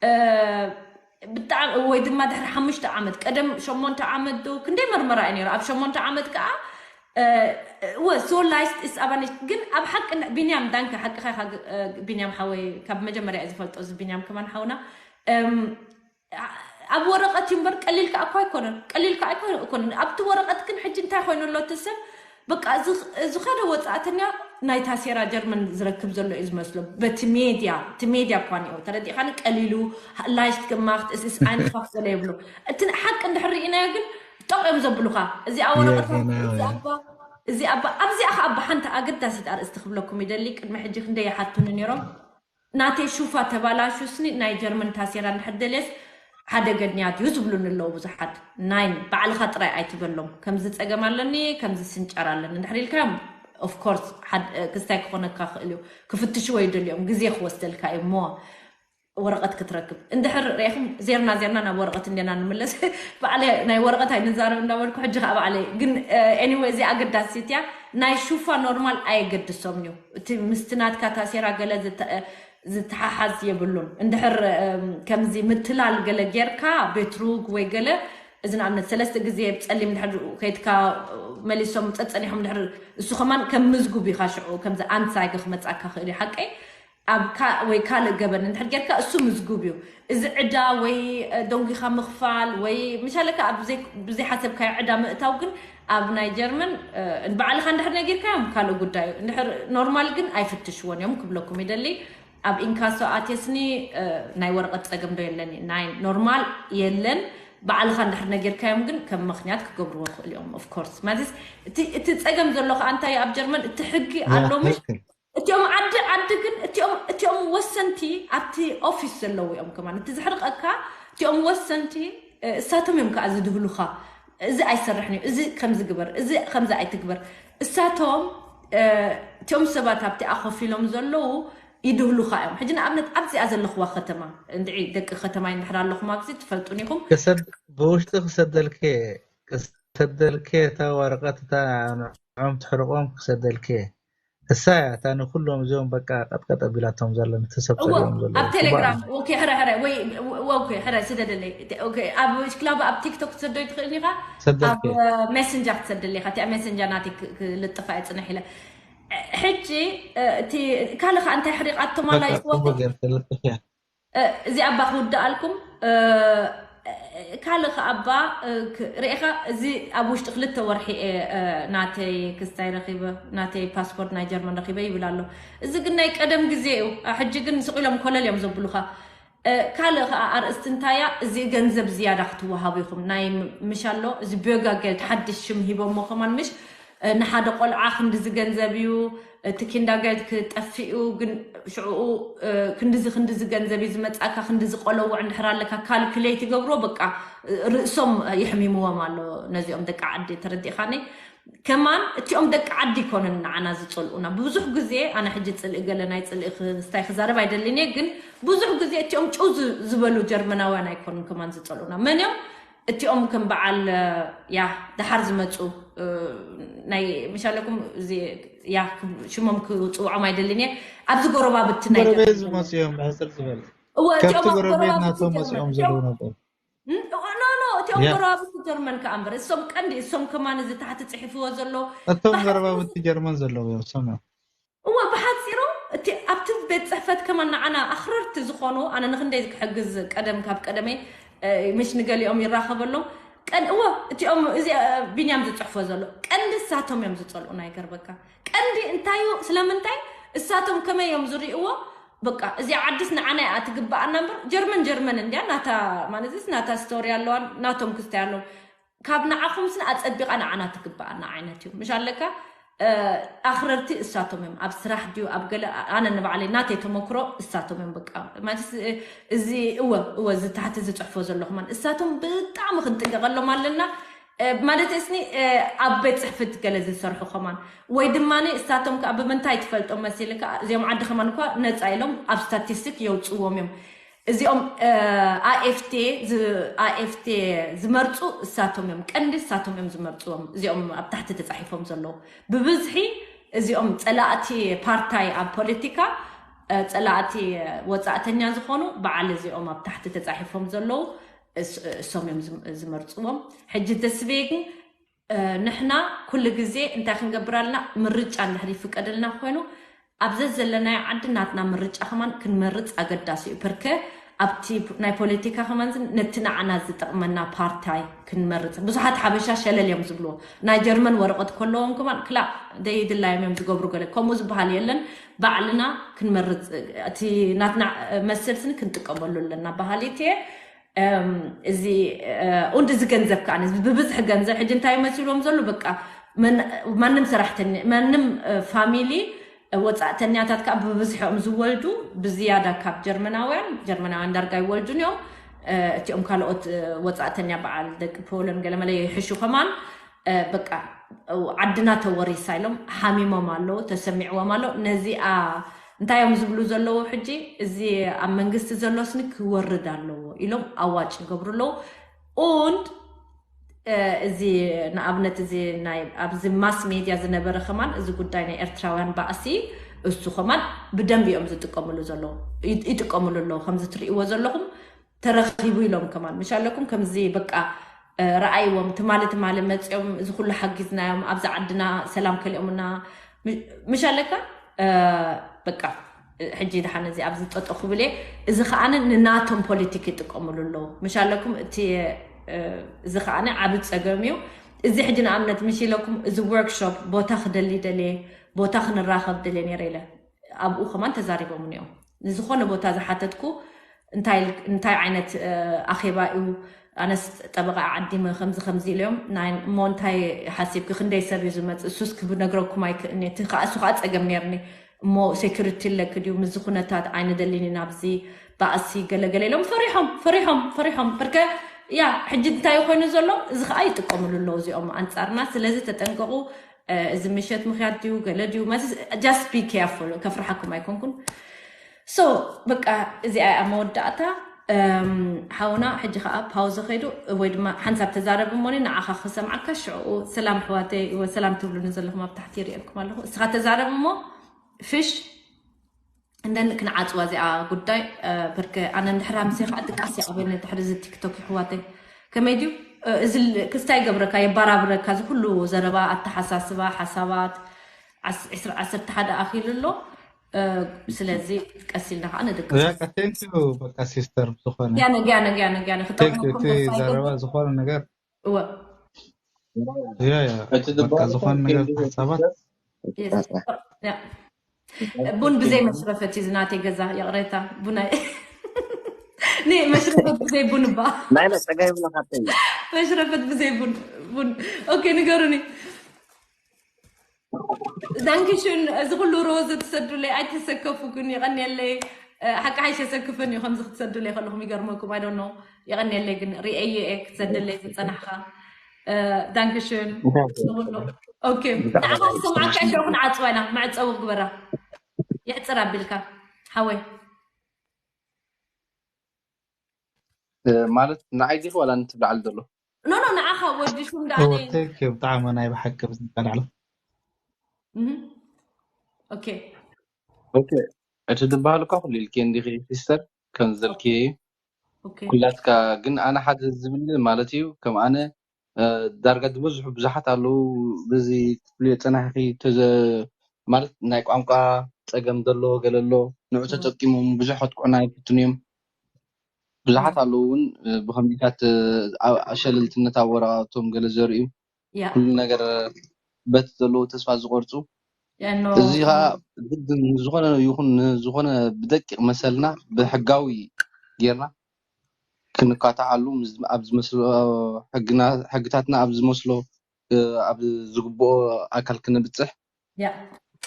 እ፣ ብጣዕሚ ወይ ድማ ድሕሪ ሓሙሽተ ዓመት፣ ቀደም ሸሞንተ ዓመት ዶ ክንደይ መርመራ እዩ ነይሩ። ኣብ ሸሞንተ ዓመት ከዓ እወ ሶ ላይስት ኢስ ኣባኒሽ። ግን ኣብ ሓቂ ን-፣ ቢንያም ዳንከ ሓቅኻ ኢኻ ግ-፣ እ፣ ቢንያም ሓወይ ካብ መጀመርያ እየ ዝፈልጦ እዚ ቢንያም ከማን ሓውና። እም፣ ኣ-፣ ኣብ ወረቐት እዩ እምበር ቀሊል ከዓ እኮ ኣይኮነን። ቀሊል ከዓ ኣይኮ-፣ ኣይኮነን። ኣብቲ ወረቐት ግን ሕጂ እንታይ ኮይኑ ኣሎ እቲ ሰብ በቃ እዚ፣ እዚ ኸደ ወፃእተኛ ናይ ታሴራ ጀርመን ዝረክብ ዘሎ እዩ ዝመስሎ። በቲ ሜድያ፣ እቲ ሜድያ እኳ እኒኦ ተረዲእኻኒ ቀሊሉ ላይስት ግማኽት እስ፣ እስ ኣይንፋፍ ዘለ ይብሉ። እቲ ሓቂ እንድሕር ርኢናዮ ግን ጠቕ እዮም ዘብሉኻ። እዚኣ ወረቐት የገና እዚ ወያ። ኣባ እዚ ኣባ ኣብዚኣ ኸ ኣባ ሓንቲ ኣገዳሲት ኣርእስቲ ክብለኩም ይደሊ። ቅድሚ ሕጂ ክንደይ ይሓቱኒ ነይሮም። ናተይ ሹፋ ተባላሹ ስኒ ናይ ጀርመን ታሴራ እንድሕር ደልየስ ሓደ ገድንያ ድዩ ዝብሉኒ ኣለዉ ብዙሓት። ናይ ባዕልኻ ጥራይ ኣይትበሎም። ከምዚ ጸገም ኣለኒ፣ ከምዚ ስንጫር ኣለኒ እንድሕር ኢልካዮም፣ ኦፍ ኮርስ ክስታይ ክኾነካ ክእል እዩ። ክፍትሽዎ ይደልዮም፣ ግዜ ክወስደልካ እዩ እሞ ወረቐት ክትረክብ። እንድሕር ርኢኹም ዜርና ዜርና ናብ ወረቐት እንዴና ንምለስ። ባዕለ ናይ ወረቐት ኣይንዛረብ እንዳበልኩ ሕጂ ከዓ ባዕለ ግን፣ ኤኒወይ እዚኣ ኣገዳሲት እያ። ናይ ሹፋ ኖርማል ኣየገድሶም እዩ። እቲ ምስቲ ናትካ ታሴራ ገለ ዝተ-፣ ዝተሓሓዝ የብሉን። እንድሕር፣ እም፣ ከምዚ ምትላል ገለ ጌርካ ቤትሩግ ወይ ገለ፣ እዚ ንኣብነት ሰለስተ ግዜ ብጸሊም እንድሕር ከይድካ መሊሶም ጸጸኒሖም እንድሕር እሱ ከማን ከም ምዝጉብ ኢኻ ሽዑ ከምዚ ኣንሳይገ ክመጻካ ክእል እዩ። ሓቀይ ኣብ ካ-፣ ወይ ካልእ ገበን እንድሕር ጌርካ እሱ ምዝጉብ እዩ። እዚ ዕዳ ወይ፣ እ፣ ደንጒኻ ምኽፋል ወይ ምሻለካ ኣብ ብዘይ-፣ ብዘይሓሰብካዮ ዕዳ ምእታው ግን ኣብ ናይ ጀርመን፣ እ፣ ባዕልኻ እንድሕር ነጊርካዮም ካልእ ጉዳይ እዩ። እንድሕር ኖርማል ግን ኣይፍትሽዎን እዮም ክብለኩም ይደሊ። ኣብ ኢንካሶ ኣትየስኒ፣ እ፣ ናይ ወረቐት ጸገም ዶ የለን? ናይ ኖርማል የለን። ባዕልኻ እንድሕር ነጊርካዮም ግን ከም ምኽንያት ክገብርዎ ይኽእሉ እዮም። ኦፍ ኮርስ ማለትስ እቲ፣ እቲ ጸገም ዘሎ ከኣ እንታይ እዩ? ኣብ ጀርመን እቲ ሕጊ ያ ኣሎ ምሽ ትክክል። እቲኦም ዓዲ ዓዲ ግን እቲኦም፣ እቲኦም ወሰንቲ ኣብቲ ኦፊስ ዘለዉ እዮም ከማን። እቲ ዝሕርቐካ እቲኦም ወሰንቲ፣ እ፣ እሳቶም እዮም ከኣ ዝድህሉኻ። እዚ ኣይሰርሕን እዩ፣ እዚ ከምዚ ግበር፣ እዚ ከምዚ ኣይትግበር። እሳቶም፣ እ፣ እቲኦም ሰባት ኣብቲ ኣኾፊሎም ዘለዉ ይድህሉኻ እዮም። ሕጂ ንኣብነት ኣብዚኣ ዘለኽዋ ከተማ፣ እንድዒ ደቂ ከተማ እንድሕር ኣለኹም ኣብዚ ትፈልጡን ኢኹም። ክሰድ-፣ ብውሽጢ ክሰደልከ፣ ክሰደልከ እታ ወረቐት እታ ንዕኦም ትሕርቆም ክሰደልከ። እሳ እያ እታ ንኩሎም እዚኦም በቃ ቀጥቀጥ ኣቢላቶም ዘሎ፣ ንተሰብ እዎ፣ ተሪኦም ዘሎ። ኣብ ጽቡቕ ቴሌግራም፣ ኣላ። ኦኬ፣ ሕረ፣ ሕረ፣ ወይ፣ ኦኬ፣ ሕረ፣ ስደደለይ። ኦኬ፣ ኣብ ሽክላባ ኣብ ቲክቶክ ትሰደይ ትኽእል ኢኻ? ኣብ ሰደልከ። ሜሰንጀር ትሰደለይ ኢኻ። እቲኣ ሜሰንጀር ናተይ ክ-፣ ክልጥፋ እየ ጽንሕ ኢለ። ሕጂ፣ እ፣ እቲ ካልእ ኸኣ እንታይ ሕሪቓቶም ኣላ በቃ ይስወት? ጽቡቕ ጌርካ ልጥፍ እያ። እ፣ እዚ ኣባ ክውድኣልኩም፣ እ፣ ካልእ ከኣ እባ እ፣ ክ- ርኢኻ፣ እዚ ኣብ ውሽጢ ክልተ ወርሒ እየ እ፣ ናተይ ክስታይ ረኺበ፣ ናተይ ፓስፖርት ናይ ጀርመን ረኺበ ይብል ኣሎ። እዚ ግን ናይ ቀደም ግዜ እዩ። ኣ፣ ሕጂ ግን ስቕ ኢሎም ኮለል እዮም ዘብሉኻ። እ፣ ካልእ ከኣ ኣርእስቲ እንታያ፣ እዚ ገንዘብ ዝያዳ ክትወሃቡ ኢኹም። ናይ ም- ምሽ ኣሎ፣ እዚ ቢዮጋ ገልት ሓድሽ ሽም ሂቦሞ ከማን ምሽ እ፣ ንሓደ ቆልዓ ክንድዚ ገንዘብ እዩ፣ እቲ ኪንዳገርት ክጠፍእ እዩ፣ ግን ሽዕኡ እ፣ ክንድዚ ክንድዚ ገንዘብ እዩ ዝመጻካ፣ ክንድዚ ቆለውዕ እንድሕር ኣለካ ካልኩሌት ይገብርዎ። በቃ እ፣ ርእሶም የሕሚምዎም ኣሎ ነዚኦም ደቂ ዓዲ። ተረዲእካኒ? ከማን እቲኦም ደቂ ዓዲ ይኮኑን ንዓና ዝጸልኡና። ብዙሕ ግዜ ኣነ ሕጂ ጽልኢ ገለ ናይ ጽልኢ ክስታይ ክዛረብ ኣይደልን እየ፣ ግን ብዙሕ ግዜ እቲኦም ጭው ዝ- ዝበሉ ጀርመናውያን ኣይኮኑን ከማን ዝጸልኡና። መን እዮም? እቲኦም ከም በዓል ያ ደሓር ዝመፁ እ፣ ናይ ምሻለኩም እዚ ያ ክብ- ሽሞም ክፅውዖም ኣይደልን እየ። ኣብዚ ጎረባብቲ ናይ ጎረቤት ጀርመን ዘለዉ ዝመፁ እዮም ብሕፅር ዝበለ እወ ካብቲ እቲኦም ኣብ ጎረቤት ጎረባብቲ ናቶም ጀርመን መፂኦም እቲኦም ዘለዉ ነበር ኖ ኖ እቲኦም ያ ጎረባብቲ ጀርመን ከኣ እምበር እሶም ቀንዲ እሶም ከማን እዚ ታሕቲ ፅሒፍዎ ዘሎ እቶም ባሓፂሩ ጎረባብቲ ጀርመን ዘለዉ እዮም ሰም እዮም እወ ብሓፂሩ እቲ ኣብቲ ቤት ፅሕፈት ከማን ንዓና ኣኽረርቲ ዝኾኑ ኣነ ንክንደይ ክሕግዝ ቀደም ካብ ቀደመይ እ፣ ምሽ ንገሊኦም ይራኸበሎም ቀን እወ እቲኦም እዚ እ፣ ቢንያም ዝፅሕፎ ዘሎ ቀንዲ እሳቶም እዮም ዝፀልኡና ይገርበካ ቀንዲ እንታዩ ስለምንታይ እሳቶም ከመይ እዮም ዝሪእዎ በቃ እዚ ዓድስ ንዓና እያ ትግበኣና እምበር ጀርመን ጀርመን እንድያ ናታ ማለትስ ናታ ስቶሪ ኣለዋን ናቶም ክስታይ ኣለዎም ካብ ንዓኹምስ ኣጸቢቓ ንዓና ትግበኣና ዓይነት እዩ ምሽ ኣለካ ኣኽረርቲ እሳቶም እዮም ኣብ ስራሕ ድዩ ኣብ ገለ ኣነ ንባዕለይ ናተይ ተመክሮ እሳቶም እዮም በቃ ማለት እዚ እወ እወ እዚ ታሕቲ ዝፅሕፎ ዘለኹማን እሳቶም ብጣዕሚ ክንጥንቀቐሎም ኣለና ማለት እስኒ ኣብ ቤት ፅሕፍት ገለ ዝሰርሑ ከማን ወይ ድማ እሳቶም ከዓ ብምንታይ ትፈልጦም መሲልካ እዚኦም ዓዲ ከማን እኳ ነፃ ኢሎም ኣብ ስታቲስቲክ የውፅዎም እዮም እዚኦም ኣኤፍቴ ኣኤፍቴ ዝመርፁ እሳቶም እዮም ቀንዲ እሳቶም እዮም ዝመርፅዎም እዚኦም ኣብ ታሕቲ ተፃሒፎም ዘለዉ ብብዝሒ እዚኦም ፀላእቲ ፓርታይ ኣብ ፖለቲካ ፀላእቲ ወፃእተኛ ዝኾኑ በዓል እዚኦም ኣብ ታሕቲ ተፃሒፎም ዘለዉ እሶም እዮም ዝመርፅዎም ሕጂ ተስቤ ግን ንሕና ኩሉ ግዜ እንታይ ክንገብር ኣለና ምርጫ እንድሕር ይፍቀደልና ኮይኑ ኣብ ዘዘለናዮ ዓዲ ናትና ምርጫ ከማን ክንመርፅ ኣገዳሲ እዩ ፐርከ ኣብቲ ናይ ፖለቲካ ከማን ነቲ ንዓና ዝጠቕመና ፓርታይ ክንመርፅ ብዙሓት ሓበሻ ሸለል እዮም ዝብልዎ ናይ ጀርመን ወረቐት ከለዎም ከማን ክላእ ደይድላዮም እዮም ዝገብሩ ገለ ከምኡ ዝበሃል የለን ባዕልና ክንመርፅ እቲ ናትና መሰልስን ክንጥቀመሉ ኣለና ባህሊ እየ እዚ und እዚ ገንዘብ ከዓ ብብዝሒ ገንዘብ ሕጂ እንታይ መሲሎም ዘሎ በቃ ማንም ሰራሕተኛ ማንም ፋሚሊ ወፃእተኛታት ከዓ ብብዝሒ እዮም ዝወልዱ ብዝያዳ ካብ ጀርመናውያን ጀርመናውያን ዳርጋ ይወልዱን እዮም እቲኦም ካልኦት ወፃእተኛ በዓል ደቂ ፖለን ገለመለ ይሕሹ ከማን በቃ ዓድና ተወሪሳ ኢሎም ሓሚሞም ኣለዉ ተሰሚዕዎም ኣሎ ነዚኣ እንታይ እዮም ዝብሉ ዘለዉ ሕጂ እዚ ኣብ መንግስቲ ዘሎስኒ ክወርድ ኣለዎ ኢሎም ኣዋጭ ይገብሩ ኣለዉ und እዚ ንኣብነት እዚ ናይ ኣብዚ ማስ ሜድያ ዝነበረ ከማን እዚ ጉዳይ ናይ ኤርትራውያን ባእሲ እሱ ከማን ብደንብ እዮም ዝጥቀምሉ ዘለዉ ይጥቀምሉ ኣለዉ ከምዚ ትርእይዎ ዘለኹም ተረኺቡ ኢሎም ከማን ምሽ ኣለኩም ከምዚ በቃ ረኣይዎም ትማሊ ትማሊ መፅኦም እዚ ኩሉ ሓጊዝናዮም ኣብዚ ዓድና ሰላም ከሊኦምና ምሽ ኣለካ በቃ ሕጂ ድሓን እዚ ኣብዚ ጠጠው ክብል እየ እዚ ከዓ ንናቶም ፖለቲክ ይጥቀምሉ ኣለዉ ምሽ ኣለኩም እቲ እዚ ከዓ ዓብ ፀገም እዩ እዚ ሕጂ ንኣብነት ምሽ ኢለኩም እዚ ወርክሾፕ ቦታ ክደሊ ደልየ ቦታ ክንራኸብ ደልየ ነረ ኢለ ኣብኡ ከማን ተዛሪቦምን እዮም ንዝኾነ ቦታ ዝሓተትኩ እንታይ እንታይ ዓይነት ኣኼባ እዩ ኣነስ ጠበቃ ዓዲመ ከምዚ ከምዚ ኢለዮም ናይ እሞ እንታይ ሓሲብኪ ክንደይ ሰብ እዩ ዝመፅእ እሱስ ክነግረኩም ኣይክእልኒ እቲ ከዓ እሱ ከዓ ፀገም ነርኒ እሞ ሴኩሪቲ ኣለክ ድዩ ምስዚ ኩነታት ኣይንደሊን ኢና ኣብዚ ባእሲ ገለገለ ኢሎም ፈሪሖም ፈሪሖም ፈሪሖም በርከ ያ ሕጂ እንታይ ኮይኑ ዘሎ እዚ ከዓ ይጥቀምሉ ኣለዉ እዚኦም ኣንፃርና ስለዚ ተጠንቀቁ እዚ ምሸት ምክያት ድዩ ገለ ድዩ ማለት just be careful ከፍርሓኩም ኣይኮንኩን so በቃ እዚኣ እያ መወዳእታ ሓውና ሕጂ ከዓ ፓውዘ ከይዱ ወይ ድማ ሓንሳብ ተዛረብ እሞኒ ንዓኻ ክሰምዓካ ሽዕኡ ሰላም ኣሕዋተይ ሰላም ትብሉኒ ዘለኹም ኣብ ታሕቲ ይርእየልኩም ኣለኹ እስኻ ተዛረብ እሞ ፍሽ እንደን ክንዓፅዋ እዚኣ ጉዳይ ብርክ ኣነ እንድሕር ኣምሴ ከዓ ድቃስ ይኣበኒ ድሕሪ እዚ ቲክቶክ ይሕዋተይ ከመይ ድዩ እዚ ክስታይ ገብረካ የባራብረካ እዚ ኩሉ ዘረባ ኣተሓሳስባ ሓሳባት ዓሰርተ ሓደ ኣኪሉ ኣሎ ስለዚ ቀስ ኢልና ከዓ ንድቅስ። ያካ thank you በቃ ሲስተር ብዝኾነ ያነ ያነ ያነ ያነ thank you ክጠቅመኩም እቲ ተስፋ ዘረባ ይገብር። ዝኾነ ነገር እወ ያ ያ እቲ በቃ ዝበሃል ዝኾነ ነገር ቴንኪ ሓሳባት ሲስተር Yes. ያ። ቡን ብዘይ መሽረፈት እዩ ዝናተይ ገዛ፣ ይቕሬታ ቡናይ ኒ መሽረፈት ብዘይ ቡን እባ ናይ ጸጋ ይብለካ ተይ መሽረፈት ብዘይ ቡን ቡን ኦኬ ንገሩኒ። ዳንክሽን እዚ ኩሉ ሮዝ ትሰዱለይ ኣይተሰከፉ ግን የቐንየለይ። ሓቂ ሓይሽ የሰክፈን እዩ ከምዚ ክትሰዱለይ ከለኹም ይገርመኩም። I don't know የቐንየለይ ግን ርእየ እየ ክትሰደለይ ዝጸናሕካ። ዳንክሽን ንኹሉ። ኦኬ ንዓኻ ክሰምዓካ እየ። ሽዑ ክንዓጽዋ ኢና። መዕጸዊ ግበራ። የዕጽር ኣቢልካ ሓወይ። ማለት ንዓይ ዲኺ ዋላ ንትብላዓል ዘሎ? ኖ ኖ ንዓኻ ወዲ ሹም ደኣ እወ ነይ thank you ብጣዕሚ ናይ ብሓቂ ብዝተላዕለ እህ። ኦኬ ኦኬ እቲ ዝበሃል እኳ ኩሉ ኢልኪ እንዲኺ ሲስተር ከም ዘልኪ ኦኬ ኩላትካ ግን ኣነ ሓደ ዝብል ማለት እዩ ከም ኣነ እ፣ ዳርጋ ዝበዝሑ ብዙሓት ኣለዉ በዚ ክትብልዮ ጸናሕኺ ተዘ ማለት ናይ ቋንቋ ጸገም ዘሎ ገለ ኣሎ ንዑ ተጠቂሞም ብዙሕ ከጥቅዑና ይፍትኑ እዮም ብዙሓት ኣለዉ እውን እ፣ ብኸምዚታት እ፣ ኣ- ኣሸለልትነት ኣብ ወረቓቶም ገለ ዘርእዩ ያ ኩሉ ነገር በቲ ዘለዎ ተስፋ ዝቆርጹ ያኖ እዚ ከዓ ግድ ንዝኾነ ይኹን ንዝኾነ ብደቂቕ መሰልና ብሕጋዊ ጌርና ክንካታዓሉ ምስ- ኣብ ዝመስሎ ሕግና- ሕግታትና ኣብ ዝመስሎ እ፣ ኣብ ዝግብኦ ኣካል ክነብፅሕ ያ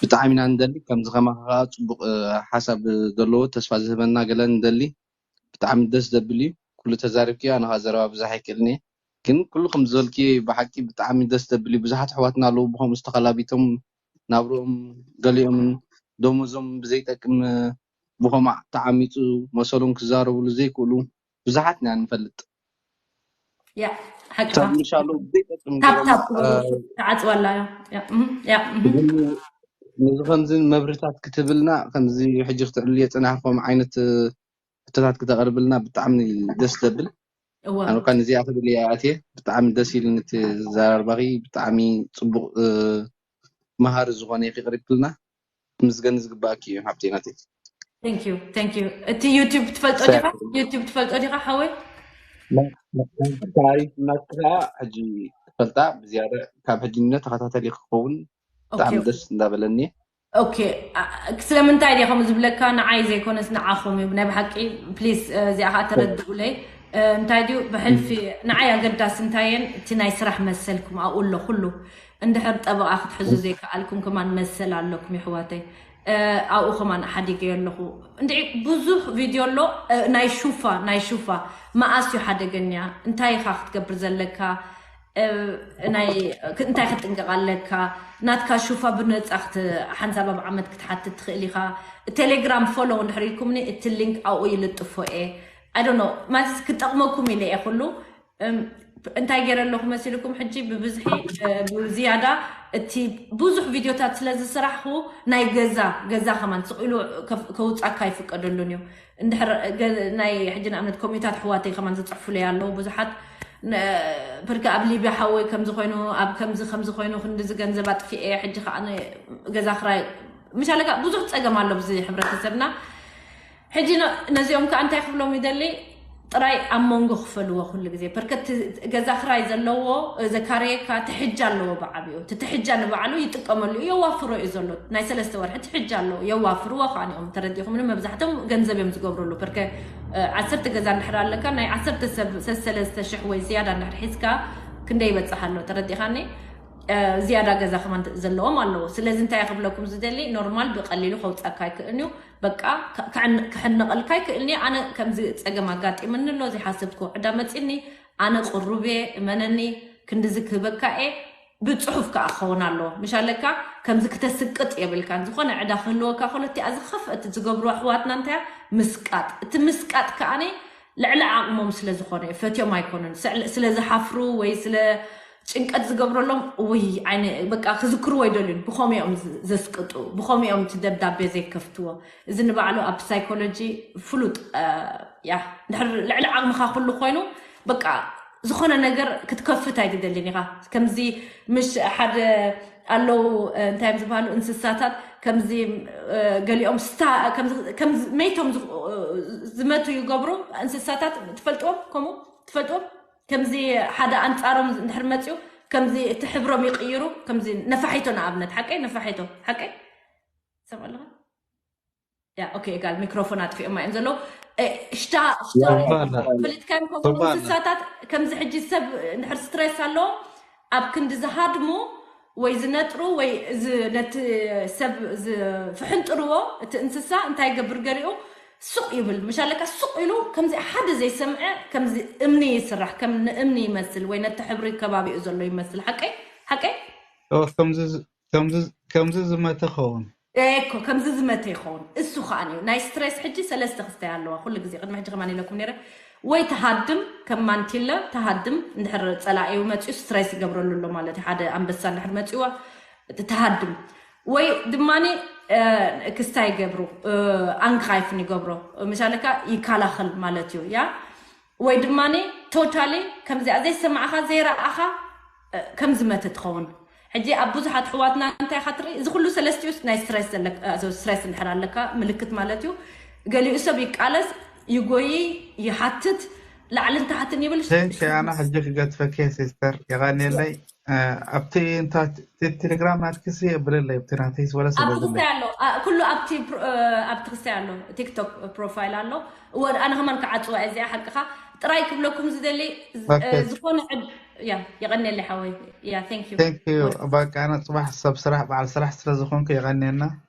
ብጣዕሚ ኢና ንደሊ። ከምዚ ከማኻ ከዓ ፅቡቅ እ፣ ሓሳብ ዘለዎ ተስፋ ዝህበና ገለ ንደሊ። ብጣዕሚ ደስ ዘብል እዩ ኩሉ ተዛሪብክዮ። ኣነ ከዓ ዘረባ ብዛሕ ኣይክእልን እየ ግን ኩሉ ከም ዝበልክዮ እዩ ብሓቂ ብጣዕሚ ደስ ዘብል እዩ። ብዙሓት ኣሕዋትና ኣለዉ ብከምኡ ዝተኸላቢቶም ናብርኦም ገሊኦምን ደሞዞም ብዘይጠቅም እ፣ ብኸማዕ ተዓሚፁ መሰሎም ክዛረብሉ ዘይክእሉ ብዙሓት ኢና ንፈልጥ። ያ ሓቅኻ ሰብ ምሻሉ ዘይጠቅም ታፕ ገይሮም ታፕ እ፣ ክበሉ ተዓፅዋላ እያ። ያ እም፣ ያ እም። ግን ነዚ ከምዚ መብርህታት ክትብልና ከምዚ ሕጂ ክትዕልልዮ ፅናሕኩም ዓይነት እ፣ ሕቶታት ክተቕርብልና ብጣዕሚ ደስ ዘብል። እዋ ኣነ እኳ ነዚኣ ክብል እየ ኣትየ። ብጣዕሚ ደስ ኢሉኒ እቲ ዘራርባኺ ብጣዕሚ ፅቡቕ እ፣ መሃሪ ዝኾነ ኢኺ ቅሪብክልና። ምስገን ዝግባኣኪ እዩ ሓብተይ ናተይ። thank you thank you። እቲ ዩቲዩብ ትፈልጦ ዲኻ? ዩቲዩብ ትፈልጦ ዲኻ ሓወይ? ታሪክ ናትካ ሕጂ ትፈልጣ ብዝያዳ ካብ ሕጂ ንነ ተኸታተሊ ክኸውን ብጣዕሚ ኦኬ ደስ እንዳበለኒ። ኦኬ አ- ስለምንታይ ድየ ከምኡ ዝብለካ? ንዓይ ዘይኮነስ ንዓኹም እዩ ናይ ብሓቂ። ፕሊስ እዚኣ ከዓ ተረድኡለይ። እ፣ እንታይ ድዩ ብሕልፊ ንዓይ ኣገዳሲ እንታየን እቲ ናይ ስራሕ መሰልኩም ኣብኡ ኣሎ ኩሉ። እንድሕር ጠበቓ ክትሕዙ ዘይከኣልኩም ከማን መሰል ኣለኩም ይሕዋተይ። እ፣ ኣብኡ ከማን ሓዲገዮ ኣለኹ። እንድዒ ብዙሕ ቪድዮ ኣሎ እ፣ ናይ ሹፋ ናይ ሹፋ መኣስ እዩ ሓደገኛ እንታይ ኢኻ ክትገብር ዘለካ እ፣ ናይ ክ- እንታይ ክትጥንቀቕ ኣለካ ናትካ ሹፋ ብነፃ ክት- ሓንሳብ ኣብ ዓመት ክትሓትት ትኽእል ኢኻ። ቴሌግራም ፎሎ እንድሕር ኢልኩምኒ እቲ ሊንክ ኣብኡ ይልጥፎ እየ። I don't know ማለት ክጠቕመኩም ኢለ እየ ኩሉ እም፣ እንታይ ገይረ ኣለኹ መሲልኩም ሕጂ ብብዝሒ እ፣ ብዝያዳ እቲ ብዙሕ ቪድዮታት ስለ ዝስራሕኩ ናይ ገዛ ገዛ ከማን ስቕ ኢሉ ከፍ- ከውፃካ ኣይፍቀደሉን እዩ። እንድሕር ገ- ናይ ሕጂ ንኣብነት ኮሚታት ኣሕዋተይ ከማን ዝፅሕፉለይ ኣለዉ ብዙሓት ን- ብርኪ ኣብ ሊብያ ሓወይ ከምዚ ኮይኑ ኣብ ከምዚ ከምዚ ኮይኑ ክንዲዚ ገንዘብ ኣጥፊኤ ሕጂ ከዓ ን- ገዛ ክራይ ምሻለካ ብዙሕ ፀገም ኣሎ ብዚ ሕብረተሰብና። ሕጂ ነ- ነዚኦም ከዓ እንታይ ክብሎም ይደሊ ጥራይ ኣብ መንጎ ክፈልዎ ኩሉ ግዜ በርከት ገዛ ክራይ ዘለዎ ዘካርየካ ትሕጃ ኣለዎ ብዓብኡ እቲ ትሕጃ ንባዕሉ ይጥቀመሉ እዩ የዋፍሮ እዩ ዘሎ ናይ ሰለስተ ወርሒ ትሕጃ ኣለዎ የዋፍርዎ ከዓ እዮም ተረዲኹም መብዛሕቶም ገንዘብ እዮም ዝገብሩሉ በርከ ዓሰርተ ገዛ እንድሕር ኣለካ ናይ ዓሰርተ ሰብ ሰለስተ ሽሕ ወይ ዝያዳ እንድሕር ሒዝካ ክንደይ ይበፅሕ ኣሎ ተረዲኻኒ ዝያዳ ገዛ ከማን ዘለዎም ኣለዎ ስለዚ እንታይ ክብለኩም ዝደሊ ኖርማል ብቀሊሉ ከውፀካ ይክእል እዩ በቃ ክሕነቐልካ ይክእልኒ ኣነ ከምዚ ፀገም ኣጋጢምኒ ኣሎ ዘይሓሰብክዎ ዕዳ መፂኒ ኣነ ቅሩብ እየ እመነኒ ክንድዚ ክህበካ እየ ብፅሑፍ ከዓ ክኸውን ኣለዎ ምሽ ኣለካ ከምዚ ክተስቅጥ የብልካን ዝኾነ ዕዳ ክህልወካ ከሎ እቲኣ ዝኸፍአት ዝገብሩ ኣሕዋትና እንታያ ምስቃጥ እቲ ምስቃጥ ከዓኒ ልዕሊ ዓቕሞም ስለ ዝኾነ እዩ ፈትዮም ኣይኮኑን ስለ ዝሓፍሩ ወይ ስለ ጭንቀት ዝገብረሎም ውይ ዓይነ በቃ ክዝክርዎ ኣይደልዩን ብኸምኡ እዮም ዘስቅጡ ብኸምኡ እዮም እቲ ደብዳቤ ዘይከፍትዎ እዚ ንባዕሉ ኣብ ሳይኮሎጂ ፍሉጥ ያ ድሕር ልዕሊ ዓቕምኻ ኩሉ ኮይኑ በቃ ዝኾነ ነገር ክትከፍት ኣይትደልን ኢኻ ከምዚ ምሽ ሓደ ኣለዉ፣ እ፣ እንታይ እዮም ዝበሃሉ እንስሳታት፣ ከምዚ፣ እ፣ ገሊኦም ስታ-፣ ከምዚ፣ ከምዚ መይቶም ዝ-፣ እ፣ ዝመቱ ይገብሩ። እንስሳታት ትፈልጥዎም? ከምኡ ትፈልጥዎም? ከምዚ ሓደ ኣንጻሮም እንድሕር መጽዩ፣ ከምዚ እቲ ሕብሮም ይቕይሩ። ከምዚ ነፋሒቶ ንኣብነት፣ ሓቀይ? ነፋሒቶ፣ ሓቀይ? ትሰምዕ ኣለኻ? ያ፣ ኦኬ፣ ጋል ሚክሮፎን ኣጥፊኦማ እዮም ዘለዉ። እ፣ ሽታ፣ ሽታ ያ፣ ርኢኻ ትፈልጥካዮም ከምኡ ጽቡቅ ኣለ። እንስሳታት ከምዚ ሕጂ ሰብ እንድሕር ስትሬስ ኣለዎም፣ ኣብ ክንዲ ዝሃድሙ ወይ ዝነጥሩ ወይ እዚ ነቲ ሰብ ዝፍሕንጥርዎ፣ እቲ እንስሳ እንታይ ይገብር ገሊኡ? ሱቕ ይብል። ምሽ ኣለካ ሱቕ ኢሉ ከምዚ ሓደ ዘይሰምዐ፣ ከምዚ እምኒ ይስራሕ፣ ከም ንእምኒ ይመስል ወይ ነቲ ሕብሪ ከባቢኡ ዘሎ ይመስል። ሓቀይ? ሓቀይ? ኦ፣ ከምዚ ዝ-፣ ከምዚ ዝ-፣ ከምዚ ዝመተ ኸውን። ኤኮ፣ ከምዚ ዝመተ ይኸውን። እሱ ከኣ እዩ። ናይ ስትሬስ ሕጂ ሰለስተ ክስታይ ኣለዋ። ኩሉ ግዜ ቅድሚ ሕጂ ከማን ኢለኩም ነይረ። ወይ ትሃድም፣ ከም ማንቲለ ትሃድም፣ እንድሕር ጸላኢኡ መጺኡ ስትሬስ ይገብረሉ ኣሎ ማለት እዩ። ሓደ ኣንበሳ እንድሕር መጺዋ፣ እቲ ትሃድም። ወይ ድማኒ፣ እ፣ ክስታይ ይገብሩ፣ እ፣ ኣንግኻይፍን ይገብሮ። ምሻለካ ይከላኸል ማለት እዩ። ያ? ወይ ድማኒ ቶታሊ ከምዚኣ ዘይሰማዕኻ፣ ዘይረኣኻ፣ እ፣ ከም ዝመተ ትኸውን። ሕጂ ኣብ ብዙሓት ኣሕዋትና እንታይ ኢኻ ትርኢ? እዚ ኩሉ ሰለስቲኡስ ናይ ስትሬስ ዘለክ-፣ እ፣ ስትሬስ እንድሕር ኣለካ ምልክት ማለት እዩ። ገሊኡ ሰብ ይቃለስ፣ ይጎይ፣ ይሓትት፣ ላዕልን ታሕትን ይብል። ቴንክ ዩ፣ ኣነ ሕጂ ክገድፈኪ ሲስተር፣ የቐንየለይ። እ፣ ኣብቲ እንታ-፣ ቴ-፣ ቴሌግራም ናትኪሲ የብለለይ፣ ኣብቲ ናተይስ ወላ ኣብ ስለለለይ። ትክስታይ ኣሎ፣ እ፣ ኩሉ ኣብቲ ፕሮ-፣ እ፣ ኣብ ትክስታይ ኣሎ፣ ቲክቶክ ፕሮፋይል ኣሎ። እወ፣ ኣነ ከማን ክዓጽዋ እዚኣ ሓቅኻ። ጥራይ ክብለኩም ዝደሊ፣ ዝ-፣ ኦኬ። እ፣ ዝኾነ ዕድ-፣ ያ፣ የቐንየለይ ሓወይ። ያ፣ ቴንክ ዩ። ቴንክ ዩ። በቃ ኣነ ጽባሕ ሰብ ስራሕ፣ በዓል ስራሕ ስለ ዝኾንኩ የቐንየና።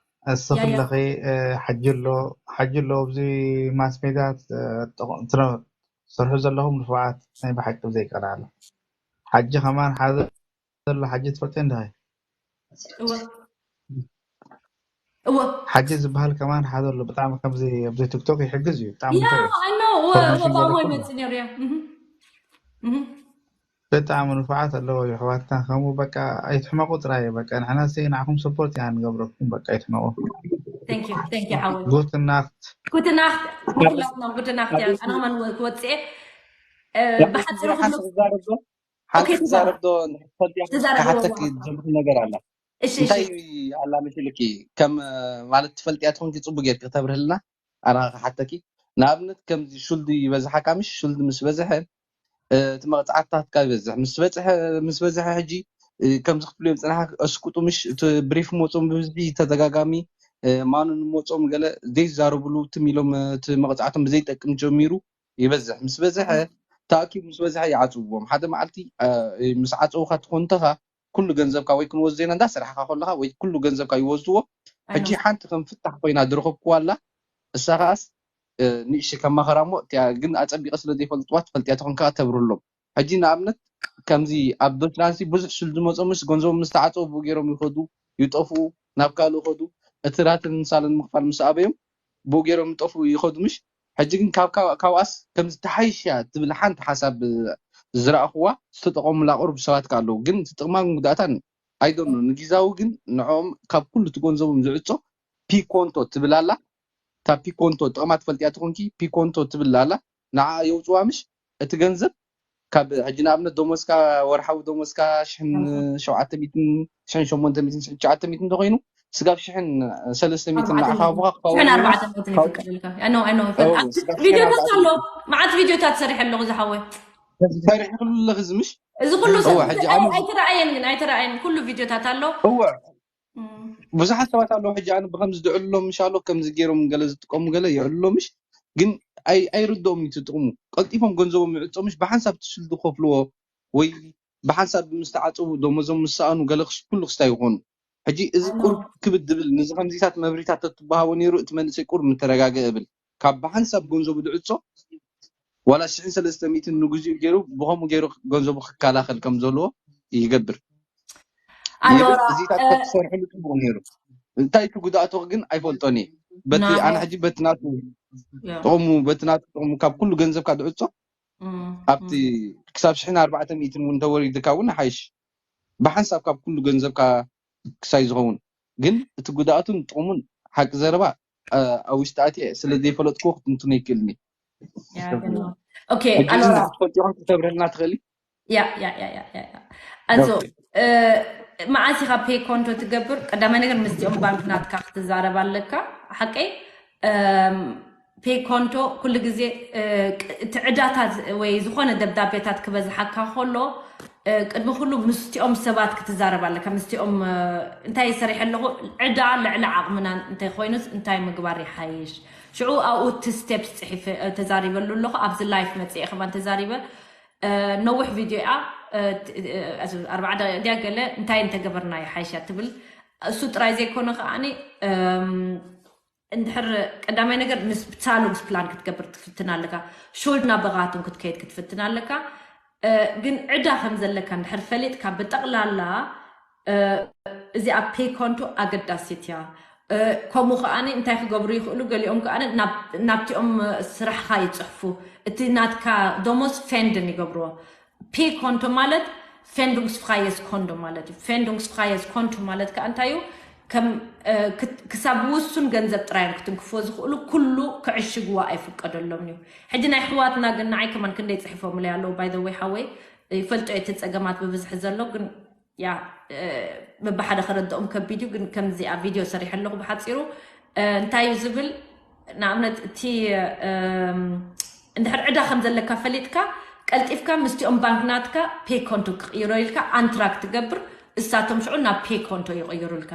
እስኺ ያ፣ ያ። ኣለኺ፣ እ፣ ሓጂ ኣሎ፣ ሓጂ ኣሎ፣ ኣብዚ ማስ ሜድያ፣ እ፣ ጥቕ-፣ ትነ-፣ ትሰርሑ ዘለኹም ንፉዓት ናይ ብሓቂ ብዘይቀልዓለ። ሓጂ ከማን ሓደ ዘሎ ሓጂ ትፈልጢ እንዲኺ? እወ። እወ። ሓጂ ዝበሃል ከማን ሓደ ኣሎ፣ ብጣዕሚ ከምዚ ኣብዚ ቲክቶክ ይሕግዝ እዩ፣ ብጣዕሚ ያ፣ ንፉዕ እዩ። I know፣ እወ፣ እወ፣ ኮርኒሽን ብኣሞ ዘለኩም ይመጽእ ነይሩ፣ ያ። እህ። እህ። ብጣዕሚ ንፉዓት ኣለዉ የሕዋትና፣ ከምኡ በቃ ኣይትሕመቁ ጥራይ፣ በቃ ንሕና ሲ ንዓኹም ሰፖርት ኢና ንገብረኩም፣ በቃ ኣይትሕመቁ። Thank you፣ thank you ሓወይ። ጉት ናክት። ጉት ናክት፣ ንኹላትና ጉት ናክት፣ ያ፣ ኣነ ከማን ወ-፣ ክወጽእ እየ። እ፣ ያ፣ ብሓጺሩ ሓንቲ ክብሎ-፣ ክዛረብ ዶ? ሓንቲ ኦኬ፣ ክዛረብ ዶ? ትዛረብ። ትፈልጥያ ትዛረብ፣ ክሓተኪ እወ። ዝደለኹ ነገር ኣላ። እሺ፣ እንታይ እሺ። ኣላ መሲልኪ? ከም፣ ማለት ትፈልጥያ ትኾንኪ ጽቡቅ ጌርኪ ክተብርህልና። ኣነ ክሓተኪ። ንኣብነት ከምዚ ሹልዲ ይበዝሓካ ምሽ? ሹልዲ ምስ በዝሐ፣ እ፣ እቲ መቕጻዕትታትካ ይበዝሕ። ምስ በዝሐ፣ ምስ በዝሐ ሕጂ፣ እ፣ ከምዚ ክትብልዮም ጽናሓ፣ እስቁጡ ምሽ? እቲ ብሪፍ መጾም ብብዝሒ ተደጋጋሚ፣ እ፣ ማኑን መጾም ገለ ዘይዛረብሉ ትም ኢሎም፣ እ፣ እቲ መቕጻዕቶም ብዘይጠቅም ጀሚሩ ይበዝሕ። ምስ በዝሐ፣ እም። ተኣኪቡ ምስ በዝሐ ይዓጽውዎም። ሓደ መዓልቲ፣ እ፣ ምስ ዓጸውካ ትኾን እንተኻ፣ ኩሉ ገንዘብካ ወይ ክንወስዶ ኢና እንዳ ስራሕካ ከለኻ ወይ ኩሉ ገንዘብካ ይወስድዎ። ሕጂ ኣይኖ። ሓንቲ ከም ፍታሕ ኮይና ዝረኸብኩዋ ኣላ። እሳ ከኣስ፣ እ፣ ንእሽተይ ከማኸራ እሞ እቲኣ ግን ኣጸቢቐ ስለ ዘይፈልጥዋ ትፈልጥያ ተኾንካ ተብርህሎም። ሕጂ ንኣብነት ከምዚ ኣብ ዶችላንሲ ብዙሕ ሹል ዝመጾም ምስ ገንዘቦም ምስ ተዓጸው ብኡ ገይሮም ይኸዱ፣ ይጠፍኡ፣ ናብ ካልእ ይኸዱ። እቲ ራትን ሳለን ምኽፋል ምስ ኣበዮም ብኡ ገይሮም ይጠፍኡ ይኸዱ ምሽ። ሕጂ ግን ካብ፣ ካብ፣ ካብኣስ ከምዚ ተሓይሽ እያ ትብል ሓንቲ ሓሳብ ዝረኣኹዋ ዝተጠቐሙላ ቁሩብ ሰባት ከ ኣለዉ። ግን እቲ ጥቕማን ጉድኣታን ኣይዶኖ። ንጊዛዊ ግን ንዕኦም ካብ ኩሉ እቲ ገንዘቦም ዝዕጾ ፒኮንቶ ትብል ኣላ። እታ ፒኮንቶ ጥቕማ ትፈልጥያ ትኾንኪ? ፒኮንቶ ትብል ኣላ። ንዓ የውጽዋ ምሽ? እቲ ገንዘብ ካብ ሕጂ ንኣብነት ደሞዝካ፣ ወርሓዊ ደሞዝካ ሽሕን ኣዎ። ሸውዓተ ሚእትን፣ ሽሕን ሸሞንተ ሚእትን፣ ሽሕን ትሽዓተ ሚእትን እንተኾይኑ፣ ስጋብ ሽሕን ሰለስተ ሚእትን ኣርባዕተ ንዓኻ ሚእትን። ኣቦኻ ክፋወል ሽሕን ኣርባዕተ ሚእትን ክፋወል ይፍቀደልካ። I know፣ I know። እዎ፣ ኣብቲ ስጋብ ቪድዮታት ሽሕን ኣሎ። ኣርባዕተ ሚእትን። መዓት ቪድዮታት ሰሪሐ ኣለኹ ዝሓወይ። ሰሪሕክሉ ኣለኺ እዚ ምሽ? እዚ ኩሉ እዎ፣ ሰብ ሕጂ ኣይ-፣ ኣነ ኣይተረኣየን ግን፣ ኣይተረኣየን። ኩሉ ቪድዮታት ኣሎ። እዎ። እም። ብዙሓት ሰባት ኣለዉ፣ ሕጂ ኣነ ብኸምዚ ዝዕልሎም ምሽ ኣሎ፣ ከምዚ ገይሮም ገለ ዝጥቀሙ ገለ ይዕልሎ ምሽ፣ ግን ኣይ-፣ ኣይርድኦም እዩ እቲ ጥቕሙ። ቀልጢፎም ገንዘቦም ይዕጾ ምሽ፣ ብሓንሳብ እቲ ሹል ዝኸፍልዎ ወይ ብሓንሳብ ምስ ተዓጸቡ፣ ደሞዞም ምስ ሰኣኑ፣ ገለ ክስ-፣ ኩሉ ክስታይ ይኾኑ። ሕጂ እዚ ኣነ ቁሩብ ክብድ ዝብል፣ ነዚ ከምዚታት መብሪታት ተትበሃቦ ነይሩ፣ እቲ መንእሰይ ቁሩብ ምተረጋገ እብል። ካብ ብሓንሳብ ገንዘቡ ዝዕጾ፣ ዋላ ሽሕን ሰለስተ ሚእትን ንግዚኡ ገይሩ፣ ብኸምኡ ገይሩ ገንዘቡ ክከላኸል ከም ዘለዎ ይገብር። ኣሎራ፣ ይብል። እዚታት እ፣ ተትሰርሕሉ ጽቡቕ ነይሩ። እንታይ እቲ ጉድኣቱ ግን ኣይፈልጦን እየ። በቲ፣ ናይ ኣነ ሕጂ በቲ ናቱ ያ። ጥቕሙ፣ በቲ ናቱ ጥቕሙ፣ ካብ ኩሉ ገንዘብካ ዝዕጾ፣ እም፣ ኣብቲ እም። ክሳብ ሽሕን ኣርባዕተ ሚእትን እውን ተወሪድካ እውን ይሓይሽ። ብሓንሳብ ካብ ኩሉ ገንዘብካ ክሳይ ዝኸውን። ግን እቲ ጉድኣቱን ጥቕሙን ሓቂ ዘረባ፣ እ፣ ኣብ ውሽጢ ኣትየ ስለ ዘይፈለጥኩዎ ክትንትኖ ይክእልኒ። ያ፣ ግን ኦኬ፣ ሕጂ ኣሎራ። ንኽትፈልጥዮ ክትተብረልና ትኽእሊ? ያ፣ ያ፣ ያ፣ ያ፣ ያ፣ ያ። ኣዞ፣ ኦኬ። እ፣ መዓስ ኢኻ ፔ ኮንቶ ትገብር? ቀዳማይ ነገር ምስቲኦም ባንክ ናትካ ክትዛረብ ኣለካ። ሓቀይ ፔ ኮንቶ ኩሉ ግዜ እቲ ዕዳታት ወይ ዝኾነ ደብዳቤታት ክበዝሓካ ከሎ ቅድሚ ኩሉ ምስቲኦም ሰባት ክትዛረብ ኣለካ። ምስቲኦም እንታይ ሰሪሐ ኣለኹ፣ ዕዳ ልዕሊ ዓቕምና እንተይኮይኑስ እንታይ ምግባር ይሓይሽ? ሽዑ ኣብኡ እቲ ስቴፕስ ፅሒፈ ተዛሪበሉ ኣለኹ። ኣብዚ ላይፍ መፅኤ ከማን ተዛሪበ። ነዊሕ ቪድዮ እያ። ኣርባዓ ደቂቕ ድያ ገለ እንታይ እንተገበርና ይሓይሻ ትብል። እሱ ጥራይ ዘይኮነ ከዓኒ እንድሕር ቀዳማይ ነገር ምስ ሳሎንስ ፕላን ክትገብር ክትፍትን ኣለካ። ሾልድ ናብ በኻቱን ክትከይድ ክትፍትን ኣለካ። ግን ዕዳ ከም ዘለካ እንድሕር ፈሊጥካ ብጠቕላላ እዚኣ ፔ ኮንቶ ኣገዳሲት እያ። ከምኡ ከዓኒ እንታይ ክገብሩ ይኽእሉ? ገሊኦም ከዓኒ ናብቲኦም ስራሕካ ይፅሕፉ። እቲ ናትካ ደሞዝ ፌንድን ይገብርዎ። ፔ ኮንቶ ማለት ፌንዱንግስፍራየስ ኮንዶ ማለት እዩ። ፌንዱንግስፍራየስ ኮንቶ ማለት ከዓ እንታይ እዩ? ከም ክሳብ ውሱን ገንዘብ ጥራዮም ክትንክፍዎ ዝኽእሉ ኩሉ ክዕሽግዋ ኣይፍቀደሎም እዩ። ሕጂ ናይ ኣሕዋትና ግን ንዓይ ከማን ክንደይ ፅሒፎምለይ ኣለዉ። ባይ ዘ ወይ ሓወይ ይፈልጦ እቲ ፀገማት ብብዝሒ ዘሎ ግን ያ በብሓደ ከረድኦም ከቢድ እዩ። ግን ከምዚኣ ቪድዮ ሰሪሐ ኣለኹ ብሓፂሩ እንታይ እዩ ዝብል ንኣብነት እቲ እንድሕር ዕዳ ከም ዘለካ ፈሊጥካ ቀልጢፍካ ምስቲኦም ባንክ ናትካ ፔ ኮንቶ ክቕይሮ ኢልካ ኣንትራክ ትገብር። እሳቶም ሽዑ ናብ ፔ ኮንቶ ይቕይሩልካ።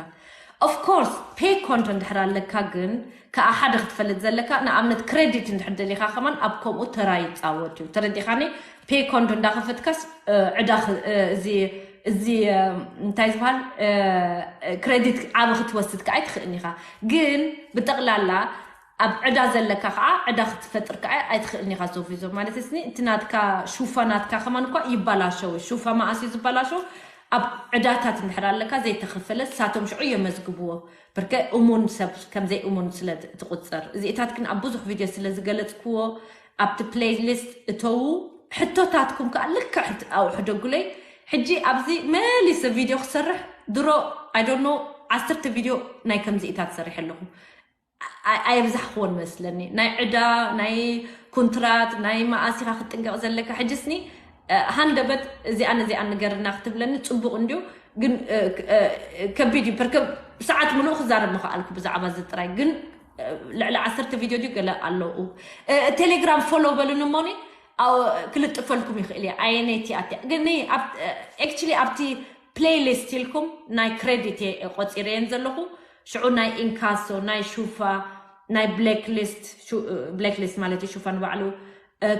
ኦፍኮርስ ፔ ኮንቶ እንድሕር ኣለካ ግን ከዓ ሓደ ክትፈልጥ ዘለካ ንኣብነት ክሬዲት እንድሕር ደሊካ ከማን ኣብ ከምኡ ተራ ይፃወት እዩ። ተረዲኻኒ? ፔ ኮንዶ እንዳኸፈትካስ ዕዳ እዚ እዚ እንታይ ዝበሃል ክሬዲት ዓብ ክትወስድ ከዓ ኣይትኽእልን ኢኻ። ግን ብጠቕላላ ኣብ ዕዳ ዘለካ ከዓ ዕዳ ክትፈጥር ከዓ ኣይትኽእልን ኢኻ። ሶፊዞ ማለት ስኒ እቲ ናትካ ሹፋ ናትካ ከማን እኳ ይባላሸው። ሹፋ መኣስ እዩ ዝባላሸው? ኣብ ዕዳታት እንድሕር ኣለካ ዘይተኸፈለ ሳቶም ሽዑ የመዝግብዎ። ብርከ እሙን ሰብ ከምዘይ እሙን ስለ ትቁፀር እዚኢታት ግን ኣብ ብዙሕ ቪድዮ ስለ ዝገለፅክዎ ኣብቲ ፕሌይሊስት እተዉ። ሕቶታትኩም ከዓ ልክዕ ኣብኡ ሕደጉለይ። ሕጂ ኣብዚ መሊሰ ቪድዮ ክሰርሕ ድሮ ኣይዶኖ ዓሰርተ ቪድዮ ናይ ከምዚኢታት ሰሪሐ ኣለኹ። ኣየብዛሕክዎን መስለኒ ናይ ዕዳ ናይ ኩንትራት ናይ መኣሲኻ ክትጥንቀቕ ዘለካ ሕጅስኒ ሃንደበት እዚኣን እዚኣን ንገርና ክትብለኒ ፅቡቕ እንድዩ። ግን ከቢድ እዩ ርከብ ሰዓት ምሉእ ክዛረብ ምኽኣልኩ ብዛዕባ እዚ ጥራይ ግን ልዕሊ ዓሰርተ ቪድዮ ድዩ ገለ ኣለዉ። ቴሌግራም ፎሎ በሉን እሞኒ ክልጥፈልኩም ይኽእል እየ። ኣየነይቲ ኣትያ ግን actually ኣብቲ ፕሌይሊስት ኢልኩም ናይ ክሬዲት ቆፂረየን ዘለኹ። ሽዑ ናይ ኢንካሶ ናይ ሹፋ ናይ ብሌክሊስት ብሌክሊስት ማለት እዩ ሹፋ ንባዕሉ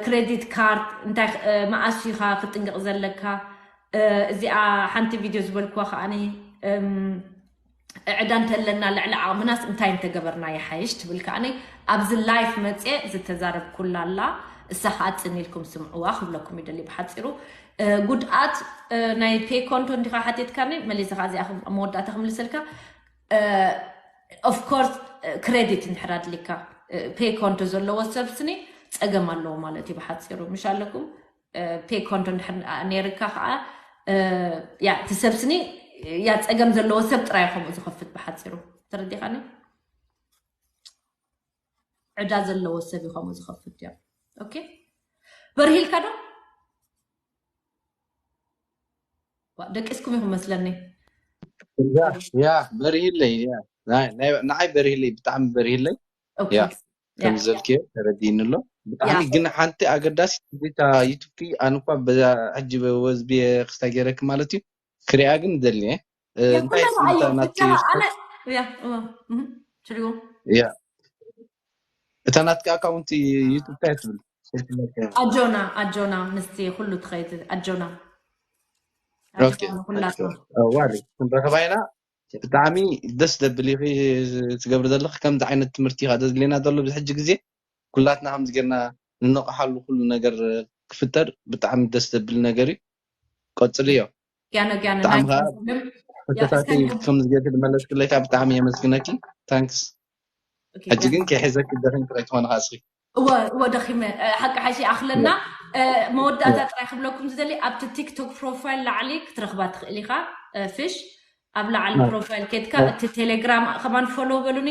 ክሬዲት ካርድ እንታይ መኣስ ኢኻ ክጥንቅቕ ዘለካ። እዚኣ ሓንቲ ቪድዮ ዝበልኩዋ ከዓኒ እዕዳ እንተለና ልዕሊ ዓቕምናስ እንታይ እንተገበርና ይሓይሽ ትብል ከዓኒ ኣብዚ ላይፍ መፅየ ዝተዛረብኩላ ኣላ። እሳ ከዓ ፅን ኢልኩም ስምዕዋ ክብለኩም ይደሊ ብሓፂሩ። ጉድኣት ናይ ፔ ኮንቶ እንዲኻ ሓቲትካኒ መሊሰ ከዓ እዚኣ መወዳእታ ክምልሰልካ። ኦፍኮርስ ክሬዲት እንድሕር ኣድሊካ ፔ ኮንቶ ዘለዎ ሰብ ስኒ ፀገም ኣለዎ ማለት እዩ ብሓፂሩ ምሽ ኣለኩም። ፔ ኮንቶ እንድሕር ነርካ ከዓ ያ እቲ ሰብ ስኒ ያ ፀገም ዘለዎ ሰብ ጥራይ ከምኡ ዝኸፍት ብሓፂሩ ተረዲኻኒ። ዕዳ ዘለዎ ሰብ እዩ ከምኡ ዝኸፍት ያ። ኦኬ በርሂልካ ዶ ደቂስኩም ይኹም መስለኒ። ያ በርሂለይ ንዓይ በርሂለይ ብጣዕሚ በርሂለይ። ያ ከም ዘልክዮ ተረዲእኒ ኣሎ ብጣዕሚ። ግን ሓንቲ ኣገዳሲ ታ ዩቱብ ኣንኳ በዛ ሕጂ ወዝቢ ክስታ ገይረክ ማለት እዩ ክሪኣ ግን ደልየ። እንታይ ስምታ ናት ያ እታ ናትካ ኣካውንት ዩቱብ እንታይ ትብል? ኣጆና ኣጆና ምስቲ ኩሉ ትኸይድ ኣጆና ዋሪ ክንረኸባ ኢና። ብጣዕሚ ደስ ደብል ኢኺ ትገብሪ ዘለኺ። ከምዚ ዓይነት ትምህርቲ ኢኻ ዘድልየና ዘሎ ብዚ ሕጂ ግዜ ኩላትና ከምዚ ጌርና ንነቕሓሉ ኩሉ ነገር ክፍጠር ብጣዕሚ ደስ ዘብል ነገር እዩ። ቀፅልዮ። ያነ ያነ ብጣዕሚ ናይ ከዓ ሕቶታተይ ከምዚ ጌርኪ ዝመለስክለይ ከዓ ብጣዕሚ የመስግነኪ። ታንክስ። ሕጂ ግን ከይሕዘኪ ደኺምኪ ከይትኾኒ ከዓ እስኺ። እወ እወ ደኺመ ሓቂ ሓይሽ ይኣኽለና። መወዳእታ ጥራይ ክብለኩም ዝደሊ ኣብቲ ቲክቶክ ፕሮፋይል ላዕሊ ክትረኽባ ትኽእል ኢኻ። ፍሽ ኣብ ላዕሊ ፕሮፋይል ኬድካ እቲ ቴሌግራም ከማን ፎሎ በሉኒ።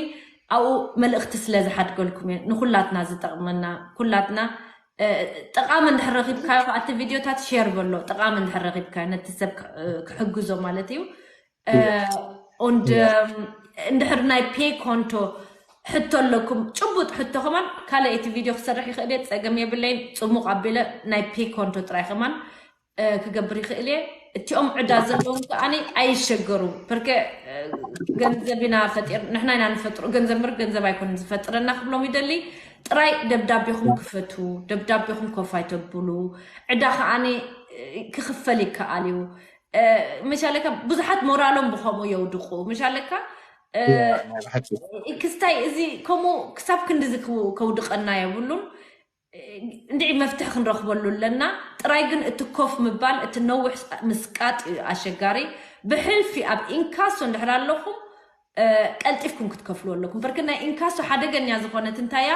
ኣብኡ መልእኽቲ ስለ ዝሓድገልኩም እየ ንኩላትና ዝጠቕመና ኩላትና ጠቓሚ እንድሕር ረኺብካዮ ከኣ እቲ ቪድዮታት ሼር በሎ። ጠቓሚ እንድሕር ረኺብካዮ ነቲ ሰብ ክሕግዞ ማለት እዩ። ኦንድ እንድሕር ናይ ፔ ኮንቶ ሕቶ ኣለኩም፣ ጭቡጥ ሕቶ ከማን ካልእ እቲ ቪድዮ ክሰርሕ ይኽእል እየ፣ ጸገም የብለይን። ጽሙቕ ኣቢለ ናይ ፔ ኮንቶ ጥራይ ከማን ክገብር ይኽእል እየ። እቲኦም ዕዳ ዘለዎም ከዓኒ ኣይሸገሩ። ፐርከ ገንዘብ ኢና ፈጢር ንሕና ኢና ንፈጥሮ። ገንዘብ ምር ገንዘብ ኣይኮንን ዝፈጥረና ክብሎም ይደሊ። ጥራይ ደብዳቤኹም ክፈቱ፣ ደብዳቤኹም ኮፍ ኣይተብሉ። ዕዳ ከዓኒ ክኽፈል ይከኣል እዩ። መሻለካ ብዙሓት ሞራሎም ብኸምኡ የውድቁ። መሻለካ ክስታይ እዚ ከምኡ ክሳብ ክንድዚ ከውድቀና የብሉን። እንድዒ መፍትሒ ክንረኽበሉ ኣለና። ጥራይ ግን እቲ ኮፍ ምባል፣ እቲ ነውሕ ምስቃጥ እዩ ኣሸጋሪ። ብሕልፊ ኣብ ኢንካሶ እንድሕር ኣለኹም ቀልጢፍኩም ክትከፍሉ ኣለኩም። በርክ ናይ ኢንካሶ ሓደገኛ ዝኾነት እንታያ፣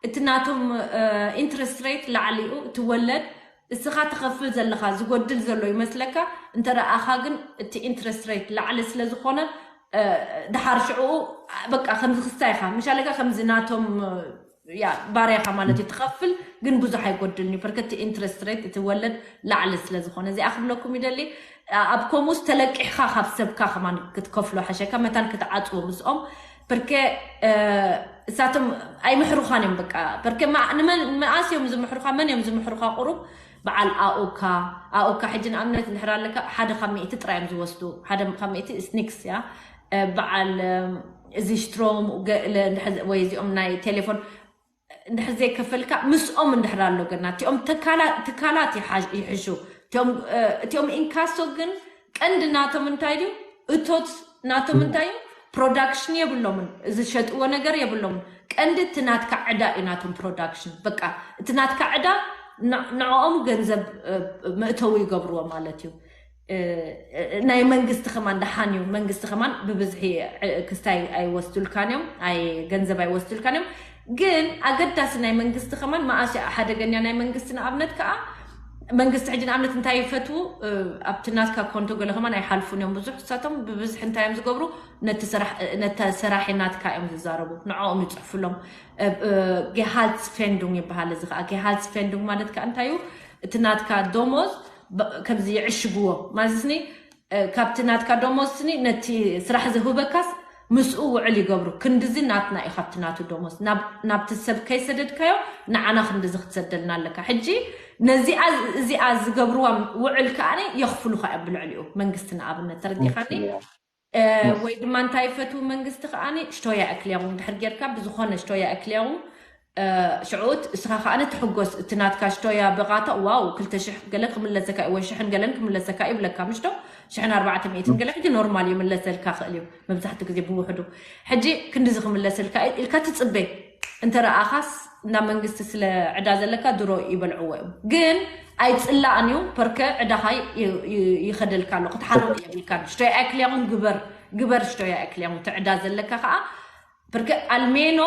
እቲ ናቶም ኢንትረስት ሬት ላዕሊኡ፣ እቲ ወለድ እስኻ ትኸፍል ዘለኻ ዝጎድል ዘሎ ይመስለካ። እንተ ረኣኻ ግን እቲ ኢንትረስት ሬት ላዕሊ ስለ ዝኾነ ድሓር ሽዕኡ በቃ ከምዚ ክስታይ ኢኻ ምሻለካ ከምዚ ናቶም ያ ባርያኻ ማለት እዩ ትኸፍል፣ ግን ብዙሕ ኣይጎድልን እዩ። በርከቲ ኢንትረስት ሬት እቲ ወለድ ላዕሊ ስለ ዝኾነ እዚኣ ክብለኩም ይደሊ። ኣብ ከምኡስ ተለቂሕካ ካብ ሰብካ ከማን ክትከፍሎ ሓሸካ መታን ክትዓፅዎ ምስኦም። በርከ እሳቶም ኣይምሕሩኻን እዮም። በቃ በርከ ንመን መኣስ እዮም ዝምሕሩኻ? መን እዮም ዝምሕሩኻ? ቁሩብ በዓል ኣኡካ ኣኡካ ሕጂ ንኣብነት እንድሕር ኣለካ ሓደ ካብ ሚእቲ ጥራይ እዮም ዝወስዱ። ሓደ ካብ ሚእቲ ስኒክስ እያ። በዓል እዚ ሽትሮም ገለ ወይ እዚኦም ናይ ቴሌፎን እንድሕር ዘይከፈልካ ምስኦም እንድሕር ኣሎ ገና እቲኦም ትካላት ይሕሹ። እቲኦም ኢንካሶ ግን ቀንዲ ናቶም እንታይ ድዩ? እቶት ናቶም እንታይ እዩ? ፕሮዳክሽን የብሎምን፣ ዝሸጥዎ ነገር የብሎምን። ቀንዲ እቲ ናትካ ዕዳ እዩ ናቶም ፕሮዳክሽን። በቃ እቲ ናትካ ዕዳ ንዕኦም ገንዘብ መእተዊ ይገብርዎ ማለት እዩ። ናይ መንግስቲ ከማን ደሓን እዩ። መንግስቲ ከማን ብብዝሒ ክስታይ ኣይወስዱልካን እዮም፣ ኣይ ገንዘብ ኣይወስዱልካን እዮም። ግን ኣገዳሲ ናይ መንግስቲ ከማን መኣስ ሓደገኛ ናይ መንግስቲ ንኣብነት ከዓ መንግስቲ ሕጂ ንኣብነት እንታይ ይፈትዉ ኣብቲ ናትካ ኮንቶ ገለ ከማን ኣይሓልፉን እዮም። ብዙሕ እሳቶም ብብዝሒ እንታይ እዮም ዝገብሩ? ነቲ ሰራሒ ናትካ እዮም ዝዛረቡ፣ ንዕኦም ይፅሕፉሎም። ጌሃልትስፌንዱንግ ይበሃል። እዚ ከዓ ጌሃልትስፌንዱንግ ማለት ከዓ እንታይ እዩ? እቲ ናትካ ደሞዝ ከምዚ ይዕሽግዎ ማለትኒ ካብቲ ናትካ ደሞዝ ስኒ ነቲ ስራሕ ዝህበካስ ምስኡ ውዕል ይገብሩ። ክንድዚ ናትና እዩ ካብቲ ናቱ ደሞዝ ናብቲ ሰብ ከይሰደድካዮ ንዓና ክንድዚ ክትሰደልና ኣለካ። ሕጂ ነዚኣ እዚኣ ዝገብርዋ ውዕል ከዓኒ የኽፍሉካ እዮም ብልዕሊኡ መንግስቲ ንኣብነት ተረዲኻኒ። ወይ ድማ እንታይ ይፈትው መንግስቲ ከዓኒ ሽቶያ እክልያኹም ድሕር ጌርካ ብዝኾነ ሽቶያ እክልያኹም ሽዑት እስኻ ከዓኒ ትሕጎስ። እቲ ናትካ ሽቶያ ብቓታ ዋው ክልተ ሽሕ ገለ ክምለሰካ እዩ ወይ ሽሕን ገለን ክምለሰካ እዩ ይብለካ ምሽቶ ሽሕን ኣርባዕተ ሚእትን ገለ ሕጂ ኖርማል ይምለሰልካ ክእል እዩ መብዛሕትኡ ግዜ ብውሕዱ። ሕጂ ክንድዚ ክምለሰልካ ኢልካ ትፅበ እንተ ረኣኻስ እንዳ መንግስቲ ስለ ዕዳ ዘለካ ድሮ ይበልዕዎ እዮም። ግን ኣይፅላእን እዩ ፐርከ ዕዳኻ ይኸደልካ ኣሎ ክትሓርቕ የብልካን። ሽቶያ ኣይክልያኹም ግበር ግበር ሽቶያ ኣይክልያኹም እቲ ዕዳ ዘለካ ከዓ ፐርከ ኣልሜኖ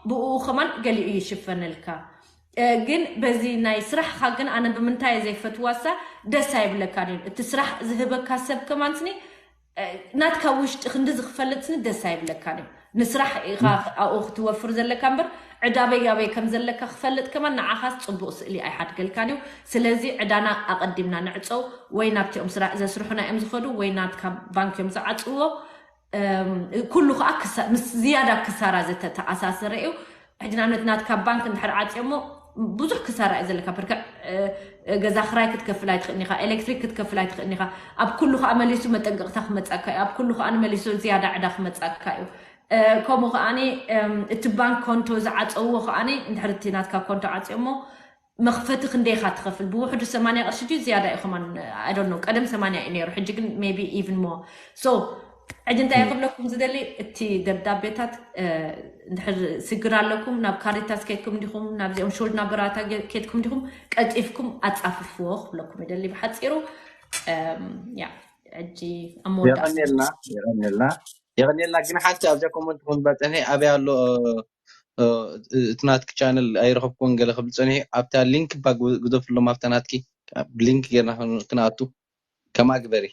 ብኡ ከማን ገሊኡ ይሽፈነልካ። ግን በዚ ናይ ስራሕኻ ግን ኣነ ብምንታይ ዘይፈትዋሳ ደስ ኣይብለካ ድዩ እቲ ስራሕ ዝህበካ ሰብ ከማን ስኒ ናትካ ውሽጢ ክንዲ ዝክፈልጥ ስኒ ደስ ኣይብለካ ድዩ ንስራሕ ኢኻ ኣብኡ ክትወፍር ዘለካ እምበር ዕዳበይ ኣበይ ከም ዘለካ ክፈልጥ ከማን ንዓኻስ ፅቡቅ ስእሊ ኣይሓድገልካ ድዩ። ስለዚ ዕዳና ኣቀዲምና ንዕፀው ወይ ናብቲኦም ስራሕ ዘስርሑና እዮም ዝኸዱ ወይ ናትካ ባንክ እዮም ዝዓፅዎ። ኩሉ ከዓ ምስ ዝያዳ ክሳራ ዝተተኣሳሰረ እዩ። ሕጂ ንኣብነት ናትካ ባንክ እንድሕር ዓፅዮሞ ብዙሕ ክሳራ እዩ ዘለካ። በርከ ገዛ ክራይ ክትከፍል ኣይትኽእልን ኢኻ፣ ኤሌክትሪክ ክትከፍል ኣይትኽእልን ኢኻ። ኣብ ኩሉ ከዓ መሊሱ መጠንቀቕታ ክመፀካ እዩ። ኣብ ኩሉ ከዓ ንመሊሱ ዝያዳ ዕዳ ክመፀካ እዩ። ከምኡ ከዓኒ እቲ ባንክ ኮንቶ ዝዓፀውዎ ከዓኒ እንድሕር እቲ ናትካ ኮንቶ ዓፅዮሞ መኽፈቲ ክንደይ ኢኻ ትኸፍል? ብውሕዱ ሰማንያ ቅርሺ ድዩ ዝያዳ እዩ ከማን? I don't know። ቀደም ሰማንያ እዩ ነይሩ፣ ሕጂ ግን maybe even more። So ሕጂ እንታይ ክብለኩም ዝደሊ እቲ ደብዳቤታት እንድሕር ስግር ኣለኩም ናብ ካሪታስ ኬድኩም ዲኹም ናብዚኦም ሹልድ ናበራታ ኬድኩም ዲኹም ቀልጢፍኩም ኣጻፍፍዎ ክብለኩም ይደሊ ብሓጺሩ። ያ ሕጂ ኣብ መወዳእታ የቐኔልና የቐኔልና የቐኔልና። ግን ሓንቲ ኣብዚኣ ኮመንት ክምባ ጸኒሐ ኣበይ ኣሎ እቲ ናትኪ ቻነል ኣይረኸብኩዎን ገለ ክብል ጸኒሑ ኣብታ ሊንክ እባ ግደፍሎም ኣብታ ናትኪ ሊንክ ጌርና ክንኣቱ ከማ ግበሪ።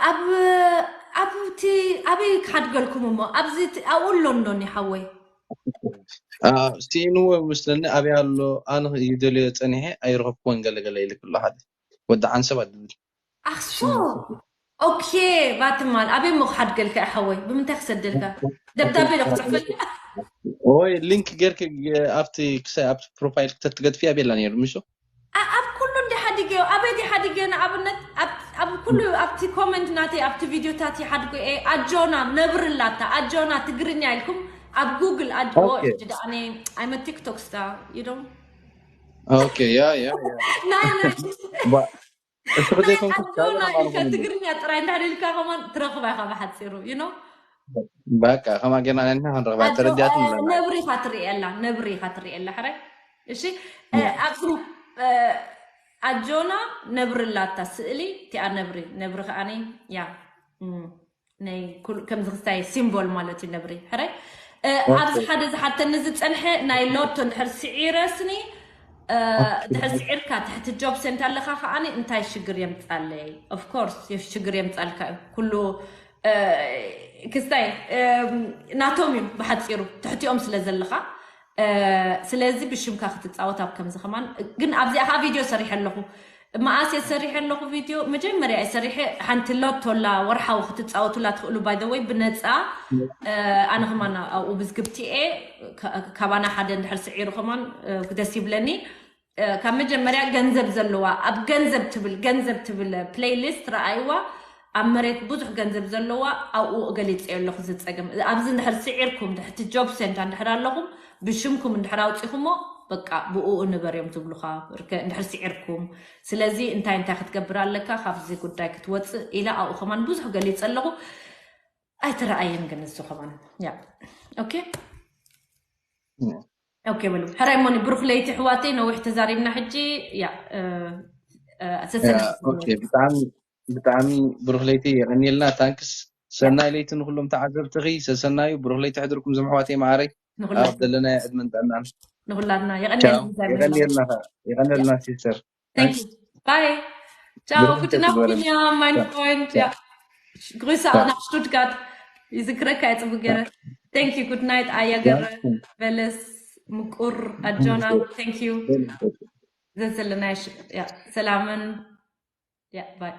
ኣብ ኣብቲ ኣበይ ክሓድገልኩም እሞ ኣብዚ ኣብኡ ኣሎ እንዶኒ ሓወይ ስኢንዎ ይመስለኒ ኣበይ ኣሎ ኣነ ይደልዮ ጸኒሐ ኣይረኸብኩዎን ገለ ገለ ኢልክ ኣሎ ሓደ ወዲ ዓንሰብ ኣድብል ኣኽሶ ኦኬ፣ ባትማን ኣበይ እሞ ክሓድገልካ እዩ ሓወይ? ብምንታይ ክሰደልካ? ደብዳቤ ዶ ክጽሕፈልካ? ወይ ሊንክ ጌርክ ኣብቲ ክሳይ ኣብቲ ፕሮፋይል ክተትገድፊ ኣቤላ ነይሩ ምሾ? ኣብ ኩሉ እንዲ ሓዲገዮ ኣበይ ዲ ሓዲገዮ ንኣብነት ኣብ ኩሉ ኣብቲ ኮመንት ናተይ ኣብቲ ቪዲዮታት ይሓድጎ እየ። ኣጆና ነብርላታ ኣጆና ትግርኛ ኢልኩም ኣብ ጉግል ኣድዎ። ሕጂ ደኣ ኣነ I'm a TikTok star, you know? ኦኬ ያ ያ ያ ናይ ናይ ባ- እስኺ ዘይኮንኩ ኣጆና ኢልካ ትግርኛ ጥራይ እንድሕር ኢልካ ከማን ትረኽባ ኢኻ ብሓፂሩ፣ you know? በቃ ከማ ጌርና ነንሕና ክንረኽባ ተረዲኣት ንብለና። ነብሪ ኢኻ ትርእየላ ነብሪ ኢኻ ትርእየላ ሕራይ። እሺ ኣብዚ ኣጆና ነብሪ ኣላታ ስእሊ እቲኣ ነብሪ ነብሪ ከዓኒ ያ እም፣ ናይ ኩል- ከምዚ ክስታይ ሲምቦል ማለት እዩ ነብሪ ሕራይ። ኣብዚ ሓደ ዝሓተኒ ዝፀንሐ ናይ ሎቶ እንድሕር ስዒረስኒ ድሕር ስዒርካ ትሕቲ ጆብ ሴንት ኣለካ ከዓኒ እንታይ ሽግር የምፃለይ? ኦፍኮርስ ሽግር የምፃልካ እዩ ኩሉ ክስታይ ናቶም እዩ ብሓፂሩ ትሕቲኦም ስለ ዘለካ። ስለዚ ብሽምካ ክትፃወት ኣብ ከምዚ ከማን ግን ኣብዚኣ ከዓ ቪድዮ ሰሪሐ ኣለኹ። መኣስ እየ ሰሪሐ ኣለኹ ቪድዮ መጀመርያ እየ ሰሪሐ። ሓንቲ ሎቶላ ወርሓዊ ክትፃወቱላ ትኽእሉ ባይ ወይ ብነፃ። ኣነ ከማን ኣብኡ ብዝግብቲ እየ ካባና ሓደ እንድሕር ስዒሩ ከማን ደስ ይብለኒ። ካብ መጀመርያ ገንዘብ ዘለዋ ኣብ ገንዘብ ትብል ገንዘብ ትብል ፕሌይሊስት ረኣይዋ። ኣብ መሬት ብዙሕ ገንዘብ ዘለዋ ኣብኡ ገሊፀ ኣለኹ ዝፀገም ኣብዚ እንድሕር ስዒርኩም ድሕቲ ጆብ ሴንታ እንድሕር ኣለኹም ብሽምኩም እንድሕር ኣውፂኹሞ በቃ ብኡ ንበር እዮም ዝብሉካ። እንድሕር ስዒርኩም ስለዚ እንታይ እንታይ ክትገብር ኣለካ ካብዚ ጉዳይ ክትወፅእ ኢላ ኣብኡ ከማን ብዙሕ ገሊፀ ኣለኹ። ኣይተረኣየን ግን እሱ ከማን ያ ኦኬ ኦኬ በሉ ሕራይ ሞኒ ብሩክ ለይቲ ሕዋተይ ነዊሕ ተዛሪብና ሕጂ ያ ሰሰን ብጣዕሚ ብጣዕሚ ብሩክ ለይቲ የቀኒልና ታንክስ። ሰናይ ለይቲ ንኩሎም ተዓዘብትኺ ሰሰናዩ ብሩክ ለይቲ ሕድርኩም ዘምሕዋተይ ማዓረይ። ኣብ ዘለናዮ ዕድመን ጥዕናን ንኩላትና የቀኒልና። የቀኒልና ሲስተር። Thank you. Bye. Ciao, gute Nacht, William, mein Freund. Ja. Grüße auch nach Stuttgart. ይዝክረካ እየ ፅቡቅ ገረ። Thank you, good night ኣያ ገረ በለስ ምቁር ኣጆና። Thank you ዘዘለና ሰላምን ባይ